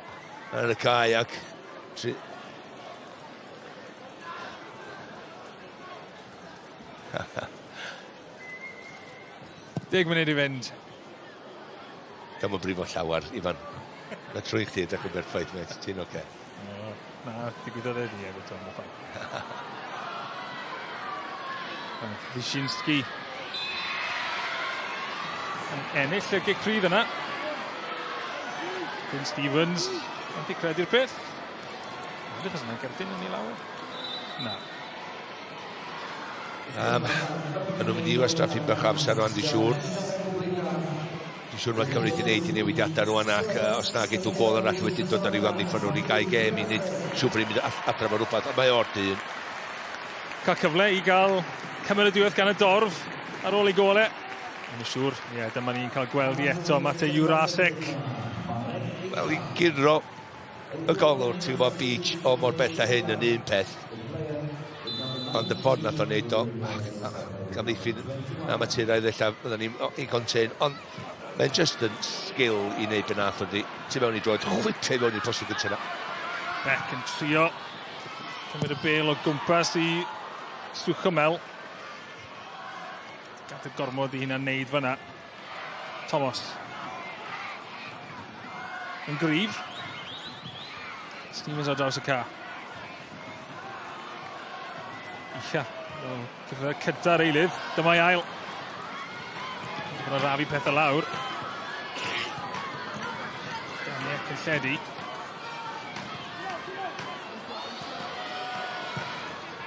Speaker 3: ar y cae ac...
Speaker 1: 10 munud i fynd.
Speaker 3: Dam o brifo llawer, Ifan. Na trwy chdi edrych yn berffaith, mate. Ti'n oce?
Speaker 1: Na, digwyddodd e di efo Tom, mae'n fine. Wyszynski yn ennill y gic rhydd yna. Finn Stevens, methu credu'r peth. Edrych os yna'n gerdyn yn ei lawer. Na.
Speaker 3: Maen nhw'n mynd i wastraffu bach o amser rwan, dwi'n siŵr. Dwi'n siŵr mae Cymru wedi gwneud i newidiadau rwan ac os na geith nhw gôl arall wedyn dod ar ryw amddiffyn nhw'n i gael gêm i wneud siŵr bod ni'n mynd adra efo rhywbeth, ond mae o'r dyn.
Speaker 1: Cael cyfle i gael cymeradwyaeth gan y dorf. ar ôl ei gole. Yn siŵr, ie, dyma ni'n cael gweld i eto Matej Jurasek.
Speaker 3: Wel, i guro y golwr, ti'n gwybod, Beach o mor bell â hyn yn un peth. Ond y ffordd nath o'n neud o, gamddiffyn amaturaidd ella, fydden ni'n i contain, ond mae'n just yn sgil i wneud be nath o di. Tu mewn i droed, chwipio i fewn i'r postyn gyntaf yna.
Speaker 1: Beck yn trio cymryd y bêl o gwmpas i Suchomel. Gad y gormod i hunan wneud fyna. Thomas. Yn gryf. Stevens ar draws y ca. Icha. Wel, cyda'r eilydd. Dyma'i ail. Dyma'n arafu pethau lawr. Daniel yn lledu.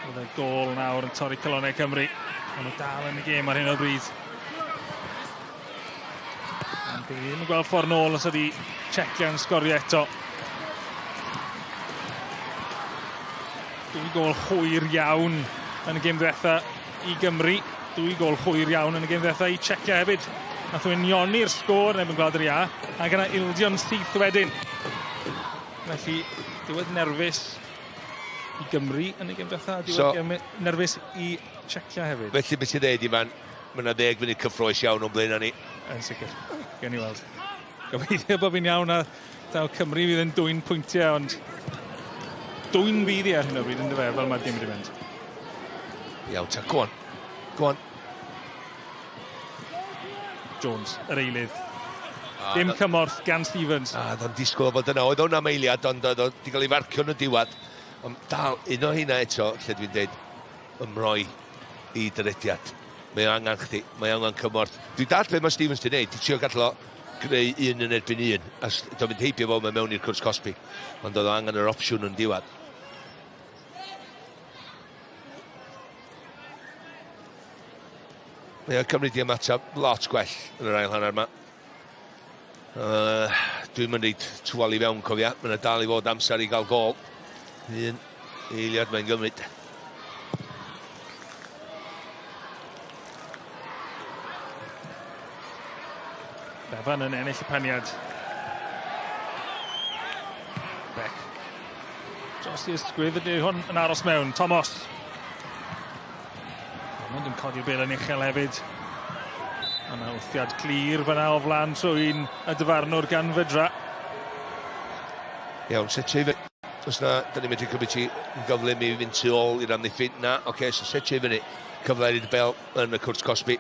Speaker 1: Bydd y gôl nawr yn torri calonnau Cymru. Maen nhw dal yn y gêm ar hyn o bryd. Ond dwi ddim yn gweld ffordd nôl os ydy Czechia yn sgorio eto. 2 gôl hwyr iawn yn y gêm ddiwetha i Gymru. 2 gôl hwyr iawn yn y gêm ddiwetha i Czechia hefyd. Nath nhw unioni'r sgôr yn erbyn Gwlad yr Iâ, ac yna ildio'n syth wedyn. Felly, diwedd nerfus i Gymru yn y gêm ddiwetha, diwedd so, nerfus i Czechia hefyd.
Speaker 3: Felly, beth sy'n dweud, Ifan, mae yna 10 munud cyffrous iawn o'n blaen ni.
Speaker 1: Yn sicr, gen i weld. Gobeithio bod fi'n iawn a daw Cymru fydd yn dwyn pwyntiau, ond dwyn fydd i ar hyn o bryd, yndyfe, fel mae'r gêm wedi mynd.
Speaker 3: Iawn, ta, go on. Go on.
Speaker 1: Jones, yr eilydd. Dim cymorth gan Stevens.
Speaker 3: A, ddo'n disgwyl fod yna. Oedd o'n am eiliad, ond oedd o wedi cael ei farcio yn y diwedd. Ond dal, un o hynna eto, lle dwi'n deud, ymroi i dyrediad. Mae o angen chdi, mae o angen cymorth. Dwi'n dallt beth mae Stevens di wneud, di trio gadw o greu un yn erbyn un. A do'n mynd heibio fo mewn i'r cwrs cosbi. Ond oedd o angen yr opsiwn yn diwedd. Mae o Cymru di ymateb lot gwell yn yr ail hanner yma. Dwi'n mynd i twal i fewn, cofia. Mae yna dal i fod amser i gael gôl. Un eiliad mae'n gymryd.
Speaker 1: Bevan yn ennill y peniad. Beck. Dros i ysgwydd, ydy hwn yn aros mewn. Thomas. Hammond yn codi'r bêl yn uchel hefyd. Yna wthiad clir fyna o flan trwy'n y dyfarnwr gan Fydra.
Speaker 3: Iawn, setio i fyny. Os na, da ni'n medru cymryd ti yn gyflym i fynd tu ôl i'r amddiffyn. Na, oce, okay, so setio i fyny. Cyfle i'r bel yn y cwrt cosbi.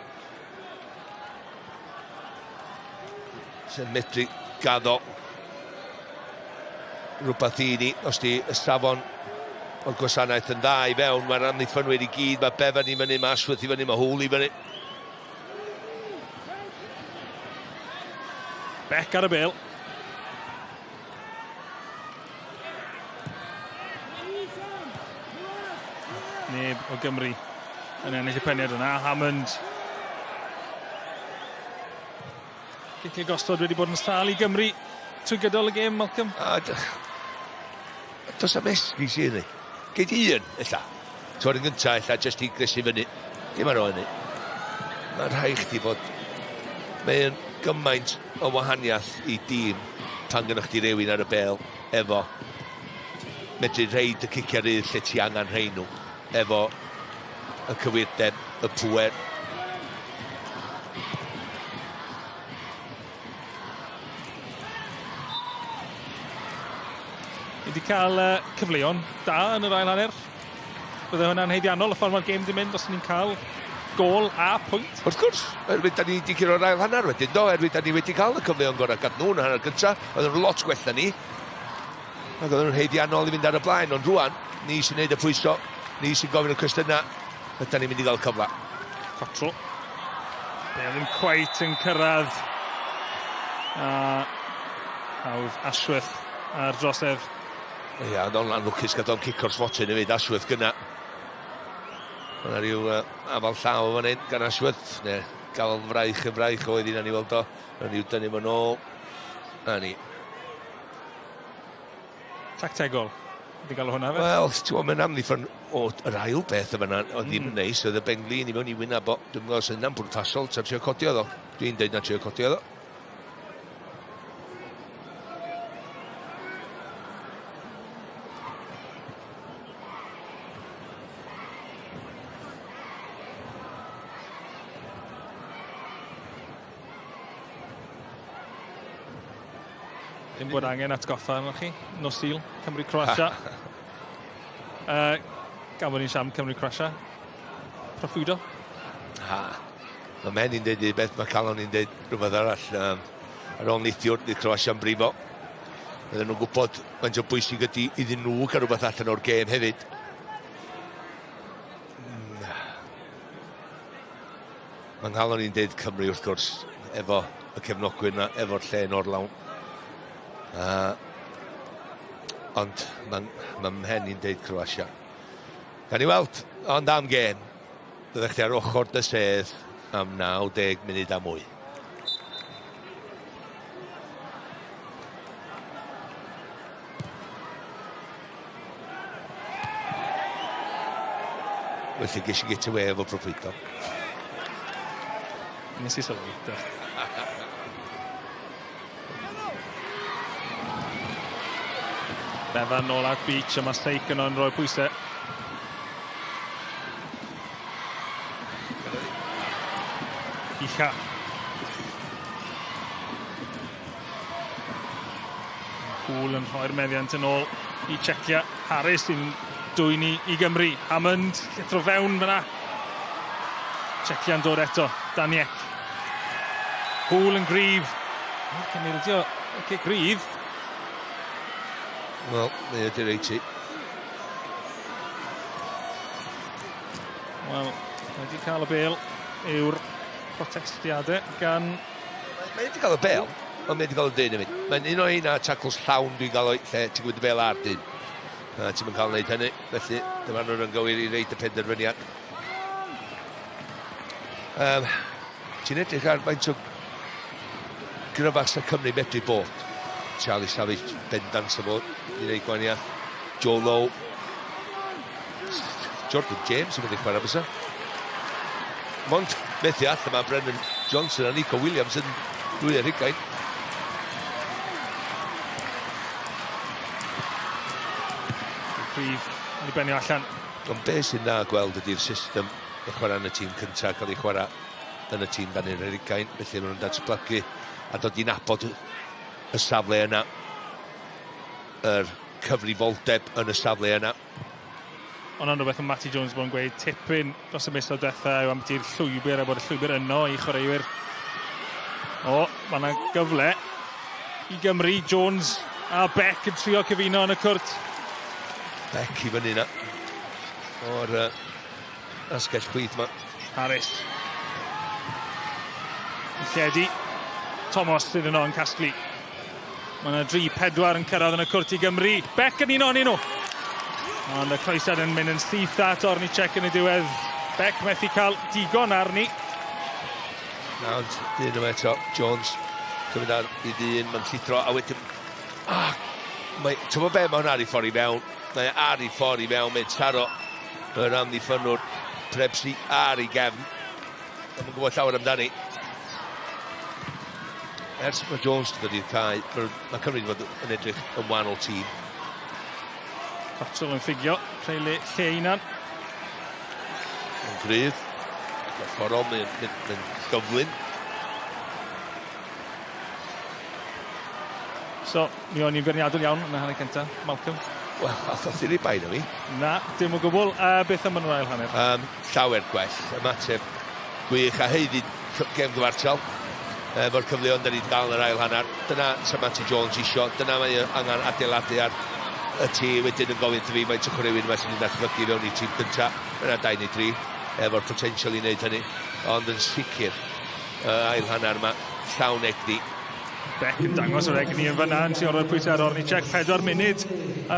Speaker 3: Sy'n medru gaddo rhywbeth i ni. Os di y safon o'r gwasanaeth yn dda i fewn, mae'r amddiffynwyr i gyd, mae Bevan i fyny, mae Ashworth i fyny, mae Hoole i fyny.
Speaker 1: Beck ar y bêl. Neb o Gymru yn ennill y peniad yna. Hammond. Ciciau gosod wedi bod yn sâl i Gymru trwy gydol y gêm, Malcolm.
Speaker 3: Does am esgus i hynny. Geid un, ella. Torri'n gyntaf, ella, jyst i gresu fyny. Dim ar ôl hynny. Mae'n rhaid chdi fod... Mae'n gymaint o wahaniaeth i dîm pan gynnoch chdi rywun ar y bêl efo medru rheid y ciciau rydd lle ti angen rhei nhw, efo y cywirdeb, y pŵer.
Speaker 1: Ni wedi cael cyfleon da yn yr ail hanner. Bydde hwnna'n haeddiannol y ffordd mae'r gêm wedi mynd os ni'n cael gôl a pwynt.
Speaker 3: Wrth gwrs, oherwydd da ni wedi curo'r ail hanner wedyn, do, oherwydd da ni wedi cael y cyfleon gorau gad nhw yn y hanner gyntaf, oedden nhw lot gwell na ni. Ac oedden nhw'n haeddiannol i fynd ar y blaen, ond rwan, ni sy'n neud y pwyso, ni sy'n gofyn y cwestiynau, ydan ni'n mynd i gael cyfle.
Speaker 1: Cottrell. Bale ddim cweit yn cyrraedd. A hawdd Ashworth ar drosedd.
Speaker 3: Ia, ond o'n anlwcus gadw o'n cico'r smotyn hefyd, Ashworth gynna. Mae yna rhyw afal llaw fan hyn gan Ashworth, neu gael fraich y fraich oedd hynna ni weld o. Nawn ni dynnu fo nôl. Na ni.
Speaker 1: Tactegol. Fi'n galw hwnna fe.
Speaker 3: Wel, ti'n gwybod, mae'n amddiffyn o yr ail beth yma yna, oedd ddim yn neis, oedd y benglin i mewn i wyneb o. Dwi'n gwybod os yna'n bwrpasol, ta trio codi oedd o. Dwi'n deud na trio codi oedd o.
Speaker 1: Dim bod angen atgoffa arnoch chi. Nos Sul, Cymru Croatia. Gan bod ni'n siarad am Cymru Croatia. Proffwydo?
Speaker 3: Ha. Mae Mhen i'n deud un beth, mae Calon i'n deud rhywbeth arall. Ar ôl neithiwr, di Croatia'n brifo. Bydden nhw'n gwybod faint o bwysig ydy iddyn nhw gael rhywbeth allan o'r gêm hefyd. Mae Nghalon i'n deud Cymru wrth gwrs, efo y cefnogwyr yna, efo'r lle yn orlawn. Ond mae Mhen i'n deud Croatia. Gawn ni weld, ond am gêm, byddech chi ar ochr dy sedd am 90 munud a mwy. Felly ges i get away efo proffwydo.
Speaker 1: Nes i sylwi, do. Bevan nôl at Beach, a mae Seic yno'n rhoi pwysau. Ucha. Poole yn rhoi'r meddiant yn ôl i Czechia. Harris sy'n dwyn i Gymru. Hammond, llithro fewn fyna. Czechia'n dod eto. Daniek. Poole yn gryf. Ac yn ildio y cic rydd.
Speaker 3: Wel, mae ydy reit ti.
Speaker 1: Wel, mae wedi cael y bêl yw'r protestiadau gan...
Speaker 3: Mae wedi cael y bêl, ond mae wedi cael y dyn hefyd. Mae'n un o un tacles llawn dwi'n gael o'i lle ti'n gwybod y bêl ar dyn. Ti'n mynd cael wneud hynny, felly dyma nhw'n gywir i reid y penderfyniad. Ti'n edrych ar faint o gryfach sa Cymru medru bod. Charlie Savage bendant o fod i wneud gwahaniaeth. Joe Lowe. Jordan James yn mynd i chwarae fysa. Mond methu allan mae Brennan Johnson a Nico Williams yn 22.
Speaker 1: Prif yn ei benio allan.
Speaker 3: Ond be sy'n dda gweld ydy'r system y chwarae yn y tîm cyntaf cael ei chwarae yn y tîm dan yr 20, felly maen nhw'n datblygu a dod i nabod y safle yna, yr cyfrifoldeb yn y safle yna.
Speaker 1: Ond ond rhywbeth mae Matty Jones bod yn gweud tipyn dros y misoedd diwetha yw ambiti'r llwybr a bod y llwybr yno i chwaraewyr. O, mae yna gyfle i Gymru. Jones a Beck yn trio cyfuno yn y cwrt.
Speaker 3: Beck i fyny yna o'r asgell chwith yma.
Speaker 1: Harris. Lledu. Thomas sydd yno yn casglu. Mae yna 3-4 yn cyrraedd yn y cwrt i Gymru. Beck yn un ohonyn nhw. Ond y croesiad yn mynd yn syth at Ornicek yn y diwedd. Beck methu cael digon arni.
Speaker 3: Na, ond dyn yma eto, Jones, cymryd ar i ddyn, mae'n llithro, a wedyn... Mae, ti'n gwybod be, mae hwnna ar ei ffordd i fewn. Mae ar ei ffordd i fewn, mae'n taro yr amddiffynnwr Prebsi ar ei gefn. Ddim yn gwybod llawer amdani. Ers mae Jones wedi dod i'r cae, mae Cymru wedi bod yn edrych yn wahanol tîm.
Speaker 1: Cottrell yn ffugio, creu lle hunan.
Speaker 3: Yn gryf, gorfforol, mae'n gyflym.
Speaker 1: So, mi o'n i'n feirniadol iawn yn y hanner cyntaf, Malcolm.
Speaker 3: Wel, ath i'r bai na fi.
Speaker 1: Na, dim o gwbl. Beth am yn yr ail hanner?
Speaker 3: Llawer gwell, ymateb gwych a haeddu gêm gyfartal. Efo'r cyfleoedd da ni wedi gael yn yr ail hanner. Dyna sa Matty Jones isio, dyna mae angen adeiladu ar y tîm wedyn yn gofyn fi, mae'n chwaraewyr yma sy'n mynd datblygu fewn i'r tîm cyntaf. Mae yna 2 neu 3 efo'r potensial i wneud hynny, ond yn sicr ail hanner yma llawn egni.
Speaker 1: Beck yn dangos yr egni yn fyna yn trio roi'r pwysau ar Ornicek. 4 munud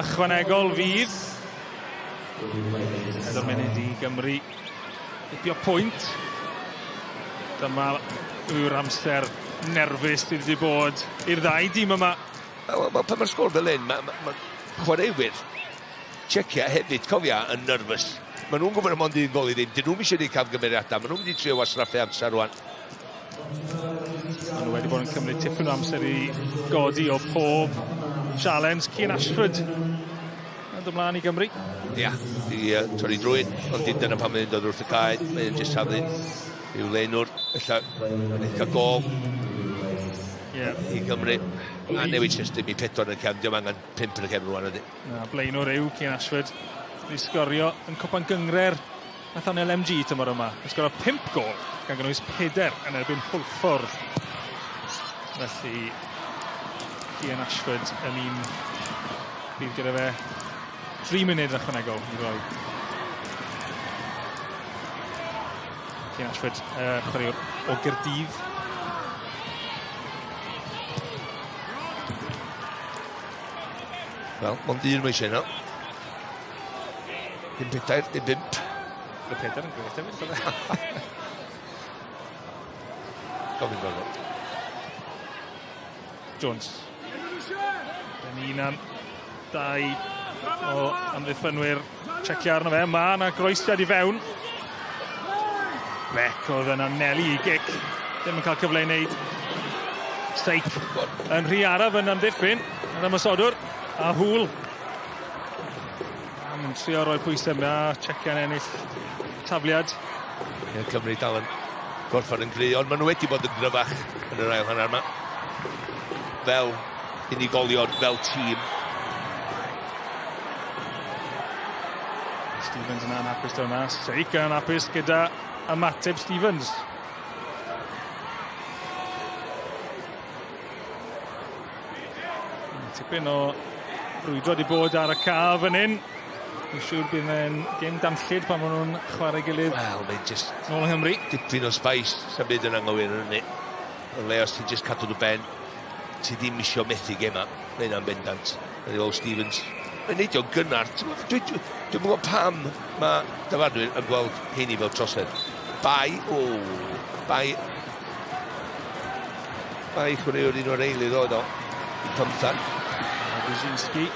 Speaker 1: ychwanegol fydd. 4 munud i Gymru gipio pwynt. Dyma yw'r amser nerfus sydd wedi bod i'r ddau dîm yma.
Speaker 3: Wel, pan mae'r sgôr fel hyn, mae chwaraewyr Czecia hefyd, cofia, yn nervous. Maen nhw'n gwybod am ond un gol i ddim. Dyn nhw'n eisiau gwneud camgymeriadau. Maen nhw'n mynd i trio wasraffu amser rwan.
Speaker 1: Maen nhw wedi bod yn cymryd tipyn o amser i godi o pob challenge. Cian Ashford yn dod mlaen i Gymru.
Speaker 3: Ia, i torri drwy, ond dim dyna pan mae'n dod wrth y cae. Mae'n jyst taflu i'w leinwr, ella yn cael gol i Gymru. A newid system i 4 yn y cefn, diolch angen 5 yn y cefn rwan ydy.
Speaker 1: Na, blaenwr yw Cian Ashford. Wedi sgorio yn Cwpan Gynghrair nath o'n LMG tymor yma. Wedi sgorio 5 gol, gan gynnwys 4 yn erbyn Hwlffordd. Felly, Cian Ashford yn un bydd gyda fe 3 munud ychwanegol i roi. Cian Ashford, chwaraewr o Gaerdydd.
Speaker 3: Wel, mond un mae eisiau yno. Dim 4, dim 5.
Speaker 1: Y 4 yn gret hefyd.
Speaker 3: Gofyn gorfod.
Speaker 1: Jones. Ben unan, 2 o amddiffynwyr Czecia arno fe. Mae yna groesiad i fewn. Beck oedd yn anelu i gic. Ddim yn cael cyfle i wneud. Steic yn rhy araf yn amddiffyn. Yn ymosodwr. A Hŵl. Yn trio roi pwysau yma. Czecia'n ennill tafliad.
Speaker 3: Ie, Cymru dal yn gorffan yn gry, ond maen nhw wedi bod yn gryfach yn yr ail hanner yma. Fel unigolion, fel tîm.
Speaker 1: Stevens yn anhapus dyna. Steic yn anhapus gyda ymateb Stevens. Tipyn o brwydro wedi bod ar y ca fan hyn. Dwi'n siŵr bydd e'n gêm danllyd pan maen nhw'n chwarae gilydd.
Speaker 3: Wel, mae'n just
Speaker 1: nôl yng Nghymru.
Speaker 3: Dipyn o spice, sa'n byd yn anghywir yn hynny. Yn le os ti'n just cadw dy ben, ti ddim isio methu gema. Mae hynna'n bendant. Mae'n ôl Stevens. Mae'n neud o'n gynnar. Dwi'n gwybod pam mae dyfarnwyr yn gweld heini fel trosedd. Bai, o, bai. Bai chwaraewr un o'r eilydd oedd o. I 15.
Speaker 1: Brzezinski.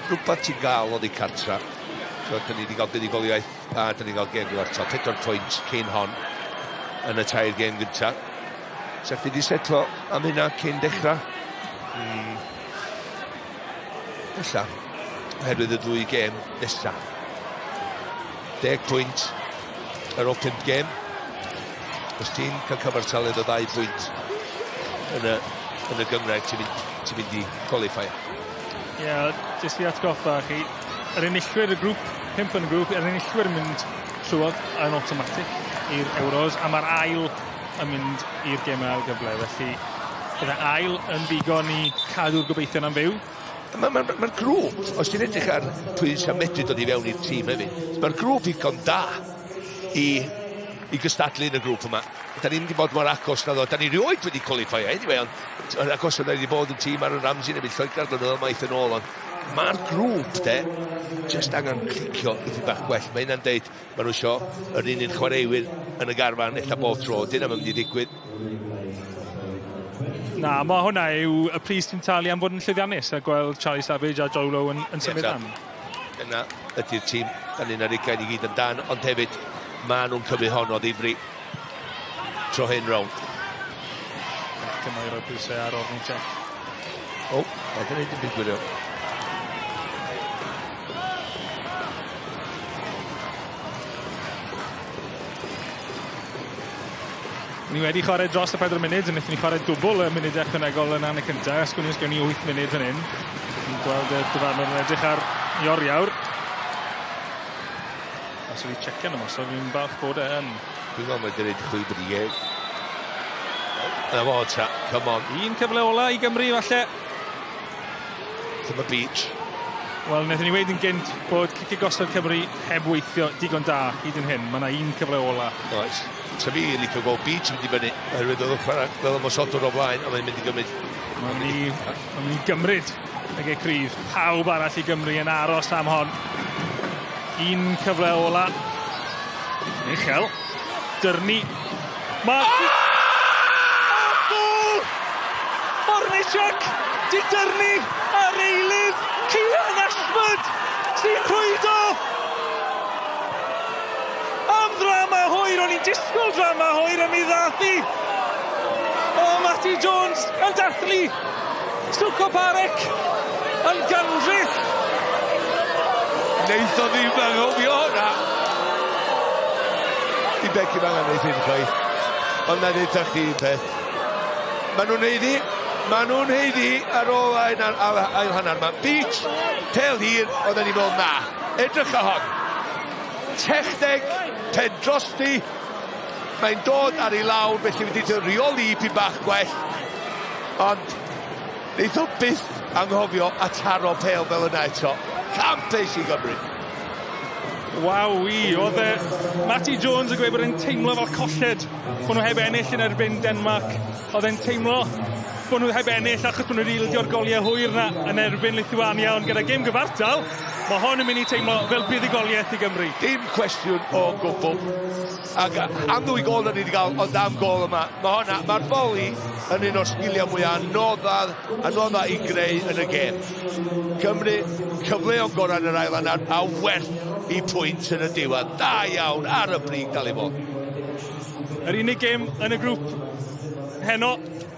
Speaker 3: Rhywbeth ti'n gael oddi cartra. So, dyn ni wedi cael buddugoliaeth a dyn ni wedi cael gêm gyfartal. 4 pwynt cyn hon yn y 3 gêm gyntaf. Sa chdi wedi setlo am hynna cyn dechrau? Ella, oherwydd y ddwy gêm nesaf. 10 pwynt ar ôl 5 gêm. Os ti'n cael cyfartaledd o 2 pwynt yn y gynghrair, ti'n mynd i qualify.
Speaker 1: Ie, jyst i atgoffa chi, yr enillwyr y grŵp, 5 yn y grŵp, yr enillwyr yn mynd trwodd yn automatic i'r Euros, a mae'r ail yn mynd i'r gemau ail gyfle, felly bydde ail yn ddigon i cadw'r gobeithion am fyw.
Speaker 3: Mae'r grŵp, os ti'n edrych ar pwy sy'n medru dod i fewn i'r tîm hefyd, mae'r grŵp ddigon da i gystadlu yn y grŵp yma. Da ni'n wedi bod mor agos na ddo. Da ni rioed wedi qualify anyway, ond yn agos yna wedi bod yn tîm ar y Ramsey neu Lloegr blynyddoedd maith yn ôl, ond mae'r grŵp de jyst angen clicio i bach gwell. Mae hynna'n deud maen nhw isio yr un chwaraewyr yn y garfan ella bob tro. Dyna mae'n mynd i ddigwydd.
Speaker 1: Na, mae hwnna yw y pris ti'n talu am fod yn llwyddiannus a gweld Charlie Savage a Joe Lowe yn symud am.
Speaker 3: Dyna ydy'r tîm, dan ni'n ar ugain i gyd yn dan, ond hefyd maen nhw'n cymryd hon o ddifri tro hyn rownd.
Speaker 1: Cyma i roi pwysau ar ofn Czech.
Speaker 3: O, mae dyna dim byd gwirion.
Speaker 1: Ni wedi chwarae dros y 4 munud, wnaethon ni chwarae dwbl y munudau ychwanegol yn y cyntaf. Sgwn i os gewn ni 8 munud fan hyn. Ni'n gweld y dyfarnwr yn edrych ar i oriawr. Os wedi Czecia'n ymosod, fi'n falch bod e yn.
Speaker 3: Dwi'n meddwl mae wedi gwneud chwib yn ei geg. Na fo, ta, come on.
Speaker 1: Un cyfle ola i Gymru, falle.
Speaker 3: Dyma Beach.
Speaker 1: Wel, wnaethon ni weud yn gynt bod cicio gosod Cymru heb weithio digon da hyd yn hyn. Mae yna un cyfle ola.
Speaker 3: Oes. Sa fi yn licio gweld Beach yn mynd i fyny, oherwydd oedd o'n chwarae fel ymosodwr o blaen, a mae'n mynd i gymryd.
Speaker 1: Mae'n mynd i gymryd y ge cryf. Pawb arall i Gymru yn aros am hon. Un cyfle ola. Uchel. Dyrnu. Mae... Oh! Gol! Hornicek di dyrnu ar eilydd Cian Ashford sy'n rhwydo! Am ddrama hwyr, o'n i'n disgwyl drama hwyr a mi ddath hi. O, Matty Jones yn dathlu. Sukoparek yn gandryll.
Speaker 3: Neith o ddim anghofio hwnna. Di Becky Mangan neith hyn chwaith. Ond na ddeud chdi un peth. Maen nhw'n haeddu, maen nhw'n haeddu ar ôl ail, ail, ail hanner yma. Beach, pel hir, oedden ni'n meddwl na. Edrych ar hon. Techneg, pen drosti, mae'n dod ar ei lawr, felly wedi rheoli ipyn bach gwell. Ond neith o byth anghofio a taro pel fel yna eto. Campus i Gymru.
Speaker 1: Waw i, oedd e Matty Jones yn gweud bod e'n teimlo fel colled bod nhw heb ennill yn erbyn Denmark. Oedd e'n teimlo bod nhw heb ennill achos bod nhw wedi ildio'r goliau hwyr na yn erbyn Lithuania, ond gyda gêm gyfartal, mae hon yn mynd i teimlo fel buddugoliaeth i Gymru.
Speaker 3: Dim cwestiwn o gwbl. Ac am ddwy gol na ni wedi cael, ond am gol yma. Mae hwnna, mae'r foli yn un o'r sgiliau mwyaf anodda, anodda i greu yn y gêm. Cymru, cyfleon gorau yn yr ail hanner, a werth i pwynt yn y diwedd. Da iawn, ar y brig dal i fod.
Speaker 1: Yr unig gêm yn y grŵp heno,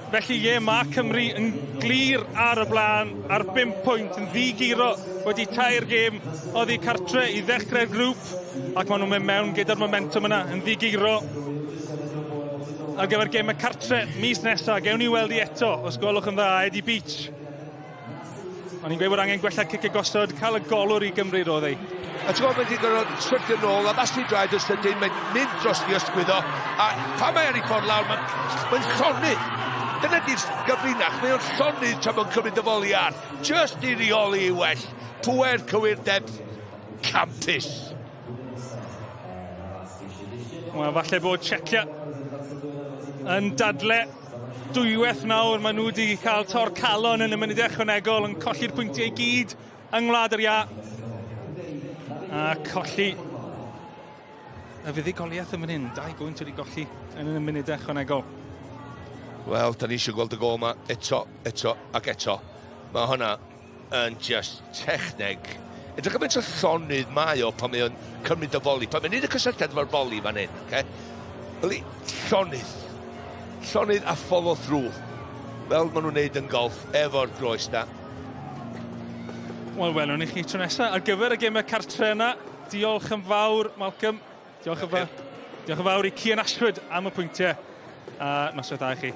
Speaker 1: felly ie, mae Cymru yn glir ar y blaen ar 5 pwynt yn ddiguro wedi tair gêm oddi cartre i ddechrau'r grŵp ac maen nhw'n mynd mewn gyda'r momentum yna yn ddiguro ar gyfer gêm y cartre mis nesaf. Gewn ni weld i eto, os gwelwch yn dda, Eddie Beach. O'n i'n gweud bod angen gwella cic y gosod, cael y golwr i Gymru roedd ei.
Speaker 3: A ti'n gwybod, mae wedi gorfod syrthio nôl, a mas i draed yn sydyn, mae'n mynd dros i ysgwyddo, a pan mae ar ei ffordd lawr, mae'n mae llonydd. Dyna di'r gyfrinach, mae o'n llonydd tra mae'n cymryd y foli ar. Just i reoli i well. Pwer, cywirdeb, campus.
Speaker 1: Wel, falle bod Czechia yn dadle dwywaith nawr. Maen nhw wedi cael tor calon yn y munudau ychwanegol yn colli'r pwyntiau i gyd yng Ngwlad yr Iâ. A colli y fuddugoliaeth yn fan hyn. 2 bwynt wedi golli yn y munudau ychwanegol.
Speaker 3: Wel, da ni eisiau gweld y gol yma eto, eto ac eto. Mae hwnna yn just techneg. Edrych am o llonydd mae o pan mae o'n cymryd y foli. Pan mae'n neud y cysylltiad efo'r foli fan hyn, okay? Yli, llonydd. Llonydd a follow through. Fel maen nhw'n neud yn golf efo'r groes na.
Speaker 1: Wel, welwn ni chi tro nesaf ar gyfer y gemau cartre yna. Diolch yn fawr, Malcolm. Diolch yn fawr. Diolch yn fawr i Cian Ashford am y pwyntiau. A noswaith dda i chi.